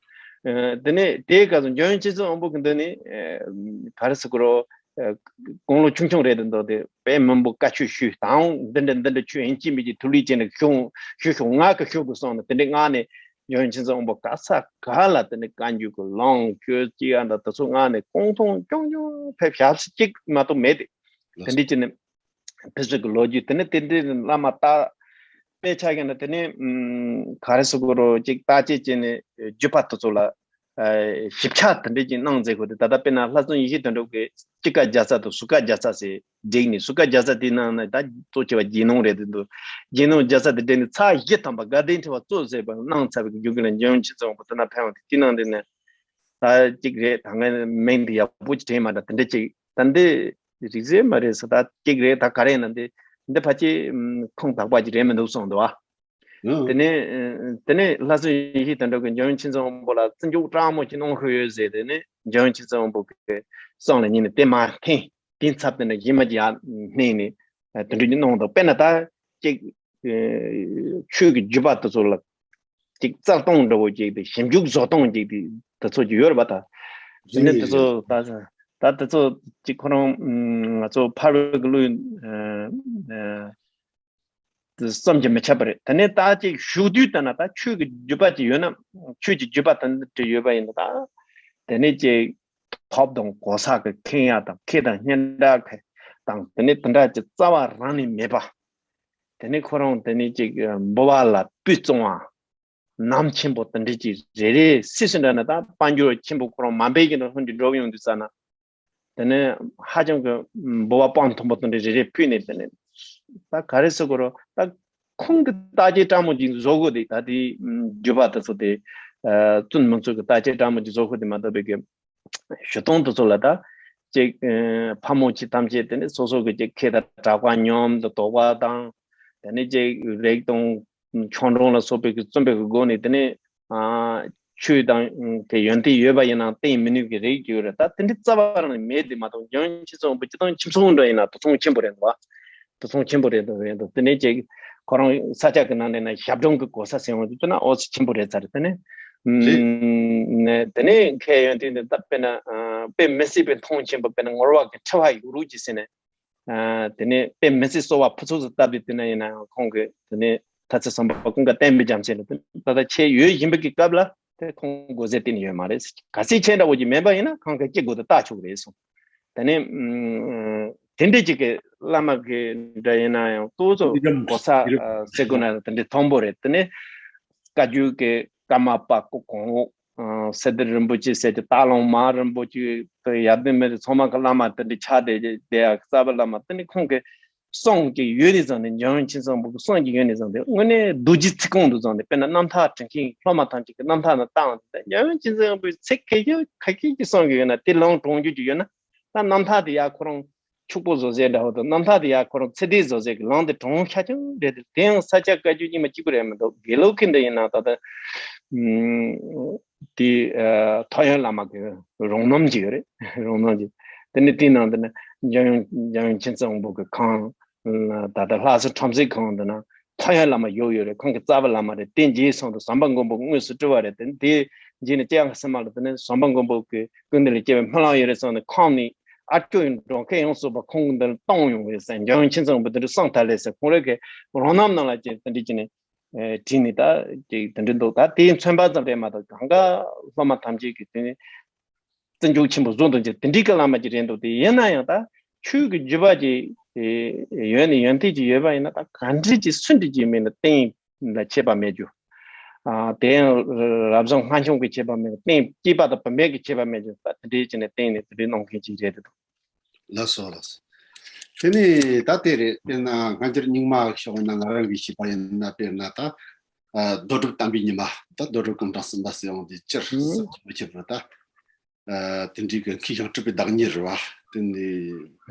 ཨ་དེ་ནས་དེའི་སྐབས་སུ་འཇམ་དབྱངས་མཁྱེན་བརྩེ་དབང་པོ་གི་མདུན་ནས་ཨ་ག་རེ་ཟེར་དགོས་རེད། ཨ་དགུང་ལོ་ཆུང་ཆུང་རེད་དེ་འདུག་དེ་དཔེ་མང་པོ་བཀའ་ཆོས་ཞུས་དང་། འདི་འདྲ་འདི་འདྲ་ཆོས་ཡིན་གཅིག་མིན་གཅིག་ཐུགས་ལས་བྱས་ནས་ཞུ་ཞུ་ཞུ་ང་གི་ཞུ་དགོས་གསུངས་ནས། དེ་འདྲའི་ངག་ནས་འཇམ་དབྱངས་མཁྱེན་བརྩེ་དབང་པོ་ག་ས་ག་ལ་དེ་ནས་བཀའ་འགྱུར་གྱི་ལུང་ཁྱོད་ཅི་ཡང་འདྲ་དེ་ཚོ་ངག་ནས་གང་མཐོང་ཅུང་ཅུང་ཕེབས་ཞབས་ཕྱི་གཅིག་མ་གཏོགས་མེད་དེ། དེ་འདྲའི་བྱས་ནས། ཕེབས་བསུ་གི་ལོ་རྒྱུས་དེ་ནི་དེ་འདྲའི་བླ་མ་ད་དཔེ་ཆ་ཡིན་ན་དེ་ནི་ཨམ་ག་རེ་ཟེར་དགོས་རེད། ཅིག་བརྟག་དཔྱད་བྱས་ནས་རྒྱུད་པ་དེ་ཚོ་ལ་ཨ་ཞིབ་ཆ་དེ་འདྲ་ཅིག་གནང་མཛད་དགོས་ཏེ། ད་ལྟ་དཔེར་ན་ལྷ་བཙུན་ཡེ་ཤེས་དོན་གྲུབ་ཀྱི་སྐྱེ་རྒ་རྒྱ་ཚ་དང་གཟུགས་རྒ་རྒྱ་ཚ་ཟེར་བསྒྲིགས་ནས། གཟུགས་རྒ་རྒྱ་ཚ་དེའི་ནང་ན་ད་གཙོ་ཆེ་བ་རྒྱལ་ནོ་རེད་དེ་འདུག་རྒྱལ་ནོ་རྒྱ་ཚ་དེ་བསྒྲིགས་ནས་ཚར་བཞི་ཐམ་པ་དགའ་ལྡན་ཁྲི་པ་གཙོ་བྱས་པ་གནང་ཚར་བའི་རྒྱུ་རྐྱེན་ལ་འཇམ་དབྱངས་མཁྱེན་བརྩེ་དབང་པོ་དེ་ན་ཕེབས་འོང་དེ། དེའི་ནང་དེ་ནས། ད་གཅིག་རེད། ད་ངས་མིང་དེ་ཡག་པོ་ཅིག་དྲན་མ་འདྲ་དེ་འདྲ་ཅིག་ད་འདི་རིགས་རེད་མ་རེད་ཟེར། ད་གཅིག་རེད། ད་ག་རེ་ཡིན་ན་འདི་འདི་ཕལ་ཆེར་ཁུངས་དག་པ་ཅིག་རེད་མི་འདུག་གསུངས་འདུག་ཨ། ཨང་། དེ་ནས་དེ་ནས་ལྷ་བཙུན་ཡེ་ཤེས་དོན་གྲུབ་ཀྱིས་འཇམ་དབྱངས་མཁྱེན་བརྩེ་དབང་པོ་ལ་བརྩི་འཇོག་སྤྲང་མོ་ཅིག་གནང་ཤོས་ཡོད་ཟེར། དེ་ནས་འཇམ་དབྱངས་མཁྱེན་བརྩེ་དབང་པོ་གི་གསུང་ལ་ཉན་ནས་དེ་མ་མཁྱེན། དེའི་ཚབ་དེ་ནས་གཞན་མ་ཅིག་ཡར་བསྣན་ནས་དེ་འདྲ་ཅིག་གནང་འདུག་དཔེར་ན་ད་གཅིག་ཆོས་ཀྱི་བརྒྱུད་པ་དེ་ཚོ་ལ་ཅིག་བཙལ་སྟངས་འདྲ་བོ་ཅིག་དེ་ཞིབ་འཇུག་བཟོ་སྟངས་ཅིག་དེ་དེ་ཚོ་ཅིག་ཡོད་རེད་པ། ད་དེ་ནས་དེ་ཚོ་ད་ད་དེ་ཚོ་ཅིག་ཁོ་རང་ང་ཚོ་ཕར་བོད་ཀྱི་ཀླུ་ཨ་ཨ་བསམ་གྱིས་མི་ཁྱབ་པ་རེད། དེ་ནས་ད་ཅིག་ཞུ་དུས་ལྟ་ན། ད་ཆོས་ཀྱི་བརྒྱུད་པ་ཅིག་ཡོད་ན། ཆོས་ཀྱི་བརྒྱུད་པ་དེ་འདྲ་ཡོད་པ་ཡིན་ན། ད་དེ་ནས་ཅིག་ཐོབ་དང་གོ་ས་གི་མཁྱེན་ཡ་དང་། མཁས་དང་སྙན་གྲགས་དང་། དེ་ནས་དེ་འདྲ་ཅིག་རྩ་བ་རང་ནས་མེད་པ། དེ་ནས་ཁོ་རང་དེ་ནས་ཅིག་འབུལ་བ་ལ་སྤུས་གཙང་བ། ནམ་ཆེན་པོ་དེ་འདྲ་ཅིག་རེ་རེ་སུས་སུ་འདྲ་ན། ད་དཔལ་འབྱོར་ཆེན་པོ་ཁོ་རང་མ་འབད་ཀྱི་འདྲ་ལྷུན་གྱིས་འགྲུབ་ཡོང་དུས་ཙ་ན། དེ་ནས་ཧ་ཅང་གི་འབུལ་བ་སྤང་མཐོན་པོ་དེ་འདྲ་རེ་རེ་ཕུལ་ནས། དེ་ནས་ད་ག་རེ་ཟེར་དགོས་རེད། ད་ཁོང་གི་བརྟག་དཔྱད་སྤྲང་མོ་ཅིག་བཟོ་དགོས་ཏེ། ད་དེའི་བརྒྱུད་པ་དེ་ཚོ་དེ་ཨ་བཙུན་མི་ཚོ་གི་བརྟག་དཔྱད་སྤྲང་མོ་ཅིག་བཟོ་དགོས་ཏེ་མ་གཏོགས་པའི་གི་ཞུ་སྟངས་དེ་ཚོ་ལ་ད་ཅིག་ཨ་ཕ་མ་ཅིག་ཐམས་ཅད་དེ་ནས་སོ་སོ་གི་ཅིག་ཁེ་དང་གྲགས་པ་ཉམས་དང་དོགས་པ་དང་། དེ་ནས་ཅིག་རིགས་དང་ཆོས་འབྲོང་ལ་སོགས་པའི་གི་བཙུན་པའི་གི་སྒོ་ནས་དེ་ནས་ཨ་ཆོས་དང་དེ་ཡོན་ཏན་ཡོད་པ་ཡིན་ནའང་བསྟེན་མི་ནུས་ཀྱི་རིགས་ཡོད་རེད། ད་དེ་འདྲའི་རྩ་བ་རང་ནས་མེད་དེ་མ་གཏོགས། འཇམ་དབྱངས་ཁྱེད་ཚོ་བོད་སྤྱི་དང་ཁྱིམ་ཚང་འདྲ་ཡིན་ན་དེ་ཚོ་ཆེན་པོ་རེད་འདུག་བ། དེ་ཚོ་ཆེན་པོ་རེད་འདུག་རེད་འདུག་དེ་ནས་ཅིག་ཁོ་རང་ས་ཆ་གི་ནང་ནས་ན་ཞབས་དྲུང་གི་གོ་ས་ཟེར་ཡོང་དུས་ན་ཨོ་ཙི་ཆེན་པོ་རེད་ཚར་རེད། དེ་ནས་རེད། ཨ་དེ་ནས་མཁས་ཡོན་ཏན་དེ་ད་དཔེར་ན་ཨ་དཔེ་མི་སྲིད་པའི་མཐོང་ཆེན་པོ། དཔེར་ན་ངོར་བ་གི་ཁྲི་བ་ཡུག་རུག་ཅིག་ཟེར་ནས། ཨ་དེ་ནས་དཔེ་མི་སྲིད་གསོལ་བ་ཕུན་ཚོགས་སུ་བཏབ་སྟེ། དེ་ན་ཡིན་ན་ཡང་ཁོང་གིས་དེ་ནས་ཐ་ཚིག་ཟམ་པ་ཀུན་དགའ་བསྟན་པའི་རྒྱ་མཚོ་ལ་དེ་ད་ལྟ་ཆེད་ཡོད་བཞིན་པའི་གི་སྐབས་ལ་དེ་ཁོང་དགོས་ཟེར་བསྟན་ཡོད་མ་རེད། གལ་སྲིད་ཆེད་འདྲ་བོ་ཅིག་མེད་པ་ཡིན་ན་ཁོང་གིས་སྐྱེ་དགོས་དུ་བཏགས་ཆོག་གི་རེད་གསུངས། དེ་ནས་ཨ་དེ་འདྲའི་ཅིག་གི་བླ་མ་གི་འདྲ་ཡིན་ན་ཡང་ཏོག་ཙམ་གོ་ས་ཨ་ཟེར་དགོས་ན་དེ་འདྲའི་མཐོན་པོ་རེད། དེ་ནས་བཀའ་བརྒྱུད་ཀྱི་ཀརྨ་པ་གོང་འོག་ཨ་གསེར་ལྡན་རིན་པོ་ཆེ་ཟེར་གྱི་སྟག་ལུང་མ་རིན་པོ་ཆེ་དང་ཡར་ལྡན་མི་རིགས་ཚང་མ་གི་བླ་མ་དེ་འདྲའི་ཆགས་བསྡད་བསྡད་ཡག་རྩ་བའི་བླ་མ་དེ་འདྲའི་ཁོང་གི་གསུང་གི་ཡོད་ནས་བཟུང་ནས། འཇམ་དབྱངས་མཁྱེན་བརྩེ་དབང་པོ་གི་གསུང་གི་ཡོད་ནས་བཟུང་སྟེ་དངོས་གནས་རྡོ་རྗེ་ཚིག་ཀོང་དུ་བཟུང་སྟེ། དཔེར་ན་རྣམ་ཐར་འབྲི་མཁན་སློབ་མ་ཐམས་ཅད་ཀྱི་རྣམ་ཐར་ནང་བཏང་སྟེ། འཇམ་དབྱངས་མཁྱེན་བརྩེ་དབང་པོའི་ཚིག་ག་གེ་ག་གེ་ཅིག་གསུང་གི་ཡོད་ན་དེ་ལུང་དྲང་རྒྱུ་ཅིག་ཡོད་ན། ད་རྣམ་ཐར་དེ་ཡ་ཁོ་རང་ཕྱུག་པོ་བཟོ་ཟེར་འདྲ་བོ་དང་། རྣམ་ཐར་དེ་ཡ་ཁོ་རང་ཚད་ལྡན་བཟོ་ཟེར་གི་ལུང་དེ་དྲང་ཤ་ཆང་རེད་དེ། དེ་ཡང་ས་སྐྱ་བཀའ་བརྒྱུད་རྙིང་མ་གཅིག་པུ་རེད་མི་འདུག་དགེ་ལུགས་ཀྱི་འདི་ཡིན་ན་ད་ལྟ་ཨུམ་དེ་ཨ་ཐོ་ཡོན་བླ་མ་གི་རང་རྣམ་ཅིག་ཡོད་རེད། རང་རྣམ་ཅིག་དེ་ནི་དེའི་ནང་དུ་ནི་འཇམ་དབྱངས་འཇམ་དབྱངས་མཁྱེན་བརྩེ་དབང་པོ་གི་ཁང་། ད་ལྟ་ལྷ་ས་ཁྲོམ་གཟིགས་ཁང་དུ་ན་ཐོ་ཡོན་བླ་མ་བཞུགས་ཡོད་རེད། ཁོང་གི་རྩ་བའི་བླ་མ་རེད། དེ་མཇལ་སོང་དུས་ཟམ་པ་མགོན་པོ་དངོས་སུ་སྤྲུལ་བ་རེད། དེ་དེ་རྗེས་ནས་སྤྱན་སྔ་སིལ་མ་ལ་དེ་ནས་ཟམ་པ་མགོན་པོ་གི་སྐུ་མདུན་ལ་སྐྱེ་བའི་སྨོན་ལམ་ཡོད་རེད་གསུངས་ནས། ཁོང་ནི་ཨ་སྐྱོ་ཡི་འགྲོ་མཁན་ཡོངས་སུ་བ་ཁོང་གི་མདུན་ལ་གཏོང་ཡོང་རེད་ཟེར། འཇམ་དབྱངས་མཁྱེན་བརྩེ་དབང་པོ་དེ་འདྲ་གསུངས་ཐལ་ལེ་ཟེར། ཁོང་རང་གི་རང་རྣམ་ནང་ལ་ཅིག་དེ་འདྲ་ཅིག་ནས་ཨེ་བྲིས་ནས་ད་ཅིག་དེ་འདྲ་འདུག་ད་དེའི་མཚོན་པ་ཙམ་རེད་མ་གཏོགས་གང་ག་སློབ་མ་ཐམས་ཅད་ཀྱིས་དེ་ནས་བརྩི་འཇོག་ཆེན་པོ་བཟོ་འདུག་ཅིག་དེ་འདྲའི་གི་བླ་མ་ཅིག་རེད་འདུག་དེ་ཡིན་ན་ཡང་ད་ཆོས་ཀྱི་བརྒྱུད་པ་ཅིག་ཨེ་ཡོད་ནས་ཡོན་ཏན་ཅིག་ཡོད་པ་ཡིན་ན། ད་ག་འདྲ་ཅིག་སུ་འདྲ་ཅིག་མིན་ན་བསྟན་ལ་ཁྱད་པར་མེད་རྒྱུ། ཨ་དེ་ཡང་རབ་བྱུང་སྔགས་འཆང་གི་ཁྱད་པར་མེད། བསྟན་སྐྱེས་པ་དང་བུད་མེད་ཀྱི་ཁྱད་པར་མེད་རྒྱུ། ད་དེ་འདྲའི་ཅིག་ནས་བསྟན་ནས་དེ་འདྲའི་གནང་མཁན་ཅིག་རེད་འདུག་ལགས་སོ་ལགས་སོ། དེ་ནས་ད་དེ་རེད། དཔེར་ན་སྔ་འགྱུར་རྙིང་མ་ཤོག་ན་ང་རང་གི་ཤེས་པ་ཡིན་ན། དཔེར་ན་ད་ཨ་རྡོ་གྲུབ་བསྟན་པའི་ཉི་མ། ད་རྡོ་གྲུབ་སྐུ་ཕྲེང་གསུམ་པ་ཟེར་ཡོང་དུས་སྤྱིར་ཨུ་ཟབ་ཆོས་ཀྱི་ཕུ་ད་ཨ་དེ་འདྲའི་གི་མཁས་ཤིང་གྲུབ་པའི་བདག་ཉིད་རེད་བ། དེ་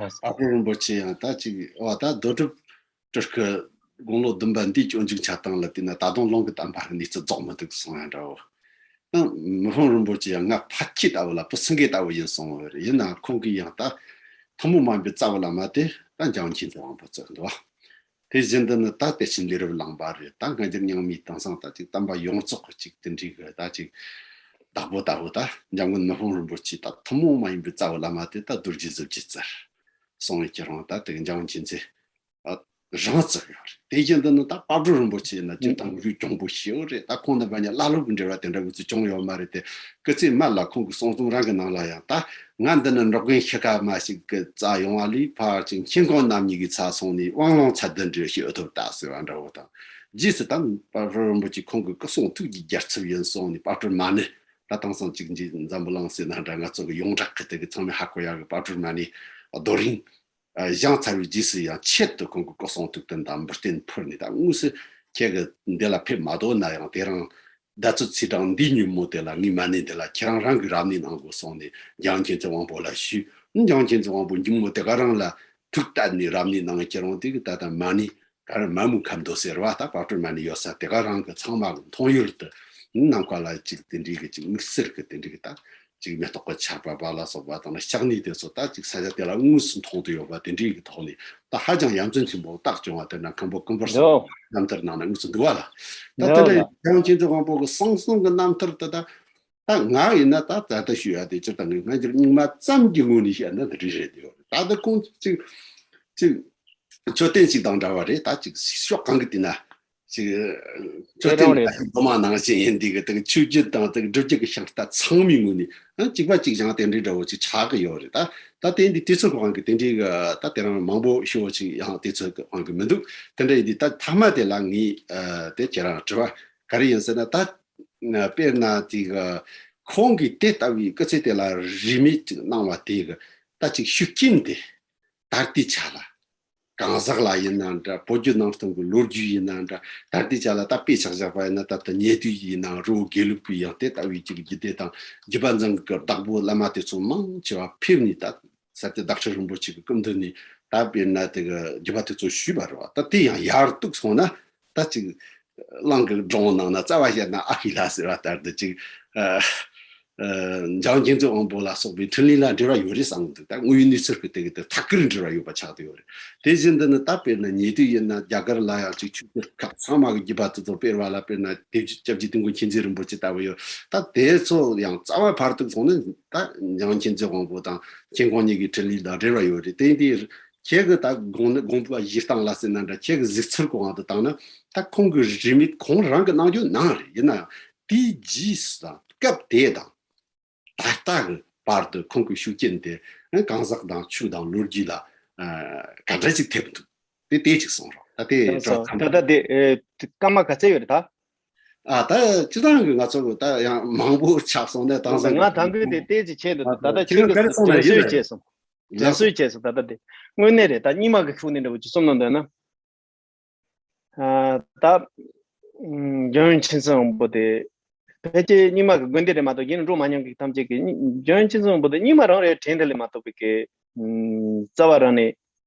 ནས་ཨ་དཔལ་སྤྲུལ་རིན་པོ་ཆེ་ཡང་ད་ཅིག་འོ་ད་རྡོ་གྲུབ་སྤྲུལ་སྐུ་དགུང་ལོ་བདུན་པ་འདིའི་སྤྱོད་འཇུག་ཆ་སྟངས་ལ་བལྟས་ན་ད་དུང་ལུང་གི་བསྟན་པ་གནས་ཚུལ་རྫོགས་མི་འདུག་གསུང་ཡ་འདྲ་བོ། ཡང་མི་ཕམ་རིན་པོ་ཆེ་ཡང་ང་ཕལ་སྐད་ལྟ་བུ་ལ་བུ་སྲིན་སྐད་ལྟ་བུ་ཡིན་གསུང་བ་རེད། ཡིན་ནའང་ཁོང་གིས་ཡང་ད་ཐུན་མོང་མ་ཡིན་པའི་རྩ་བའི་བླ་མ་དེ་ད་འཇམ་དབྱངས་མཁྱེན་བརྩེ་དབང་པོ་བརྩི་འདུག་དེ་བཞིན་དུ་ནི་ད་གཏེར་ཆེན་ལས་རབ་གླིང་པ་རེད། ད་སྔ་འགྱུར་རྙིང་མའི་དེང་སང་ད་ཅིག་བསྟན་པ་ཡོངས་རྫོགས་ཀྱི་ཅིག་དེ་འདྲའི་གི་ད་ཅིག་བདག་པོ་ལྟ་བུ། ད་འཇམ་མགོན་མི་ཕམ་རིན་པོ་ཆེ་ད་ཐུན་མོང་མ་ཡིན་པའི་རྩ་བའི་བླ་མ་དེ་ད་རྡོ་རྗེ་གཟི་བརྗིད་ཟེར་གསུང་བའི་ཁྱེད་རང་ད་དེ་འཇམ་དབྱངས་མཁྱེན་བརྩེ་ཨ་རང་བརྩི་གི་ཡོད་རེད། དེ་བཞིན་དུ་ནི་ད་དཔལ་སྤྲུལ་རིན་པོ་ཆེ་ཡིན་ན་སྤྱིར་བཏང་རྒྱུས་གྱོང་པོ་ཞེ་པོ་རེད། ད་ཁོང་རྣམ་པ་གཉིས་བླ་སློབ་ཀྱི་འབྲེལ་བ་དེ་འདྲ་འུ་ཚོ་བྱུང་ཡོད་མ་རེད་དེ། སྐུ་ཚེ་སྨད་ལ་ཁོང་གི་གསུང་རྩོམ་རང་གི་ནང་ལ་ཡང་། ད་ང་འདི་ནི་འབྲོག་རྒན་ཤི་ཁ་མ་ཞིག་གི་རྩ་ཡོང་བ་ལས། ཕར་ཅིག་མཁྱེན་ཀོང་རྣམ་གཉིས་ཀྱི་ཚ་སོང་ནས། དབང་ལུང་ཚད་ལྡན་འདྲ་ཞིག་ཨེ་ཐོབ་ད་ཟེར་བ་འདྲ་བོ་དང་། རྗེས་སུ་ད་དཔལ་སྤྲུལ་རིན་པོ་ཆེ་ཁོང་གི་སྐུ་གསུང་ཐུགས་ཀྱི་རྒྱལ་ཚབ་ཡིན་གསུངས་ནས། དཔལ་སྤྲུལ་མ་ཎི། ད་དེང་སང་ཅིག་འཛམ་བུ་གླིང་ཟེར་ན་འདྲ། ང་ཚོ་གི་ཡོངས་གྲགས་ཀྱི་དེ་གི་ཚང་མས་ཧ་གོ་ཡག་གི་དཔལ་སྤྲུལ་མ་ཎི་རྡོ་རིང་ཨ་བཞེངས་ཚར་བའི་རྗེས་སུ་ཡང་ཆེད་དུ་ཁོང་གི་སྐུ་གསུང་ཐུགས་རྟེན་དང་འབུལ་རྟེན་ཕུལ་ནས། ད་དངོས་སུ་ཁྱེད་ཀྱིས་འདི་ལ་ཕེབས་མ་ཐུབ་ན་ཡང་དེ་རིང་ཟླ་ཚེས་ཚེས་གྲངས་འདིའི་ཉིན་མོ་དེ་ལ་ངའི་མ་ཎི་འདི་ལ་ཁྱེད་རང་རང་གིས་རབ་གནས་གནང་དགོས་གསུངས་ནས་འཇམ་དབྱངས་མཁྱེན་བརྩེ་དབང་པོ་ལ་ཞུས། འཇམ་དབྱངས་མཁྱེན་བརྩེ་དབང་པོ་མཇུག་མ་དེ་ག་རང་ལ་ཐུགས་གཏད་ནས་རབ་གནས་གནང་། ཁྱེད་རང་དེ་གི་ད་ལྟ་མ་ཎི་ག་རེ་མ་མོའི་ཁ་མདོ་ཟེར་བ། ད་དཔལ་སྤྲུལ་མ་ཎི་ཡོད་ས་དེ་ག་རང་གི་ཚང་མ་གི་མཐོང་ཡུལ་དུ་ནམ་མཁའ་ལ་ཅིག་དེ་འདྲའི་གི་ཅིག་དམིགས་བསལ་གི་དེ་འདྲའི་གི་ད་ཅིག་མེ་ཏོག་གི་ཆར་པ་བབས་ལ་སོགས་པ་དང་ལྕགས་སྣེ་དེ་ཚོ་ད་ཅིག་ས་ཆ་དེ་ལ་དངོས་སུ་མཐོང་དུ་ཡོད་པ་དེ་འདྲའི་གི་ཐོག་ནས་ད་ཧ་ཅང་ཡ་མཚན་ཆེན་པོ་རྟགས་བྱུང་བ། དེ་ན་མཁན་པོ་ཀུན་དགའ་བཟང་པོའི་རྣམ་ཐར་ནང་ན་དངོས་སུ་འདུག་བ་ལ། ད་དེ་ལས་འཇམ་དབྱངས་མཁྱེན་བརྩེ་དབང་པོ་གི་གསང་གསུམ་གི་རྣམ་ཐར་དེ་ད་ད་ང་ཡིན་ན་ད་ད་ལྟ་ཞུ་ཡ་དེ་སྤྱིར་བཏང་གི་སྔ་འགྱུར་རྙིང་མ་ཙམ་གྱི་ངོས་ནས་བཤད་ན་འདི་འདྲ་རེད་འདུག་ད་ལྟ་ཁོང་ཅིག་ཅིག་མཆོད་རྟེན་ཅིག་དང་འདྲ་བ་རེད། ད་ཅིག་ཕྱོགས་གང་གི་དེ་ན་ཅིག་མཆོད་རྟེན་དེ་རང་རེད། རྡོ་མ་ནང་བཞིན་ཡིན། འདི་གི་དེ་གི་ཆོས་བརྒྱུད་དང་དེ་གི་སྒྲུབ་བརྒྱུད་ཀྱི་ཤིང་རྟ་ཚང་མའི་ངོས་ནས་ཨ་གཅིག་པ་གཅིག་རྐྱང་དེ་འདྲའི་འདྲ་བོ་ཅིག་ཆགས་ཀྱི་ཡོད་རེད། ད་ད་དེ་འདི་དུས་ཚོད་གང་གི་དེ་འདྲའི་གི་ད་དེ་རིང་མང་པོ་ཞུ་བ་ཅིག་ཡང་དུས་ཚོད་གང་གི་མི་འདུག་དེ་འདྲ་ཡིན་དུས་ད་མཐའ་མ་དེ་ལ་ངས་ཨ་དེ་ཁྱེད་རང་དྲི་བ་ག་རེ་ཡིན་ཟེར་ན། ད་དཔེར་ན་དེ་གི་ཁོང་གིས་དེ་ལྟ་བུའི་སྐུ་ཚེ་དེ་ལ་རིས་མེད་ཅིག་གནང་བ་དེ་གི་ད་ཅིག་ཤུགས་རྐྱེན་དེ་ད་ལྟའི་ཆ་ལ། གང་ཟག་ལ་ཡིན་ན་འདྲ། བོད་བརྒྱུད་ནང་བསྟན་གྱི་ལོ་རྒྱུས་ཡིན་ན་འདྲ། ད་ལྟའི་ཆ་ལ་ད་དཔེ་ཆ་བཞག་པ་ཡིན་ན། ད་ལྟ་ཉེ་དུས་ཡིན་ན་རི་བོ་དགེ་ལུགས་པའི་ཡང་དེ་ལྟ་བུའི་ཅིག་རྒྱུད་སྡེ་དང་རྒྱུད་པ་འཛིན་གྱི་བདག་པོ་བླ་མ་དེ་ཚོ་མང་ཆེ་བ་ཕེབས་ནས་ད་ས་སྐྱ་བདག་ཁྲི་རིན་པོ་ཆེ་གི་སྐུ་མདུན་ནས། ད་དཔེར་ན་དེ་གི་རྒྱུད་པ་དེ་ཚོ་ཞུས་པ་རེད་བ། ད་དེ་ཡང་ཡར་གཏུགས་སོང་ན་ད་ཅིག་གླང་གི་སྒྲུང་ནང་ན་རྩ་བ་བཤད་ན་ཨ་ཁུ་ལ་ཟེར་བ་ལྟར་དུ་ཅིག་ཨ། ཨ་འཇམ་དབྱངས་མཁྱེན་བརྩེ་དབང་པོ་ལ་སོགས་པའི་འཕྲིན་ལས་ལ་འབྲེལ་བ་ཡོད་རེད་བསམ་གི་འདུག་ད་དངོས་ཡོད་གནས་ཚུལ་གྱི་སྟེང་གི་དེ་ཐད་ཀར་འབྲེལ་བ་ཡོད་པ་ཆགས་བསྡད་ཡོད་རེད། དེ་བཞིན་དུ་ནི་ད་དཔེར་ན་ཉེ་དུས་ཡིན་ན་རྒྱ་གར་ལ་ཡང་ཅིག་ཆོས་བརྒྱུད་ཁག་ཚང་མ་གི་རྒྱུད་པ་དེ་ཚོ་སྤེལ་བ་ལ། དཔེར་ན་དེ་སྐྱབས་རྗེ་དོན་གོ་མཁྱེན་བརྩེ་རིན་པོ་ཆེ་ལྟ་བུ་ཡོད། ད་དེ་ཚོ་ཡང་རྩ་བ་བར་དུ་སོང་ན་ད་འཇམ་དབྱངས་མཁྱེན་བརྩེ་དབང་པོ་དང་མཁྱེན་ཀོང་གཉིས་ཀྱི་འཕྲིན་ལས་དང་འབྲེལ་བ་ཡོད་རེད། དེ་ཡིན་དུས་ ཁྱེད་ཀྱི་ད་དགོངས་དགོངས་པ་བཞེས་སྟངས་ལ་ཟེར་ན་འདྲ། ཁྱེད་ཀྱི་གཟིགས་ཚུལ་གང་དུ་བཏང་ན། ད་ཁོང་གི་རིས་མེད་ཁོང་རང་གི་གནང་རྒྱུ་གནང་རེད། ཡིན་ན་ཡང་དེའི་རྗེས་སུ་དང་སྐབས་དེ་དང་ད་ལྟ་གི་བར་དུ་ཁོང་གི་ཤུགས་རྐྱེན་དེ་གང་ཟག་དང་ཆོས་དང་ལོ་རྒྱུས་ལ་ག་འདྲ་ཅིག་ཐེབས་འདུག་དེ་དེ་ཅིག་གསུངས་རོགས། ད་དེ་ད་ད་ད་དེ་ཨེ། སྐར་མ་ག་ཚད་ཡོད་རེད་ད། ཨ་ད་སྤྱི་བཏང་གི་ང་ཚོ་གི་ད་ཡང་མང་པོ་ཆགས་སོང་ནས་དེང་སང་ང་ད་གི་དེ་ལྟས་ཅིག་བྱས་འདུག་ད་ད་ཁྱེད་ཀྱིས་དྲན་གསོ་ཡིན་བྱས་སོང་། དྲན་གསོ་བྱས་སོང་། ད་ལྟ་དེ་དངོས་གནས་རེད། ད་རྙིང་མ་གི་ཤུགས་ནས་འདྲ་བོ་ཅིག་གསུངས་གནང་འདོད་ན། ཨ་ད་འཇམ་དབྱངས་མཁྱེན་བརྩེ་དབང་པོ་དེ་ཕལ་ཆེར་རྙིང་མ་གི་དགོན་སྡེ་རེད་མ་གཏོགས་གཞན་འགྲོ་མ་མྱོང་གི་ཐམས་ཅད་ཀྱིས་འཇམ་དབྱངས་མཁྱེན་བརྩེ་དབང་པོ་དེ་རྙིང་མ་རང་རེད་དྲན་ཐལ་ལས་མ་གཏོགས་པའི་གི་རྩ་བ་རང་ནས།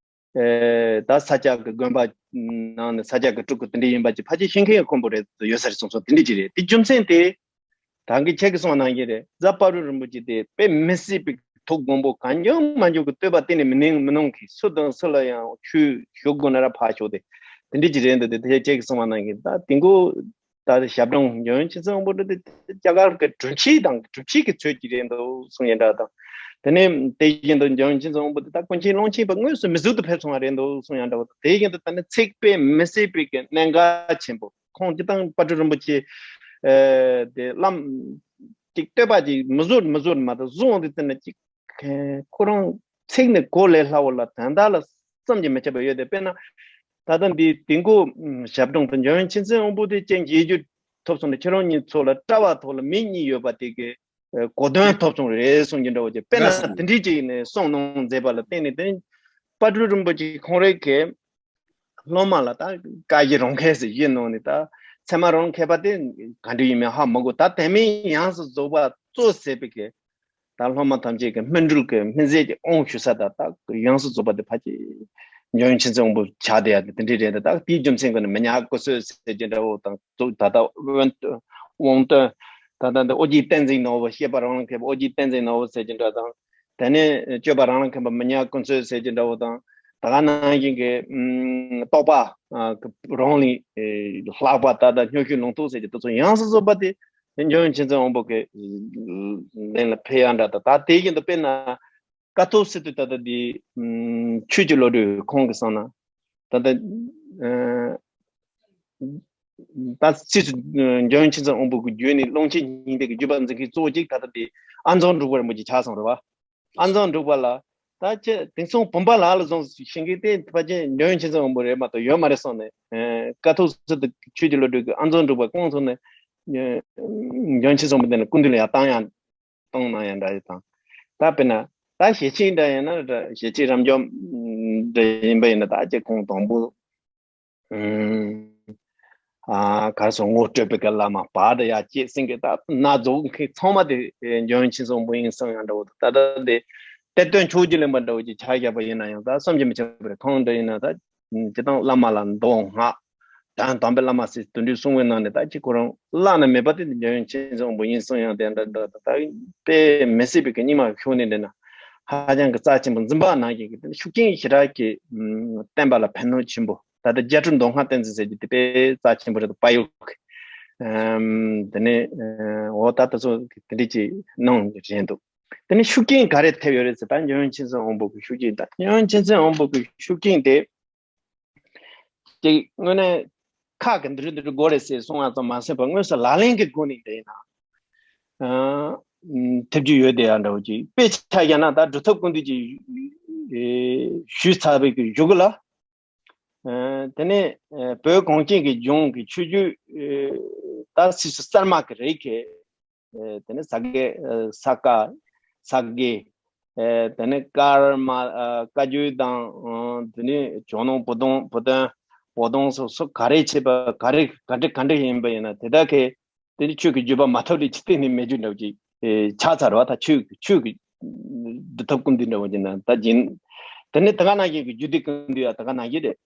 ཨེ་ད་ས་སྐྱ་གི་དགོན་པ་ནང་ནས་ས་སྐྱ་གི་སྤྲུལ་སྐུ་དེ་འདྲ་ཡིན་པ་ཅིག་ཕལ་ཆེར་ཤེས་མཁན་ཡང་དཀོན་པོ་རེད། ཡོད་ས་རེད་གསུངས་སོང་། དེ་འདྲ་ཅིག་རེད། དེ་རྒྱུ་མཚན་དེ་ད་གིན་ཁྱེད་ཀྱིས་གསུངས་པ་ནང་བཞིན་རེད། རྫ་དཔལ་སྤྲུལ་རིན་པོ་ཆེ་དེ་དཔེ་མི་སྲིད་པའི་ཐུགས་དགོངས་པོ་གང་བྱུང་མང་བྱུང་གི་བསྟོད་པ་གཏན་ནས་མི་གནང་མི་གནང་གི། སུ་དང་སུ་ལ་ཡང་ཆོས་ཞུ་དགོས་ན་ར་ཕར་ཞོག་དེ་དེ་འདྲ་ཅིག་རེད་འདུག་དེ་དེ་ཁྱེད་ཀྱིས་གསུངས་པ་ནང་བཞིན་ད་དེ་འགོ་ད་ཞབས་དྲུང་འཇམ་དབྱངས་མཁྱེན་བརྩེ་དབང་པོ་འདི་རྒྱ་གར་གྱི་གྲུབ་ཆའི་དང་གྲུབ་ཆའི་གི་ཚོད་ཀྱི་རེད་འདུག་གསུང་ཡ་འདྲ་དང་། དེ་ནས་དེ་བཞིན་དུ་འཇམ་དབྱངས་མཁྱེན་བརྩེ་དབང་པོ་འདི་ད་ཀུན་མཁྱེན་ཀློང་ཆེན་པ་དངོས་སུ་མི་གཟུགས་དུ་ཕེབས་སོང་བ་རེད་འདུག་གསུང་ཡ་འདྲ་བ་དང་། དེ་བཞིན་དུ་ད་ནི་ཚེ་དཔེ་མི་སྲིད་པའི་གི་གནད་འགག་ཆེན་པོ་ཁོང་སྤྱི་བཏང་དཔལ་སྤྲུལ་རིན་པོ་ཆེ་དེ་བླམ་ཅིག་བསྟོད་པ་ཅིག་མི་བཟོད་མི་བཟོད་མ་གཏོགས་གསུང་འདི་ཙམ་ན་ཅིག་ཁོ་རང་ཚིག་ནི་གོ་ལས་སླ་བོ་ལ་དོན་དག་ལ་བསམ་གྱིས་མི་ཁྱབ་པ་ཡོད་དེ། དཔེར་ན་ད་ལྟ་འདི་དེ་འགོ་ཞབས་དྲུང་དུ་འཇམ་དབྱངས་མཁྱེན་བརྩེ་དབང་པོ་དེ་ཅན་གྱི་རྒྱུད་ཐོབ་སོང་ནས་ཁྱེད་རང་གཉིས་ཚོ་ལ་སྐྲ་བ་ཐོག་ལ་མིག་གཉིས་ཡོད་པ་དེ་གི་གོ་དོན་ཐོབ་སོང་རེད་གསུང་གི་འདྲ་བོ་ཅིག་དཔེར་ན་དེ་འདྲའི་ཅིག་ནས་གསུང་གནང་མཛད་པ་ལ་བརྟེན་ནས་དེ་དཔལ་སྤྲུལ་རིན་པོ་ཆེ་ཁོང་རང་གི་སློབ་མ་ལ་ད་བཀའ་བཞིན་རང་མཁས་སུ་བཞེས་གནང་ནས། ད་ཚད་མ་རང་མཁས་པ་དེ་ག་འདྲ་ཡིན་མིན་ཧ་མ་གོ། ད་དེ་མིན་ཡོངས་སུ་རྫོགས་པ་གཙོ་ཟེར་བའི་གི་ད་སློབ་མ་ཐམས་ཅད་ཀྱི་སྨིན་གྲོལ་གྱི་སྨིན་མཛད་ཀྱི་དབང་ཞུ་ས་དང་། ད་ཡོངས་སུ་རྫོགས་པ་དེ་ཕལ་ཆེར་འཇམ་དབྱངས་མཁྱེན་བརྩེ་དབང་པོ་ཆགས་བསྡད་ཡ་དེ་དེ་འདྲའི་རེད། ད་ད་དེའི་རྒྱུ་མཚན་ཀྱིས་ནི་མི་ཉག་ཀུན་གསོས་ཟེར་གྱི་འདྲ་བོ་དང་། ད་ལྟ་དབང་དབང་སྟོན་ད་ལྟ་འདི་ཨོ་རྒྱན་བསྟན་འཛིན་ནོར་བུ། སྐྱེས་པ་རང་ལ་མཁས་པ་ཨོ་རྒྱན་བསྟན་འཛིན་ནོར་བུ་ཟེར་གྱི་འདྲ་དང་། དེ་ནས་སྤྱོད་པ་རང་ལ་མཁས་པ་མི་ཉག་ཀུན་གསོས་ཟེར་གྱི་འདྲ་བོ་དང་། ད་ག་ནང་བཞིན་གྱི་ཨམ་རྟོགས་པ་ཨ་རང་ལས་ཨེ་ལྷག་པ་ད་ལྟ་སྨྱོ་ཤུལ་ལུང་རྟོགས་ཟེར་གྱི་དེ་ཚོ་ཡོངས་སུ་རྫོགས་པ་དེ་འཇམ་དབྱངས་མཁྱེན་བརྩེ་དབང་པོ་གི་ལན་ལ་ཕེབས་ཡ་འདྲ་དང་། ད་དེ་བཞིན་དུ་དཔེར་ན་ཀཿཐོག་སི་ཏུ་ད་ལྟ་འདི་ཨམ་ཆོས་ཀྱི་བློ་གྲོས་ཁོང་གི་གསུང་ན་ད་ལྟ་ཨ་ད་སྲིད་ཞུ་འཇམ་དབྱངས་མཁྱེན་བརྩེ་དབང་པོ་གི་བརྒྱུད་ནས་ཀློང་ཆེན་སྙིང་ཐིག་གི་བརྒྱུད་པ་འཛིན་མཁན་གཙོ་བོ་གཅིག་ད་ལྟ་དེ་ཨ་མཚོ་འབྲུག་པ་རིན་པོ་ཆེ་ཆགས་སོང་རེད་བ། ཨ་མཚོ་འབྲུག་པ་ལ་ད་ཁྱེད་དེང་སང་བུམ་པ་ལ་ལ་བཟུང་ཤེས་མཁན་དེ་ཕལ་ཆེར་འཇམ་དབྱངས་མཁྱེན་བརྩེ་དབང་པོ་རེད་མ་གཏོགས་ཡོད་མ་རེད་གསུངས་ནས། ཀཿཐོག་སི་ཏུ་ཆོས་ཀྱི་བློ་གྲོས་ཀྱི་ཨ་མཚོ་འབྲུག་པ་བསྐོངས་སོང་ནས་འཇམ་དབྱངས་མཁྱེན་བརྩེ་དབང་པོ་དེ་ནས་སྐུ་མདུན་ལ་ཡར་བཏང་ཡང་གཏོང་གནང་ཡང་འདྲ་ཡོད་དང་། ད་དཔེར་ན་ད་ཞལ་ཆེམས་འདྲ་ཡིན་ན་འདྲ། ཞལ་ཆེམས་རབ་འབྱམས་འདྲ་ཡིན་པ་ཡིན་ན། ད་ཅིག་ཁོང་དང་པོ་ཨ་གར་སོང་ངོ་སྤྲོད་པའི་གི་བླ་མ་བར་དུ་ཡ་སྐྱེད་སྲིང་གི་ད་ན་རྫོགས་མཁན་ཚང་མ་དེ་འཇམ་དབྱངས་མཁྱེན་བརྩེ་དབང་པོ་ཡིན་གསུང་ཡང་འདྲ་བོ། ད་ད་དེ་གཏེར་སྟོན་ཕྱོགས་བཅུའི་གླིང་པ་འདྲ་བོ་ཅིག་ཆ་བཞག་པ་ཡིན་ན་ཡང་ད་བསམ་གྱིས་མི་ཁྱབ་པ་རེད། ཁོང་འདྲ་ཡིན་ན་ད། སྤྱིར་བཏང་བླ་མ་ལ་མདོ་སྔགས་དང་དམ་པའི་བླ་མ་ཟེར་དེ་འདྲའི་གསུང་བའི་ནང་ནས་ད་ཅིག་ཁོ་རང་བླ་ན་མེད་པ་དེ་འཇམ་དབྱངས་མཁྱེན་བརྩེ་དབང་པོ་ཡིན་གསུང་ཡང་དེ་འདྲ་འདྲ་ད་དཔེ་མི་སྲིད་པའི་གི་རྙིང་མ་ཤོག་ནས་འདྲ་ན་ཧ་ཅང་གི་རྩ་ཆེན་པོ་འཛིན་པ་ནང་བཞིན་གྱི་དེ་ཤུགས་རྐྱེན་ཞེ་དྲག་གི་བསྟན་པ་ལ་ཕན་ནུས་ཆེན་པོ། ད་ལྟ་རྒྱ་སྤྲུལ་མདོ་སྔགས་བསྟན་འཛིན་ཟེར་གྱི་དེ་དཔེ་རྩ་ཆེན་པོ་རེད། དཔལ་ཡུལ་གི་དེ་ནས་འོ་ད་ད་ཚོ་དེ་འདྲ་ཅིག་གནང་རེད་འདུག་དེ་ནས་ཤུགས་རྐྱེན་ག་རེ་ཐེབས་ཡོད་རེད་ཟེར། ད་འཇམ་དབྱངས་མཁྱེན་བརྩེ་དབང་པོ་གི་ཤུགས་རྐྱེན། ད་འཇམ་དབྱངས་མཁྱེན་བརྩེ་དབང་པོ་གི་ཤུགས་རྐྱེན་དེ་དེ་དངོས་གནས་ཁག་གི་འདི་རུ་འདི་རུ་དགོས་རེད་ཟེར་གསུང་བ་ཙམ་མ་ཟད་པར་དངོས་སུ་ལག་ལེན་གྱི་སྒོ་ནས་དེ་ཡིན་ན་ཐེབས་རྒྱུ་ཡོད་དེ་ཡང་འདྲ་བོ་ཅིག་དཔེ་ཆ་བཞག་ན་ད་སྒྲུབ་ཐབས་ཀུན་འདུས་ཀྱིས་ཞུས་ཚར་བའི་གི་གཞུག་ལ། དེ་ནས་བོད་གངས་ཅན་གྱི་ལྗོངས་ཀྱི་ཆོས་བརྒྱུད་ད་སྲིད་ཞུ་གསར་མ་གི་རིགས་ཀྱི། དེ་ནས་ས་དགེ་ས་དཀར་ས་དགེ། དེ་ནས་ཀརྨ་བཀའ་བརྒྱུད་དང་། དེ་ནས་ཇོ་ནང་བུ་སྟོན་བུ་སྟོན་བུ་སྟོན་སོགས་སོགས་ག་རེ་བྱས་པ་ག་རེ་ག་འདྲ་ག་འདྲ་ཡིན་པ་ཡིན་ན་དེ་དག་གི་དེ་ནི་ཆོས་ཀྱི་བརྒྱུད་པ་མ་ཐོབ་རིགས་ཅིག་གཏན་ནས་མེད་རྒྱུ་འདྲ་བོ་ཅིག་ཆགས་ཚར་བ། ད་ཆོས་ཆོས་ཀྱི་སྒྲུབ་ཐབས་ཀུན་འདུས་འདྲ་བོ་ཅིག་ན་ད་སྦྱིན། དེ་ནི་ད་ག་ནང་བཞིན་གྱི་རྒྱུད་སྡེ་ཀུན་འདུས་ཡང་ད་ག་ནང་བཞིན་རེད།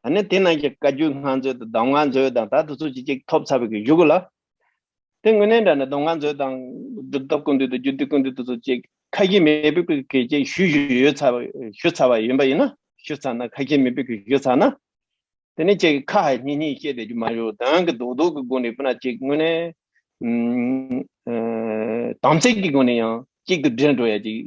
ད་ནི་དེ་ནང་བཞིན་བཀའ་བརྒྱུད་སྔགས་མཛོད་དང་གདམས་ངག་མཛོད་དང་ད་དེ་ཚོ་ཅིག་ཅིག་ཐོབ་ཚར་བའི་གི་གཞུག་ལ། དེ་དངོས་གནས་འདྲ་ན་གདམས་ངག་མཛོད་དང་སྒྲུབ་ཐབས་ཀུན་འདུས་དང་རྒྱུད་སྡེ་ཀུན་འདུས་དེ་ཚོ་ཅིག་ཁ་ཞེ་མེད་པའི་གི་ཅིག་ཞུ་ཞུ་ཡོད་ཚར་བ་ཞུ་ཚར་བ་ཡིན་པ་ཡིན་ན། ཞུ་ཚར་ན་ཁ་ཞེ་མེད་པའི་གི་ཞུ་ཚར་ན། དེ་ནས་ཁྱེད་ཀྱི་ཁ་ཧ་སྙིང་སྙིང་བཤད་བསྡད་རྒྱུ་མ་རེད། དོན་གྱི་རྡོག་རྡོག་གི་སྒོ་ནས་སྤུ་ན་ཅིག་དངོས་གནས་ཨ་དམ་ཚིག་གི་སྒོ་ནས་ཡང་གཅིག་ཏུ་འདྲེས་འགྲོ་ཡ་ཅིག་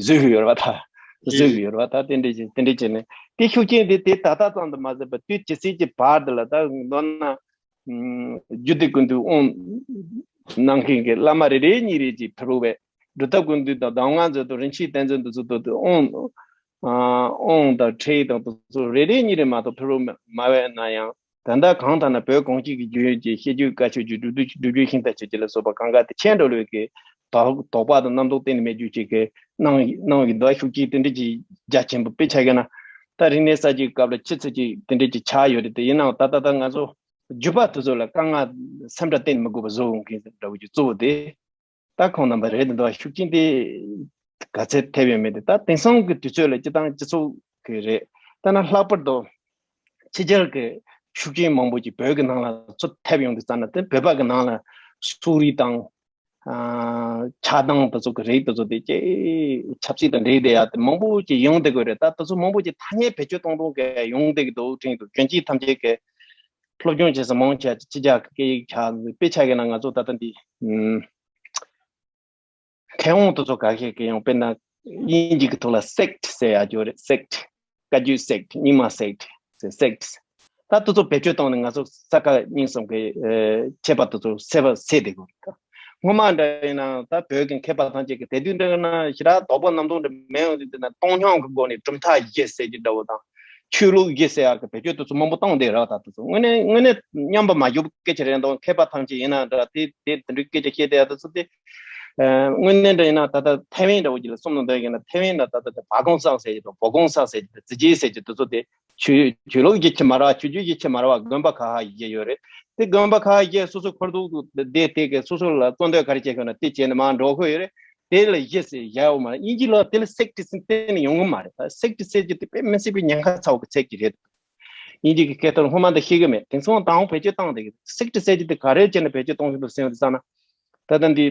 བཟོས་ཡོད་རེད་བ། ད་ བཟོས་ཡོད་རེད་བ། ད་དེ་འདྲ་བྱས་དེ་འདྲ་བྱས་ནས་དེ་ཤུགས་རྐྱེན་དེ་དེ་ད་ལྟ་ཙམ་དུ་མ་ཟད་པར་དུས་ཇི་སྲིད་ཀྱི་བར་དུ་ལ་ད་མདོར་ན་རྒྱུད་སྡེ་ཀུན་འདུས་དབང་གནང་མཁན་གྱི་བླ་མ་རེ་རེ་གཉིས་རེ་ཅིག་ཕེབས་རོགས་བས། སྒྲུབ་ཐབས་ཀུན་འདུས་དང་གདམས་ངག་མཛོད་དང་རིན་ཆེན་གཏེར་མཛོད་འདི་ཚོ་དང་དབང་དབང་དང་ཁྲིད་དང་དེ་ཚོ་རེ་རེ་གཉིས་རེ་མ་གཏོགས་ཕེབས་རོགས་མ་བས་ན་ཡང་། ད་ལྟ་གང་ལྟར་ན་བོད་གངས་ཅན་གྱི་རྒྱུན་ཡོད་ཀྱི་བཤད་རྒྱུད་བཀའ་ཆོས་ཀྱི་སྒྲུབ་བརྒྱུད་སྒྲུབ་བརྒྱུད་ཤིང་རྟ་ཆོས་ཀྱི་ལ་སོགས་པ་གང་ག་དེ་ཁྱེད་འགྲོ་ལོས་ཀྱི་དོགས་དོགས་པ་དང་རྣམ་རྟོག་གཏན་ནས་མེད་རྒྱུ་ཅིག་གི་གནང་གནང་བའི་འདུག་ཤུགས་རྐྱེན་དེ་འདྲ་ཅིག་རྒྱ་ཆེན་པོ་དཔེ་ཆ་གི་ན་ད་རིག་གནས་གསར་བརྗེའི་སྐབས་ལ་ཆུ་ཚོད་ཅིག་དེ་འདྲ་ཅིག་ཆགས་ཡོད་རེད། དེ་ཡིན་ནའང་ད་ལྟ་ད་ང་ཚོ་རྒྱུད་པ་དེ་ཚོ་ལ་དཀའ་ངལ་སེམས་ཁྲལ་གཏན་ནས་མི་དགོས་པ་བཟོ་འོང་མཁན་འདྲ་བོ་ཅིག་གཙོ་བོ་དེ། ད་ཁོང་རྣམ་པ་རེད་འདུག་ཤུགས་རྐྱེན་དེ་ག་ཚད་ཐེབས་ཡོད་མེད་དེ་ད་དེང་སང་གི་དུས་ཚོད་ལ་སྤྱི་བཏང་སྤྱི་ཚོགས་ཀྱི་རེད། ད་ན་ལྷག་པར་དུ་ཕྱི་རྒྱལ་གྱི་ཤུགས་རྐྱེན་མང་པོ་ཅིག་བོད་ཀྱི་ནང་ལ་ཚུར་ཐེབས་ཡོང་དུས་ཙམ་ན་དེ་བོད་པ་གི་ནང་ལ་སོག་རིགས་དང་ཆགས་སྡང་དེ་ཚོ་གི་རིགས་དེ་ཚོ་དེ་ཅེ་ཆབ་སྲིད་དང་འབྲེལ་བསྡད་ཡ་དེ་མང་པོ་ཅིག་ཡོང་བསྡད་དགོས་རེད། ད་དེ་ཚོ་མང་པོ་ཅིག་ཐ་སྙད་བེད་སྤྱོད་གཏོང་གཏོང་གི་ཡོང་བསྡད་ཀྱི་འདུག་དྲན་འདུག་གྱོན་ཆས་ཐམས་ཅད་ཀྱི་སློབ་སྦྱོང་བྱས་སོང་མང་ཆེ་ཕྱི་རྒྱལ་གྱི་སྐད་ཡིག་ཆགས་དཔེ་ཆ་གི་ནང་ང་ཚོ་ད་ལྟ་འདི་མཁས་དབང་དེ་ཚོ་ག་ཤེད་ཀྱི་ཡང་དཔེར་ན་དབྱིན་ཇི་གི་ཐོག་ལ་སེག་ཟེར་ཡ་ཅིག་ཡོད་རེད། སེག་བཀའ་བརྒྱུད་སེག་རྙིང་མ་སེག་ཟེར་སེག་ད་དེ་ཚོ་བེད་སྤྱོད་བཏང་ནས་ང་ཚོ་ས་ཀ་རྙིང་གསུམ་གྱི་མཁས་པ་དེ་ཚོ་བསད་པ་བསད་བསྡད་དགོས་རེད། སྔོན་མ་འདྲ་ཡིན་ན་ད་བོད་ཀྱི་མཁས་པ་ཐམས་ཅད་ཀྱི་དེ་དུས་འདྲ་ན་ཞེ་དྲག་དོགས་པ་རྣམ་རྟོག་འདྲ་མེད་ཡོང་དུས་དེ་ན་སྟོང་སྙོམས་ཀྱི་སྒོ་ནས་གྲུབ་མཐའ་བཞི་ཟེར་གྱི་འདྲ་བོ་དང་ཆོས་ལུགས་བཞི་ཟེར་ཡག་གི་བེད་སྤྱོད་དེ་ཚོ་མང་པོ་བཏང་བསྡད་རེད། ད་དེ་ཚོ་དངོས་གནས་དངོས་གནས་སྙམ་པ་མ་བྱུང་བའི་སྐད་ཆ་རེད་འདུག་མཁས་པ་ཐམས་ཅད་ཡིན་ན་འདྲ་དེ་དེ་དེ་འདྲའི་སྐད་ཆ་བཤད་བསྡད་ཡག་དེ་ཚོ་དེ་དངོས་གནས་འདྲ་ཡིན་ན་ད་ལྟ་ཐའེ་ཝན་འདྲ་བོ་ཅིག་ལ་སོང་ན་འདོད་ཡིན་ན་ཐའེ་ཝན་ལ་ད་ལྟ་དེ་བ་གོང་ས་ཟེར་གྱི་འདུག་བོ་གོང་ས་ཟེར་གྱི་འདུག་ཙི་ཅི་ཟེར་གྱི་དེ་ཚོ་དེ། ཆོས་ཆོས་ལུགས་རྒྱུད་ཀྱི་མ་ར་བ། ཆོས་བརྒྱུད་རྒྱུད་ཀྱི་མ་ར་བ་དགོན་པ་ཁག་ཁག་བཞི་ཡོད་རེད། དེ་དགོན་པ་ཁག་བཞི་སོ་སོ་འཁོར་གདུགས་བསྡད་དེ་གི་སོ་སོ་ལ་གཙོ་འདོད་ག་རེ་བྱེད་དགོས་ན་དེ་བྱས་ནས་མར་འགྲོ་དགོས་ཡོད་རེད། དེ་ལ་བཞི་ཟེར་བཞག་ཡོད་མ་རེད། དབྱིན་ཇི་ལ་དེ་ལ་སེག་ཊི་ཟེར་གཏན་ནས་ཡོང་གི་མ་རེད། ད་སེག་ཊི་ཟེར་གྱི་དེ་དཔེ་མི་སྲིད་པའི་ཉེན་ཁ་ཚ་བོ་གི་ཚིག་ཅིག་རེད། དབྱིན་ཇི་གི་སྐད་ཐོག་ལ་སྔོན་མ་འདི་ཤེས་གི་མེད། དེང་སང་དང་བོ་བེད་སྤྱོད་བཏང་བསྡད་གི། སེག་ཊི་ཟེར་གྱི་དེ་ག་རེ་བྱས་ནས་བེད་སྤྱོད་གཏོང་གི་འདུག་ཟེར་བ་དེ་ཙམ་ན། ད་ལྟ་འདི།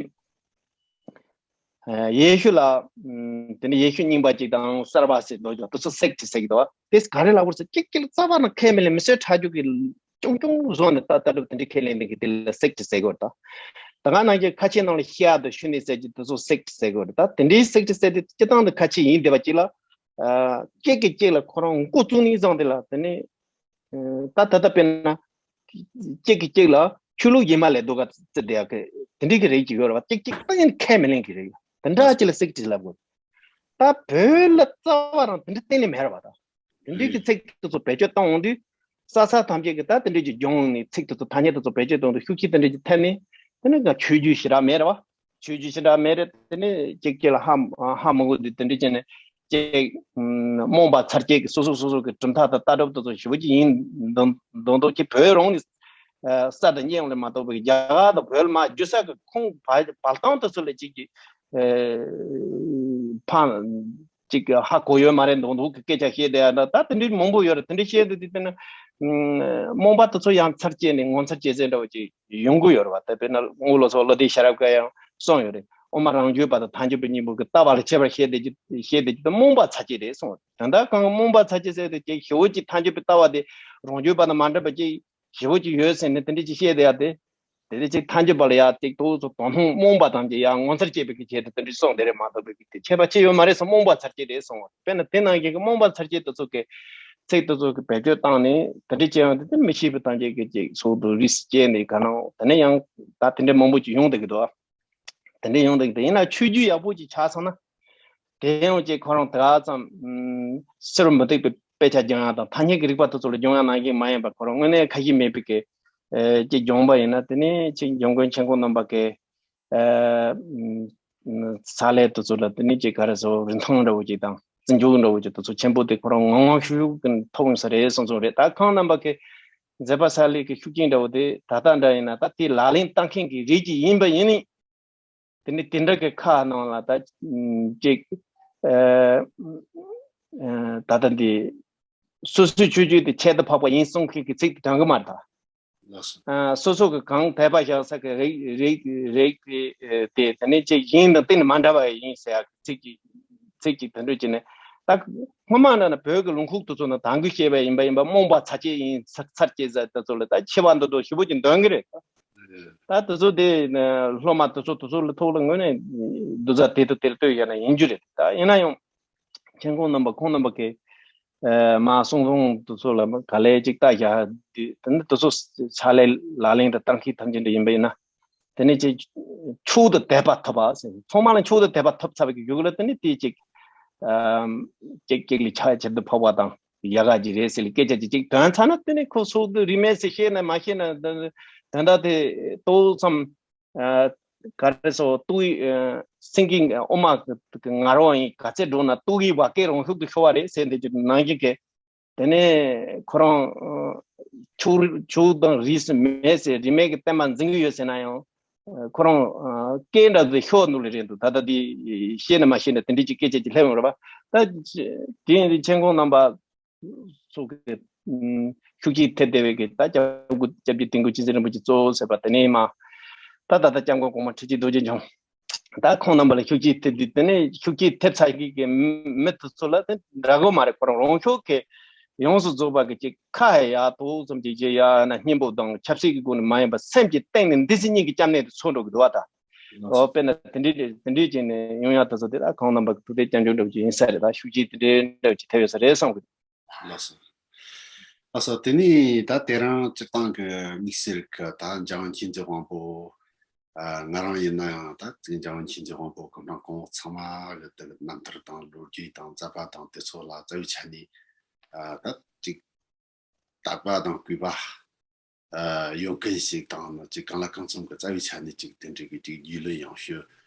ཨ་ཡེ་ཤུ་ལ། ཨམ། དེ་ནས་ཡེ་ཤུ་རྙིང་པ་ཅིག་དང་གསར་པ་ཟེར་འདུག་ཀྱང་དེ་ཚོ་སེག་ཊི་ཟེར་གྱི་འདུག་དེ་ག་རེ་ལབ་དགོས་ཟེར་གཅིག་གཅིག་ལ་རྩ་བ་ནས་ཁས་མི་ལེན། མི་གསོད་ཁྲག་སྦྱོར་གྱི་ཅུང་ཅུང་བཟོ་ནས་ད་ལྟ་གྲུབ་དེ་འདྲའི་ཁས་ལེན་མཁན་གྱི་དེ་ལ་སེག་ཊི་ཟེར་གྱི་ཡོད་རེད། ད་ད་ག་ནང་བཞིན་ཁ་ཆེ་ནང་ལ་ཤི་ཡ་དང་ཤུ་ནི་ཟེར་གྱི་དེ་ཚོ་སེག་ཊི་ཟེར་གྱི་ཡོད་རེད། ད་དེ་འདྲའི་སེག་ཊི་ཟེར་དེ་སྤྱི་བཏང་དུ་ཁ་ཆེ་ཡིན་བསྡད་པ་ཅིག་ལ། ཨ། གཅིག་གིས་གཅིག་ལ་ཁོ་རང་མགོ་བཙུགས་ནས་བཟུང་དེ་ལ་དེ་ནས། ཨ། ད་ད་ལྟ་དཔེར་ན། གཅིག་གིས་གཅིག་ལ་ཆོས་ལུགས་གཞན་མ་ལས་ལྡོག་ག་བརྩི་བསྡད་ཡག་གི་དེ་འདྲའི་གི་རིགས་ཅིག་ཡོད་རེད་བ། གཅིག་གཅིག་གཏན་ནས་ཁས་མི་ལེན་གི་རེད། དེ་འདྲ་ཅིག་ལ་སེག་ཊི་ལབ་དགོས། ད་བོད་ལ་རྩ་བ་རང་དེ་འདྲ་གཏན་ནས་མེད་རེད་བ། ད་དེ་འདྲའི་གི་ཚིག་དེ་ཚོ་བེད་སྤྱོད་གཏོང་འོང་དུས་ས་ས་ཐམས་ཅད་ཀྱི་ད་དེ་འདྲའི་གི་སྦྱོང་ནས་ཚིག་དེ་ཚོ་ཐ་སྙད་དེ་ཚོ་བེད་སྤྱོད་གཏོང་དུས་ཤུགས་ཆེ་དེ་འདྲའི་གི་ཐེབས་ནས་དེ་ནས་ང་ཆོས་བརྒྱུད་ཞེ་དྲག་མེད་རེད་བ། ཆོས་བརྒྱུད་ཞེ་དྲག་མེད་རེད། དེ་ནས་གཅིག་གཅིག་ལ་ཧ་ཧ་མ་གོ་དུས་དེ་འདྲ་བྱས་ནས་གཅིག་ཨམ། རྨོངས་པ་ཚར་གཅིག་གི་སོ་སོ་སོ་སོ་གི་གྲུབ་མཐའ་དང་ལྟ་གྲུབ་དེ་ཚོ་ཞེ་པོ་ཅིག་ཡིན་མདོག་མདོག་མདོག་ཅིག་བོད་རང་ནས་ཨ། ས་དང་གཉིས་ཡོང་ལས་མ་གཏོགས་པའི་རྒྱ་གར་དང་བོད་ལ་མར་རྒྱུ་ས་གི་ཁོངས་བལ་བལ་སྟངས་དེ་ཚོ་ལ་གཅིག་གི་ཨ། ཕ་གཅིག་གི་ཧ་གོ་ཡོད་མ་རེད་མདོག་མདོག་གི་སྐད་ཆ་བཤད་བསྡད་ཡ་འདྲ། ད་དེ་འདྲའི་མང་པོ་ཡོད་རེད། དེ་འདྲ་བཤད་དུས་དེ་ལྟ་ན་རྨོངས་པ་དེ་ཚོ་ཡང་ཚར་བཅད་ནས་ངོ་མཚར་སྐྱེ་ཚད་འདྲ་བོ་ཅིག་ཡོང་གི་ཡོད་རེད་བ། ད་དཔེར་ན་དངུལ་ལོ་ཚོ་བློ་ལྡན་ཤེས་རབ་ཀྱིས་ཡང་གསུངས་ཡོད་རེད། དབུ་མ་རང་རྒྱུད་པ་དང་ཐལ་འགྱུར་བ་གཉིས་པོ་གི་ལྟ་བ་ལ་ཁྱད་པར་བཤད་བསྡད་ཀྱི་བཤད་བསྡད་ཀྱི་དེ་རྨོངས་པ་ཚར་གཅིག་རེད་གསུངས། ད་ལྟ་གང་རྨོངས་པ་ཚར་གཅིག་ཟེར་དེ་ཅིག་ཞེ་པོ་ཅིག་ཐལ་འགྱུར་བའི་ལྟ་བ་དེ་རང་རྒྱུད་པ་དང་མ་འདྲ་བ་ཅིག་ཞེ་པོ་ཅིག་ཡོད་ཟེར་ནས་དེ་འདྲ་ཅིག་བཤད་བསྡད་ཡ་དེ། དེ་འདྲ་ཅིག་ཐལ་འགྱུར་བ་ལ་ཡ་ཅིག་ཏོག་ཙམ་དོ་སྣང་རྨོངས་པ་ཐམས་ཅད་ཡ་ངོ་མཚར་སྐྱེས་པའི་གི་ཆེད་དུ་དེ་འདྲ་གསུངས་བསྡད་རེད་མ་གཏོགས་པའི་གི་དེ་ཁྱད་པར་ཅི་ཡོད་མ་རེད་གསུངས། རྨོངས་པ་ཚར་གཅིག་རེད་གསུངས། དཔེར་ན་དེ་ནང་བཞིན་གི་རྨོངས་པ་ཚར་གཅིག་དེ་ཚོ་གི་ཚིག་དེ་ཚོ་གི་བེད་སྤྱོད་བཏང་ནས་དེ་འདྲ་བྱས་ཡོང་དུས་དེ་མི་ཤེས་པའི་ཐམས་ཅད་ཀྱི་ཅིག་སོགས་དུ་རིས་སུ་སྐྱེས་ནས་ག་ནང་དེ་ནས་ཡང་ད་དེ་འདྲ་མང་པོ་ཅིག་ཡོང་བསྡད་ཀྱི་འདུག་དེ་འདྲ་ཡོང་བསྡད་ཀྱི་འདུག་ཡིན་ན་ཆོས་བརྒྱུད་ཡག་པོ་ཅིག་ཆགས་སོང་ན་དེ་ཡང་ཅིག་ཁོ་རང་དེ་ག་ཙམ་ཨམ། གསེར་མུ་ཏིག་པའི་དཔེ་ཆ་སྦྱོང་ཡ་དང་ཐ་སྙད་ཀྱི་རིག་པ་དེ་ཚོ་ལ་སྦྱོང་ཡ་ནང་བཞིན་མ་ཡིན་པར་ཁོ་རང་དངོས་གནས་ཁ་ཞེ་མེད་པའི་གི་ཨེ། ཅིག་སྦྱོང་པ་ཡིན་ན་དེ་ནས་ཅིག་འཇམ་མགོན་ཆེན་པོ་རྣམ་པ་གི་ཨ། ས་ལེ་དེ་ཚོ་ལ་དེ་ནས་ཅིག་ག་རེ་ཟེར་རིན་ཐང་འདྲ་བོ་ཅིག་དང་བརྩི་འཇོག་འདྲ་བོ་ཅིག་དེ་ཚོ་ཆེན་པོ་དེ་ཁོ་རང་ངང་ངམ་ཤུགས་ཤུགས་ཀྱིས་ཐོབ་ཡོང་ས་རེད་གསུངས་གསུངས་རེད། ད་ཁོང་རྣམ་པ་གི་མཛད་པ་གསལ་ལེ་གི་ཤུགས་རྐྱེན་འདྲ་བོ་དེ་ད་ལྟ་འདྲ་ཡིན་ན་ད་དེ་ལག་ལེན་བསྟར་མཁན་གྱི་རིགས་ཅིག་ཡིན་པ་ཡིན་ནི། དེ་ནི་དེ་འདྲ་གི་ཁ་ནང་ལ་ད་ཅིག་ཨ། ད་ལྟ་འདི་སོ་སོའི་ཆོས་བརྒྱུད་དེ་ཁྱད་དུ་འཕགས་པ་ཡིན་གསུང་མཁན་གྱི་ཚིག་དེ་དྲན་གི་མ་རེད་ད། ལགས་སོ། ཨ། སོ་སོ་གི་གང་དད་པ་བཞག་ས་གི་རིགས་རིགས་རིགས་དེ་དེ་ནི་ཅིག་གཞན་དང་གཏན་ནས་མ་འདྲ་བ་ཡིན་ཟེར་ཡག་གི་ཚིག་ཅིག་ཚིག་ཅིག་དེ་འདྲ་ཅིག་ནས་ད་སྔོན་མ་ན་ན་བོད་ཀྱི་ལུང་ཁུག་དེ་ཚོ་ན་དང་གི་བཤད་པ་ཡིན་པ་ཡིན་པ་རྨོངས་པ་ཚར་གཅིག་ཡིན་ཚར་ཚར་གཅིག་ཟེར་དེ་ཚོ་ལ་ད་ཆེ་བ་འདོད་འདོད་ཞེ་པོ་ཅིག་འདོན་གི་རེད། ད་དེ་ཚོ་དེ་སློབ་མ་དེ་ཚོ་དེ་ཚོ་ལ་ཐོག་ལ་ངོས་ནས་འདུ་ཟ་དེ་དུ་དེར་ལྟོས་ཡོད་ན་ཡིན་རྒྱུ་རེད། ད་ཡིན་ན་ཡང་ མཁྱེན་ཁོང་རྣམ་པ་ཁོང་རྣམ་པ་གི་ཨ་མ་གསུང་རྩོམ་དེ་ཚོ་ལ་ག་ལེ་ཅིག་ལྟ་བཞག་དེ་དེ་ནི་དེ་ཚོ་ཕྱག་ལས་ལག་ལེན་དུ་བསྟར་མཁན་ཐམས་ཅད་འདྲ་ཡིན་པ་ཡིན་ན། དེ་ནས་ཅིག་མཆོག་ཏུ་དད་པ་ཐོབ་པ་ཟེར། ཚང་མ་ལ་མཆོག་ཏུ་དད་པ་ཐོབ་ཚར་བའི་གཞུག་ལ་དེ་ནས་དེ་ཅིག་ཨམ་ཅིག་ཅིག་ལ་ཕྱག་ཕྱིར་དུ་ཕབ་པ་དང་ཡག་ག་ཅིག་རེད་ཟེར་ལ་སྐད་ཆ་ཅིག་ཅིག་དོན་ཚར་ན། དེ་ནས་ཁོ་ཚོ་དེ་རིས་མེད་ཟེར་བཤད་ན་མ་བཤད་ན་དོན་དག་དེ་ཏོག་ཙམ་ཨ་ག་རེ་ཟེར། ཏུའུ་ཨ་སེང་གེ་ཨོ་མ་གི་ངར་བ་ཡིན་ག་ཚད་འགྲོ་ན་ཏུའུ་གི་བ་སྐད་རང་ཤུགས་ཀྱིས་ཤོར་བ་རེད་ཟེར་འདི་ཅིག་ནང་བཞིན་གྱི། དེ་ནས་ཁོ་རང་ཨ་ཆོས་ཆོས་དང་རིས་སུ་མེད་ཟེར་རིས་མེད་ཀྱི་བསྟན་པ་འཛིན་གྱི་ཡོད་ཟེར་ན་ཡང་། ཨ་ཁོ་རང་ཨ་སྐད་འདྲ་ཟེར་ཤོར་འདུག་ལེ་རེད་འདུག་ད་ལྟ་འདི་བཤད་ན་མ་བཤད་ན་དེ་འདྲའི་ཅིག་སྐད་ཆ་ཅིག་སླེབས་ཡོང་རེད་པ། ད་དེ་ཡིན་དུས་མཁྱེན་ཁོང་རྣམ་པ་སོགས་ཀྱི་ཨུམ་ཤུགས་རྐྱེན་ཐེབས་བསྡད་པའི་གི་ད་སྐྱབས་མགོན་སྐྱབས་རྗེ་དིལ་མགོ་སྤྱན་རས་གཟིགས་རིན་པོ་ཆེ་གཙོ་བོ་ཟེར་བ་དེ་ནས་མ། ད་ད་ལྟ་སྐྱབས་མགོན་གོང་མ་ཁྲི་ཆེན་རྡོ་རྗེ་འཆང་། ད་ཁོང་རྣམ་པ་ལ་ཤུགས་རྐྱེན་ཐེབས་དུས་དེ་ནས་ཤུགས་རྐྱེན་ཐེབས་ཚར་གི་གི་མི་དེ་ཚོ་ལ་དེ་འདྲ་གོ་མ་རེད། ཁོ་རང་རང་ཤུགས་ཀྱིས་ཡོངས་སུ་རྫོགས་པ་གི་ཅིག་ཁ་ཡ་ཏོག་ཙམ་ཅིག་ཅིག་ཡ་ན་སྙན་པོ་དང་ཆབ་སྲིད་ཀྱི་སྒོ་ནས་མ་ཡིན་པ་སེམས་ཀྱི་གཏིང་ནས་འདི་ཚེ་སྙིང་གི་སྐྱབས་གནས་དེ་ཚོར་འགྲོ་གི་འདུག་བ་ད། ལགས་ཨོ་སོ། དཔེར་ན་དེ་འདྲའི་དེ་འདྲའི་ཅིག་ནས་ཡོང་ཡ་དེ་ཚོ་དེ་ད་ཁོང་རྣམ་པ་གི་ཐུགས་རྗེ་སྐྱབས་འཇུག་འདྲ་བོ་ཅིག་ཡིན་ས་རེད། ད་ཤུགས་རྐྱེན་དེ་འདྲའི་འདྲ་བོ་ཅིག་ཐེབས་ཡོད་ས་རེད་བསམ་གི། ལགས་སོ། ལགས་སོ། དེ་ནས་ད་དེ་རིང་སྤྱིར་བཏང་གི་དམིགས་བསལ་གི་ད་འཇམ་དབྱངས་མཁྱེན་བརྩེ་དབང་པོ། ཨ་ང་རང་ཡིན་ན་ཡང་ད་འཇམ་དབྱངས་མཁྱེན་བརྩེ་དབང་པོ་གི་སྨན་ཁང་ཚང་མ་གི་དེ་གི་རྣམ་ཐར་དང་ལོ་རྒྱུས་དང་རྩ་བ་དང་དེ་ཚོ་ལ་རྩ་བའི་ཆ་ནས་ཨ་ད་ཅིག་དད་པ་དང་གུས་པ་ཨ་ཡོད་མཁན་ཞིག་དང་ཅིག་གང་ལ་གང་འཚམ་གི་རྩ་བའི་ཆ་ནས་ཅིག་དེ་འདྲའི་གི་ཅིག་རྒྱུས་ལོན་ཡང་ཞུ་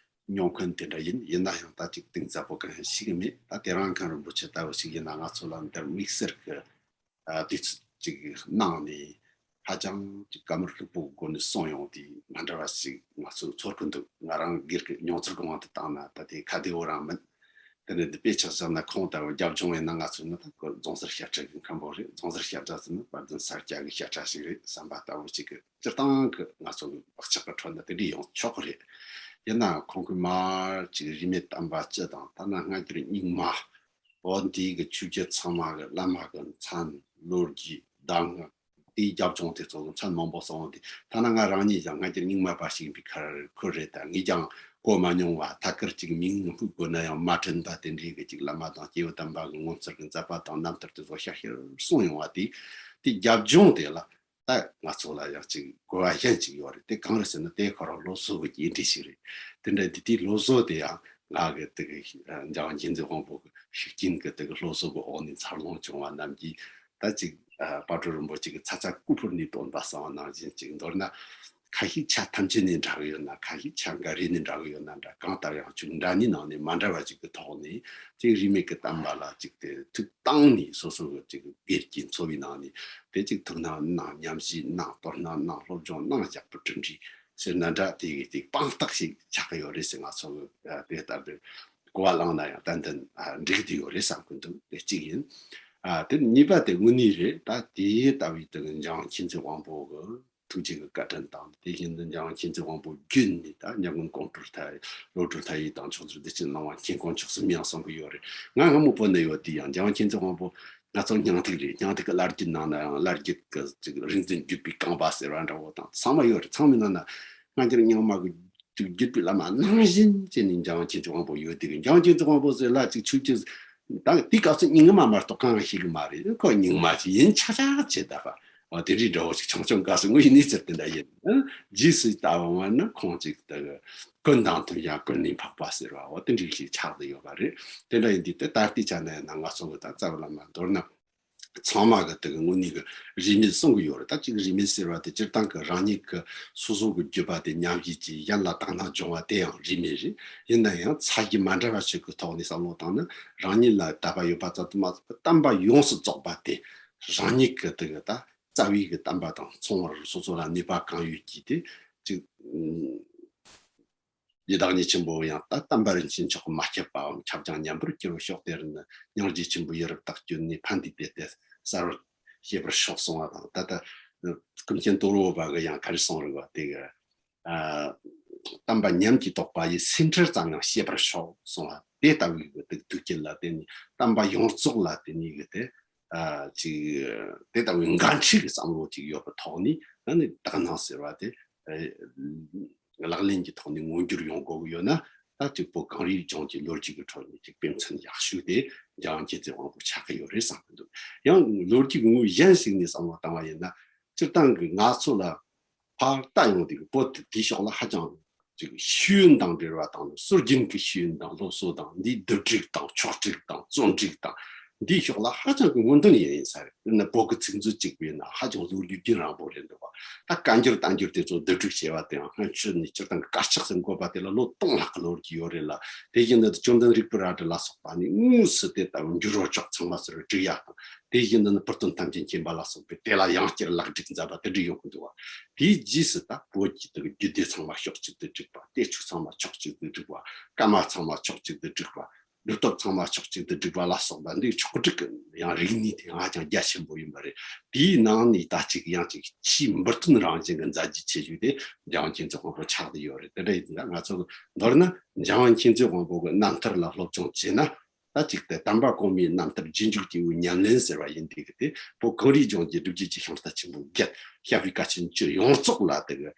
མྱོང་མཁན་དེ་འདྲ་ཡིན། ཡིན་ན་ཡང་ད་ཅིག་གཏིང་ཟབ་པོ་གང་ཞིག་མེད། ད་དེ་རིང་མཁན་རིན་པོ་ཆེ་ལྟ་བུ་ཞིག་ཡིན་ན་ང་ཚོ་ལ་འདིར་དམིགས་བསལ་གི་ཨ་དུས་ཚོད་ཅིག་གནང་ནས་ཧ་ཅང་ཅིག་བཀའ་མོལ་ལྷུག་པོ་སྒོ་ནས་གསུངས་ཡོང་དུས་མ་འདྲ་བ་ཞིག་ང་ཚོ་ཚོར་གི་འདུག་ང་རང་སྒེར་གྱི་མྱོང་ཚོར་གྱི་དབང་དུ་བཏང་ན་ད་དེ་ཁ་བདེ་བོ་རང་མིན། དེ་ནས་འདི་དཔེ་ཆ་བཞག་ན་ཁོང་ལྟ་བུ་རྒྱབ་ལྗོངས་ཡིན་ན་ང་ཚོ་ནི་ད་ཁོ་རྫོང་སར་བཤད་གྲྭ་གི་མཁན་པོ་རེད། རྫོང་སར་བཤད་གྲྭ་ཟེར་ན་དཔལ་ལྡན་ས་སྐྱ་གི་བཤད་གྲྭ་ཞིག་རེད་བསམ་པ་ལྟ་བུ་ཅིག་གི་སྤྱིར་བཏང་གི་ང་ཚོ་གི་བག་ཆགས་པ་ཁྲོད་ན་དེ་འདྲ་ཡོང་ཆོག་གི་རེད། ཡིན་ནའང་ཁོང་གི་མར་ཅིག་རིས་མེད་བསྟན་པ་སྤྱི་དང་ཐ་ན་སྔ་འགྱུར་རྙིང་མ། འོ་འདི་གི་ཆོས་བརྒྱུད་ཚང་མ་གི་བླ་མ་གི་མཚན་ལོ་རྒྱུས་གདམས་ངག་དེའི་རྒྱབ་ལྗོངས་དེ་ཚོ་གི་མཚན་མང་པོ་གསུངས་ཏེ། ཐ་ན་ང་རང་ཉིད་ཀྱང་སྔ་འགྱུར་རྙིང་མ་པ་ཞིག་ཡིན་པའི་ཁར་ཁོ་རེད། ད་ངས་ཀྱང་གོ་མ་མྱོང་བ་ཐད་ཀར་ཅིག་མིང་ངོ་ཧུད་དགོས་ན་ཡང་མ་དྲན་པ་དེ་འདྲའི་གི་ཅིག་བླ་མ་དང་སྐྱེས་བུ་དམ་པ་གི་ངོ་མཚར་གི་མཛད་པ་དང་རྣམ་ཐར་དེ་ཚོ་ཤར་ཤར་གསུངས་ཡོང་བ་དེ། དེའི་རྒྱབ་ལྗོངས་དེ་ལ་ད་ང་ཚོ་ལ་ཡང་ཅིག་གོ་བ་གཞན་ཅིག་ཡོད་རེད། དེ་གང་རེད་ཟེར་ན་དེ་ཁོ་རང་སློབ་གསོ་གི་སྐྱེལ་འདྲེན་ཞིག་རེད། དེ་འདྲ་དེ་དེའི་སློབ་གསོ་དེ་ཡང་ང་གི་དེ་གི་འཇམ་དབྱངས་མཁྱེན་བརྩེ་དབང་པོ་གི་ཤུགས་རྐྱེན་གི་དེ་གི་སློབ་གསོ་གི་འོག་ནས་འཚར་ལོངས་བྱུང་བ་རྣམས་ཀྱིས་ད་ཅིག་ཨ་དཔལ་སྤྲུལ་རིན་པོ་ཆེ་གི་ཚ་ཚ་སྐུ་ཕུལ་ནས་བཏོན་པ་གསང་བ་ནང་བཞིན་ཅིག་མདོར་ན་ཁ་ཤས་ཆ་ཐམས་ཅད་ནས་འདྲ་གི་ཡོད་ན། ཁ་ཤས་ཆ་འགའ་རེ་ནས་འདྲ་གི་ཡོད་ན་འདྲ། གང་ལྟར་ཡང་ཅིག་འདྲ་མཉམ་ནང་ནས་མ་འདྲ་བ་ཅིག་གི་ཐོག་ནས་ཅིག་རིས་མེད་ཀྱི་བསྟན་པ་ལ་ཅིག་དེ་ཐུགས་བཏང་ནས་སོ་སོ་གི་ཅིག་སྒེར་གྱི་འཚོ་བའི་ནང་ནས་དེ་ཅིག་ཐུགས་སྣང་གནང་། ཉམས་ཞིབ་གནང་། དོ་སྣང་གནང་། སློབ་སྦྱོང་གནང་། ཞབས་པུ་གྲུབ་འབྲས་ཟེར་ན་འདྲ། དེ་གི་ཅིག་དཔང་རྟགས་ཤིག་ཆགས་ཀྱི་ཡོད་རེད་ཟེར། ང་ཚོ་གི་དེ་ལྟ་བུའི་གོ་བ་བླངས་ན་ཡང་ཏན་ཏན་འགྲིག་བསྡད་ཡོད་རེད་བསམ་གྱི་འདུག་དེ་གཅིག་ཡིན། ཨ་དེ་གཉིས་པ་དེ་དངོས་གནས་རེད། ད་དེ་ལྟ་བུའི་དེ་གི་འཇམ་དབྱངས་མཁྱེན་བརྩེ་དབང་པོ་གི་ཐུགས་རྗེ་གི་བཀའ་དྲིན་དང་། དེ་བཞིན་དུ་འཇམ་དབྱངས་མཁྱེན་བརྩེ་དབང་པོ་བརྒྱུད་ནས་ད་ཉ་མགོན་ཀོང་སྤྲུལ་ཐར། བློ་གྲོས་ཐར་ཡེ་དང་མཆོག་སྤྲུལ་བདེ་ཆེན་གླིང་པ་མཁྱེན་ཁོང་མཆོག་གསུམ་ཡང་གསུང་གི་ཡོད་རེད། ང་སྔ་མོ་བོད་ན་ཡོད་དུས་ཡང་འཇམ་དབྱངས་མཁྱེན་བརྩེ་དབང་པོ་ང་ཚོ་སྙིང་ཐིག་རེད། སྙིང་ཐིག་གི་བླ་བརྒྱུད་ནང་ན་ཡང་བླ་བརྒྱུད་ཀྱི་ཅིག་རིག་འཛིན་བརྒྱུད་པའི་རྐང་པ་ཟེར་བ་འདྲ་བོ་དང་ཚང་མ་ཡོད་རེད། ཚང་མའི་ནང་ན་སྔ་འགྱུར་རྙིང་མ་གི་ཅིག་བརྒྱུད་པའི་བླ་མ་ནང་བཞིན་བྱས་ནས་འཇམ་དབྱངས་མཁྱེན་བརྩེ་དབང་པོ་ཡོད་དེ་གི། འཇམ་དབྱངས་མཁྱེན་བརྩེ་དབང་པོ་ཟེར་ལ་ཅིག་ཆོས་ཀྱི་ད་དེའི་སྐབས་སུ་རྙིང་མ་མ་གཏོགས་གང་ཡང་ཤེས་གི་མ་རེད། ཁོ་རྙིང་མ་ཅིག་ཡིན་ཆ་ཆ་བྱེད་ད་པ། འོ་དེ་འདྲའི་འདྲ་བོ་ཞིག་ཆུང་ཆུང་སྐབས་སུ་དངོས་ཡིན་གནས་ཚུལ་དེ་འདྲ་ཡིན། རྗེས་སུ་ལྟ་བ་ན་ཁོང་ཅིག་ད་གི་ཀུན་དང་མཐུན་ཞིང་ཀུན་ནས་འཕགས་པ་ཟེར་བ་འོ་དེ་འདྲའི་ཞིག་ཆགས་བསྡད་ཡོད་པ་རེད། དེ་འདྲ་ཡིན་དུས་དེ་ད་ལྟའི་ཆ་ནས་ན་ང་ཚོ་གི་ད་རྩ་བའི་བླ་མ་མདོར་ན་ཚང་མ་གི་དེ་གི་དངོས་གནས་གི་རིས་མེད་གསུང་གི་ཡོད་རེད། ད་ཅིག་རིས་མེད་ཟེར་བ་དེ་སྤྱིར་བཏང་གི་རང་ཉིད་ཀྱི་སོ་སོ་གི་བརྒྱུད་པ་དེ་ཉམས་བཞེས་ཀྱིས་གཞན་ལ་དག་སྣང་སྦྱོང་བ་དེ་ཡང་རིས་མེད་རེད། ཡིན་ན་ཡང་ཚད་གཞི་མ་འདྲ་བ་ཞིག་གི་ཐོག་ནས་བསམ་བློ་བཏང་ན་རང་ཉིད་ལ་དད་པ་ཡོད་པ་ཙམ་དུ་མ་ཟད་པར་བསྟན་པ་ཡོངས་སུ་རྫོགས་པ་དེ་རང་ཉིད་ཀྱི་དེ་གི་ད་རྩ་བའི་གི་བསྟན་པ་དང་མཚུངས་པར་སོ་སོ་ལ་ནུས་པ་གང་ཡོད་ཀྱིས་དེ་ཅིག་ཡི་དྭགས་ཉིད་ཆེན་པོ་ཡང་ད་བསྟན་པ་རིན་ཆེན་མཆོག་མ་ཁྱབ་པའམ་ཁྱབ་ཀྱང་ཉམས་པར་གྱུར་པའི་ཕྱོགས་དེར་ནི་སྙིང་རྗེ་ཆེན་པོ་ཡི་རབ་རྟགས་བསྐྱོད་ནས་ཕན་བདེའི་དེ་སྟེ་གསལ་བར་བྱེད་པར་ཤོག་གསུང་བ་དང་། ད་ལྟ་ཀུན་མཁྱེན་དོལ་པོ་པ་གི་ཡང་ག་རེ་གསུང་རེད་བ། དེ་གི་ཨ་བསྟན་པ་ཉམས་ཀྱིས་དོགས་པ་ཡི་སེམས་ཁྲལ་ཙམ་ཡང་བྱེད་པར་ཤོག་གསུང་བ་དེ་ལྟ་བུའི་གི་དུས་དུས་དཀྱིལ་ལ་དེ་ནི་བསྟན་པ་ཡོངས་རྫོགས་ལ་དེ་ནི་གི་དེ་ཨ་ཅིག་དེ་ལྟ་བུའི་འགན་འཁྲི་གི་བསམ་བློ་ཅིག་ཡོད་པའི་ཐོག་ནས་ཨ་ནི་དག་སྣང་ཟེར་བ་དེ་ཨ་ལག་ལེན་གྱི་ཐོག་ནས་མངོན་འགྱུར་ཡོང་དགོས་ཀྱི་ཡོད་ན། ད་གཅིག་པོ་གངས་རིའི་ལྗོངས་ཀྱི་ལོ་རྒྱུས་ཀྱི་ཁྲོད་ནས་ཅིག་དཔེ་མཚོན་ཡག་ཤོས་དེ་ འཇམ་དབྱངས་མཁྱེན་བརྩེ་དབང་པོ་ཆགས་ཀྱི་ཡོད་རེད་བསམ་གྱི་འདུག། ཡང་ལོ་རྒྱུས་ཀྱི་ངོས་གཞན་ཞིག་ནས་བསམ་བློ་བཏང་བ་ཡིན་ན། སྤྱིར་བཏང་གི་ང་ཚོ་ལ་ཕར་ལྟ་ཡོང་དུས་ཀྱི་བོད་དེ་དེའི་ཕྱོགས་ལ་ཧ་ཅང་ཅིག་ཤེས་ཡོན་དང་འབྲེལ་བ་དང་། སྲོལ་རྒྱུན་གྱི་ཤེས་ཡོན་དང་སློབ་གསོ་དང་། འདིའི་བསྡུ་སྒྲིག་དང་ཕྱོགས་སྒྲིག་དང་རྩོམ་སྒྲིག་དང་། འདིའི་ཕྱོགས་ལ་ཧ་ཅང་གི་སྔོན་ཐོན་ཡིན་ཡིན་ས་རེད། དཔེར་ན་བོད་ཀྱི་ཚིག་མཛོད་གཅིག་པུ་ཡིན་ན་ཧ་ཅང་ལོ་རྒྱུས་རྒྱུན་རིང་པོ་རེད་འདུག་པ། ད་བཀའ་འགྱུར་བསྟན་འགྱུར་དེ་ཚོ་བསྡུ་སྒྲིག་བྱས་པ་དེའང་སྔོན་ཆད་ནས་སྤྱིར་བཏང་གི་དཀར་ཆག་ཟེར་འགོད་པ་དེ་ལ་ལོ་སྟོང་ལྷག་གི་ལོ་རྒྱུས་ཡོད་རེད་ལ། དེ་བཞིན་དུ་བཅོམ་ལྡན་རིག་པའི་རལ་གྲི་ལ་སོགས་པ་ནི་དངོས་སུ་དེ་ལྟ་བུ་འགྱུར་བ་ཕྱོགས་ཚང་མ་ཟེར་བའི་སྒྲིག་ཡ་དང་། དེ་བཞིན་དུ་ནི་ཕུར་སྟོན་ཐམས་ཅད་མཁྱེན་པ་ལ་སོགས་པས་དེ་ལ་ཡང་བསྐྱར་ལེགས་སྒྲིག་མཛད་པ་དེ་འདྲ་ཡོང་གི་འདུག་པ། དེའི་རྗེས་སུ་ད་བོད་ཀྱི་དེ་གི་རྒྱུད་སྡེ་ཚང་མ་ཕྱོགས་གཅིག་ཏུ་བསྒྲིགས་པ། བསྟན་བཅོས་ཚང་མ་ཕྱོགས་གཅིག་ཏུ་བསྒྲིགས་པ། བཀའ་མ་ཚང་མ་ཕྱོགས་གཅིག་ཏུ་བསྒྲིགས་པ། སྒྲུབ་ཐབས་ཚང་མ་ཕྱོགས་གཅིག་ཏུ་བསྒྲིགས་པ་ལ་སོགས་པ་འདིའི་ཕྱོགས་སྒྲིག་གི་ཡང་རིག་གནས་དེ་ཧ་ཅང་རྒྱ་ཆེན་པོ་ཡིན་པ་རེད། དེའི་ནང་ནས་ད་ཅིག་ཡང་ཅིག་ཆེས་འབུར་ཐོན་རང་བཞིན་གྱི་མཛད་རྗེས་ཆེ་ཤོས་དེ་འཇམ་དབྱངས་མཁྱེན་བརྩེ་དབང་པོ་ཆགས་བསྡད་ཡོད་རེད། དེ་འདྲ་ཡིན་ཙང་ང་ཚོ་མདོར་ན་འཇམ་དབྱངས་མཁྱེན་བརྩེ་དབང་པོ་གི་རྣམ་ཐར་ལ་སློབ་སྦྱོང་བྱས་ན། ད་ཅིག་དེ་དམ་པ་གོང་མའི་རྣམ་ཐར་རྗེས་འཇུག་སྐྱེས་བུའི་ཉམས་ལེན་ཟེར་བ་ཡིན་དུས་ཀྱི་དེ་བོད་གངས་རིའི་ལྗོངས་ཀྱི་སྒྲུབ་བརྒྱུད་ཀྱི་ཤིང་རྟ་ཆེན་པོ་བརྒྱད། ཤར་པའི་བཀའ་ཆེན་བཅུ་ཡོངས་རྫོགས་ལ་དེ་གི་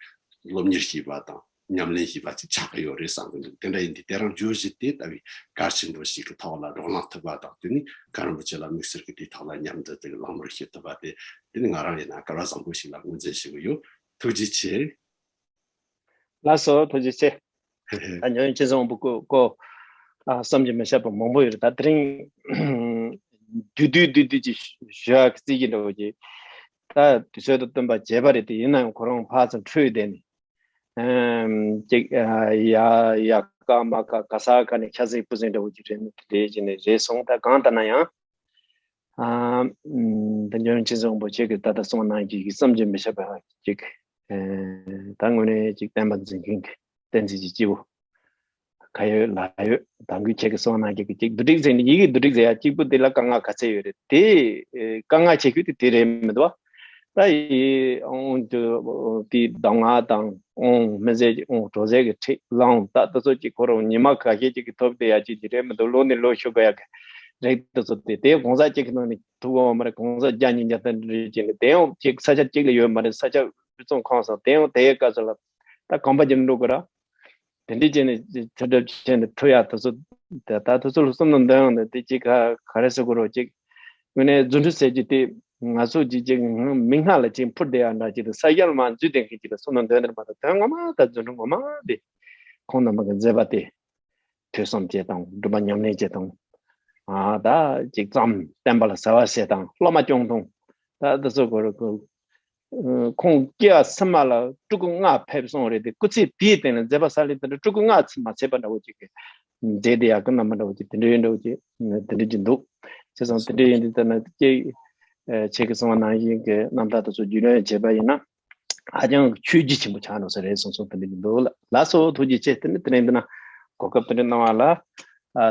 སློབ་གཉེར་བྱས་པ་དང་ཉམས་ལེན་བྱས་པ་ཅིག་ཆགས་ཀྱི་ཡོད་རེད་བསམ་གྱི་འདུག། དེ་འདྲ་ཡིན་དུས་དེ་རང་བརྗོད་གཞི་དེ་ལྟ་བུའི་གལ་ཆེན་པོ་ཞིག་གི་ཐོག་ལ་རོགས་གནང་ཐུབ་པ་དང་། དེ་ནི་མཁན་རིན་པོ་ཆེ་ལ་དམིགས་བསལ་གྱི་དེའི་ཐོག་ལ་ཉམས་འདི་དེ་གི་ལག་མོལ་ཞུ་ཐུབ་པ་དེ། དེ་ནི་ང་རང་ཡིན་ན་སྐལ་བ་བཟང་པོ་ཞིག་ལ་ངོས་འཛིན་ཞུ་གི་ཡོད། ཐུགས་རྗེ་ཆེ། ལགས་སོ། ཐུགས་རྗེ་ཆེ། ད་ཉོན་ཅི་སོང་བུ་ཀོ་ཀོ། ཨ། བསམ་གྱིས་མི་ཁྱབ་པ་མང་པོ་ཡོད་རེད། ད་དེ་རིང་བསྡུས་བསྡུས་བསྡུས་བསྡུས་ཀྱི་ཞུ་ཡག་གི་རྩིས་ཀྱི་འདྲ་བོ་ཅིག། ད་དུས་ཚོད་དང་བསྟུན་པ་བྱས་པ་རེད་དེ། ཡིན་ན་ཡང་ཁོ་རང་ཕར་ཚུར་འཕྲོས་བསྡད་ནས། ཨམ། ཅིག། ཨ། ཡ་ཡ་ཀ་མ་ཀ་ག་ས་ག་ནས་ཁ་སིང་ཕུ་སིང་འདྲ་བོ་ཅིག་རེད་ནི་དེ་འདྲ་བྱས་ནས་རེད་སོང་། ད་གང་ལྟར་ན་ཡང་། ཨ། ཨམ། ད་ཉོན་ཅི་སོང་བུ་ཁྱེད་ཀྱིས་ད་ལྟ་གསུངས་གནང་རྒྱུ་གི་བསམ་གྱིས་མི་ཁྱབ་པ་ཅིག། ཨེ། ད་དངོས་གནས་ཅིག་བསྟན་པ་འཛིན་མཁན་གྱི་བསྟན་འཛིན་གྱི་སྐྱེས་བུ་ག་ཡོད་ལ་ཡོད། ད་གིན་ཁྱེད་ཀྱིས་གསུངས་གནང་རྒྱུ་གི་ཅིག་བསྡུ་སྒྲིག་ཟེར་ནས་ཡི་གེ་བསྡུ་སྒྲིག་ཟེར་ཡ་གཅིག་པུ་དེ་ལ་དཀའ་ངལ་ག་ཚད་ཡོད་རེད་དེ། ཨེ། དཀའ་ངལ་ཆེ་ཤོས་དེ་དེ་རེད་མི་འདུག་བ། ད་ཡི་ཨོང་དུ་དེའི་གདམས་ངག་དང་ཨོང་མི་ཟེར་གྱི་ཨོང་གྲོགས་ཟེར་གྱི་ཁྲིད་ལའང་ད་ལྟ་ཚོད་ཅིག་ཁོ་རང་ཉི་མ་ཁ་ཤས་ཅིག་གི་ཐོབ་བསྡད་ཡ་ཅིག་ཅིག་རེད་མི་འདུག། ལོ་ནས་ལོ་ཤོར་དགོས་ཡ་གི་རེད། ད་ཚོད་དེ་དེ་གོང་ས་གཅིག་གི་ནང་ནས་ཐུག་འོང་མ་རེད། གོང་ས་བརྒྱ་ཉིས་བརྒྱ་ཐམ་རེ་བྱས་ནས་དེ་ཡང་ཅིག་ས་ཆ་གཅིག་ལ་ཡོད་མ་རེད། ས་ཆ་ཕུན་སུམ་ཚོགས་སོང་། དེ་ཡང་དེའི་སྐབས་སུ་ལ་ད་གོམ་པ་རྒྱབ་འགྲོ་དགོས་ར། དེ་འདྲས་བྱས་ནས་ཚོད་སྒྲུབ་བྱས་ནས་ཐུག་ཡ་དེ་ཚོ་ད་ད་དེ་ཚོ་ལ་བསམ་བློ་འདོན་ཡོང་ནས་དེ་ཅིག་ག་ག་རེ་ཟེར་དགོས་རོགས་ཅིག། དངོས་གནས་རྫུ་འཕྲུལ་ཟེར་རྒྱུ་དེ་ང་ཚོ་ཅིག་ཅིག་མིག་སྔ་ལ་ཅིག་འཕུར་བསྡད་ཡ་འདྲ་ཅིག་དང་། ས་ཡར་མར་འཛུལ་བསྡད་མཁན་ཅིག་ལ་བསམ་བློ་འདོན་ནས་མ་གཏོགས། དོན་ངོ་མ་ད་རྫུ་འཕྲུལ་ངོ་མ་དེ་ཁོང་རྣམ་པ་གི་མཛད་པ་དེ། ཐོས་བསམ་བྱེད་དང་། སྒྲུབ་པ་ཉམས་ལེན་བྱེད་དང་། ཨ། ད་ཅིག་ཙམ་བསྟན་པ་ལ་ཟ་བ་བྱེད་དང་། སློབ་མ་སྐྱོང་དང་། ད་འདི་ཚོ་གོ་རུ་ཀོ། ཁོང་སྐྱེ་བ་ཕྱི་མ་ལ་སྤྲུལ་སྐུ་ལྔ་ཕེབས་སོང་རེད་དེ། སྐུ་ཚེ་དེའི་སྟེང་ལ་མཛད་པ་ས་ལེ་དེ་འདྲ་སྤྲུལ་སྐུ་ལྔ་ཚུད་མ་ཚད་པ་འདྲ་བོ་ཅིག་གི་འབྲེལ་དེ་ཡག་གི་རྣམ་པ་འདྲ་བོ་ཅིག་དེ་འདྲ་ཡོད་འདྲ་བོ་ཅིག་དེ་འདྲ་ཅིག་འདུག། བྱས་ཙང་དེ་འདྲ་ཡིན་དུས་ད་ན་ཀྱེ། ཁྱེད་ཀྱིས་གསུངས་པ་ནང་བཞིན་གྱི་རྣམ་ཐར་དེ་ཚོ་རྒྱུས་ལོན་བྱས་པ་ཡིན་ན། ཧ་ཅང་ཆོས་བརྒྱུད་ཆེན་པོ་ཆགས་འགྲོ་ས་རེད་གསུངས་སོང་། དེ་འདྲ་ཅིག་འདུག། ལགས་སོ། ཐུགས་རྗེ་ཆེ། དེ་ནི་དེ་རིང་འདི་ན་གོ་སྐབས་དེ་འདྲ་གནང་བ་ལ་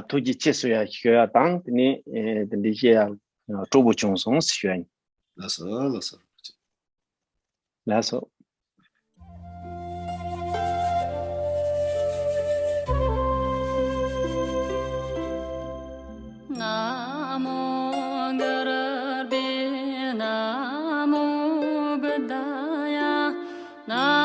ཐུགས་རྗེ་ཆེ་ཟེར་ཡ་ཞུ་ཡ་དང་། དེ་ནི་དེ་འདྲ་བཤད་ཡ་སྤྲོ་པོ་བྱུང་སོང་ཞུ་ཡ་ཡིན། ལགས་སོ། ལགས་སོ། ལགས་སོ། ན་མོ་གུ་རུ་བྷྱཿ། ན་མོ་བུདྡྷཱ་ཡ། ན་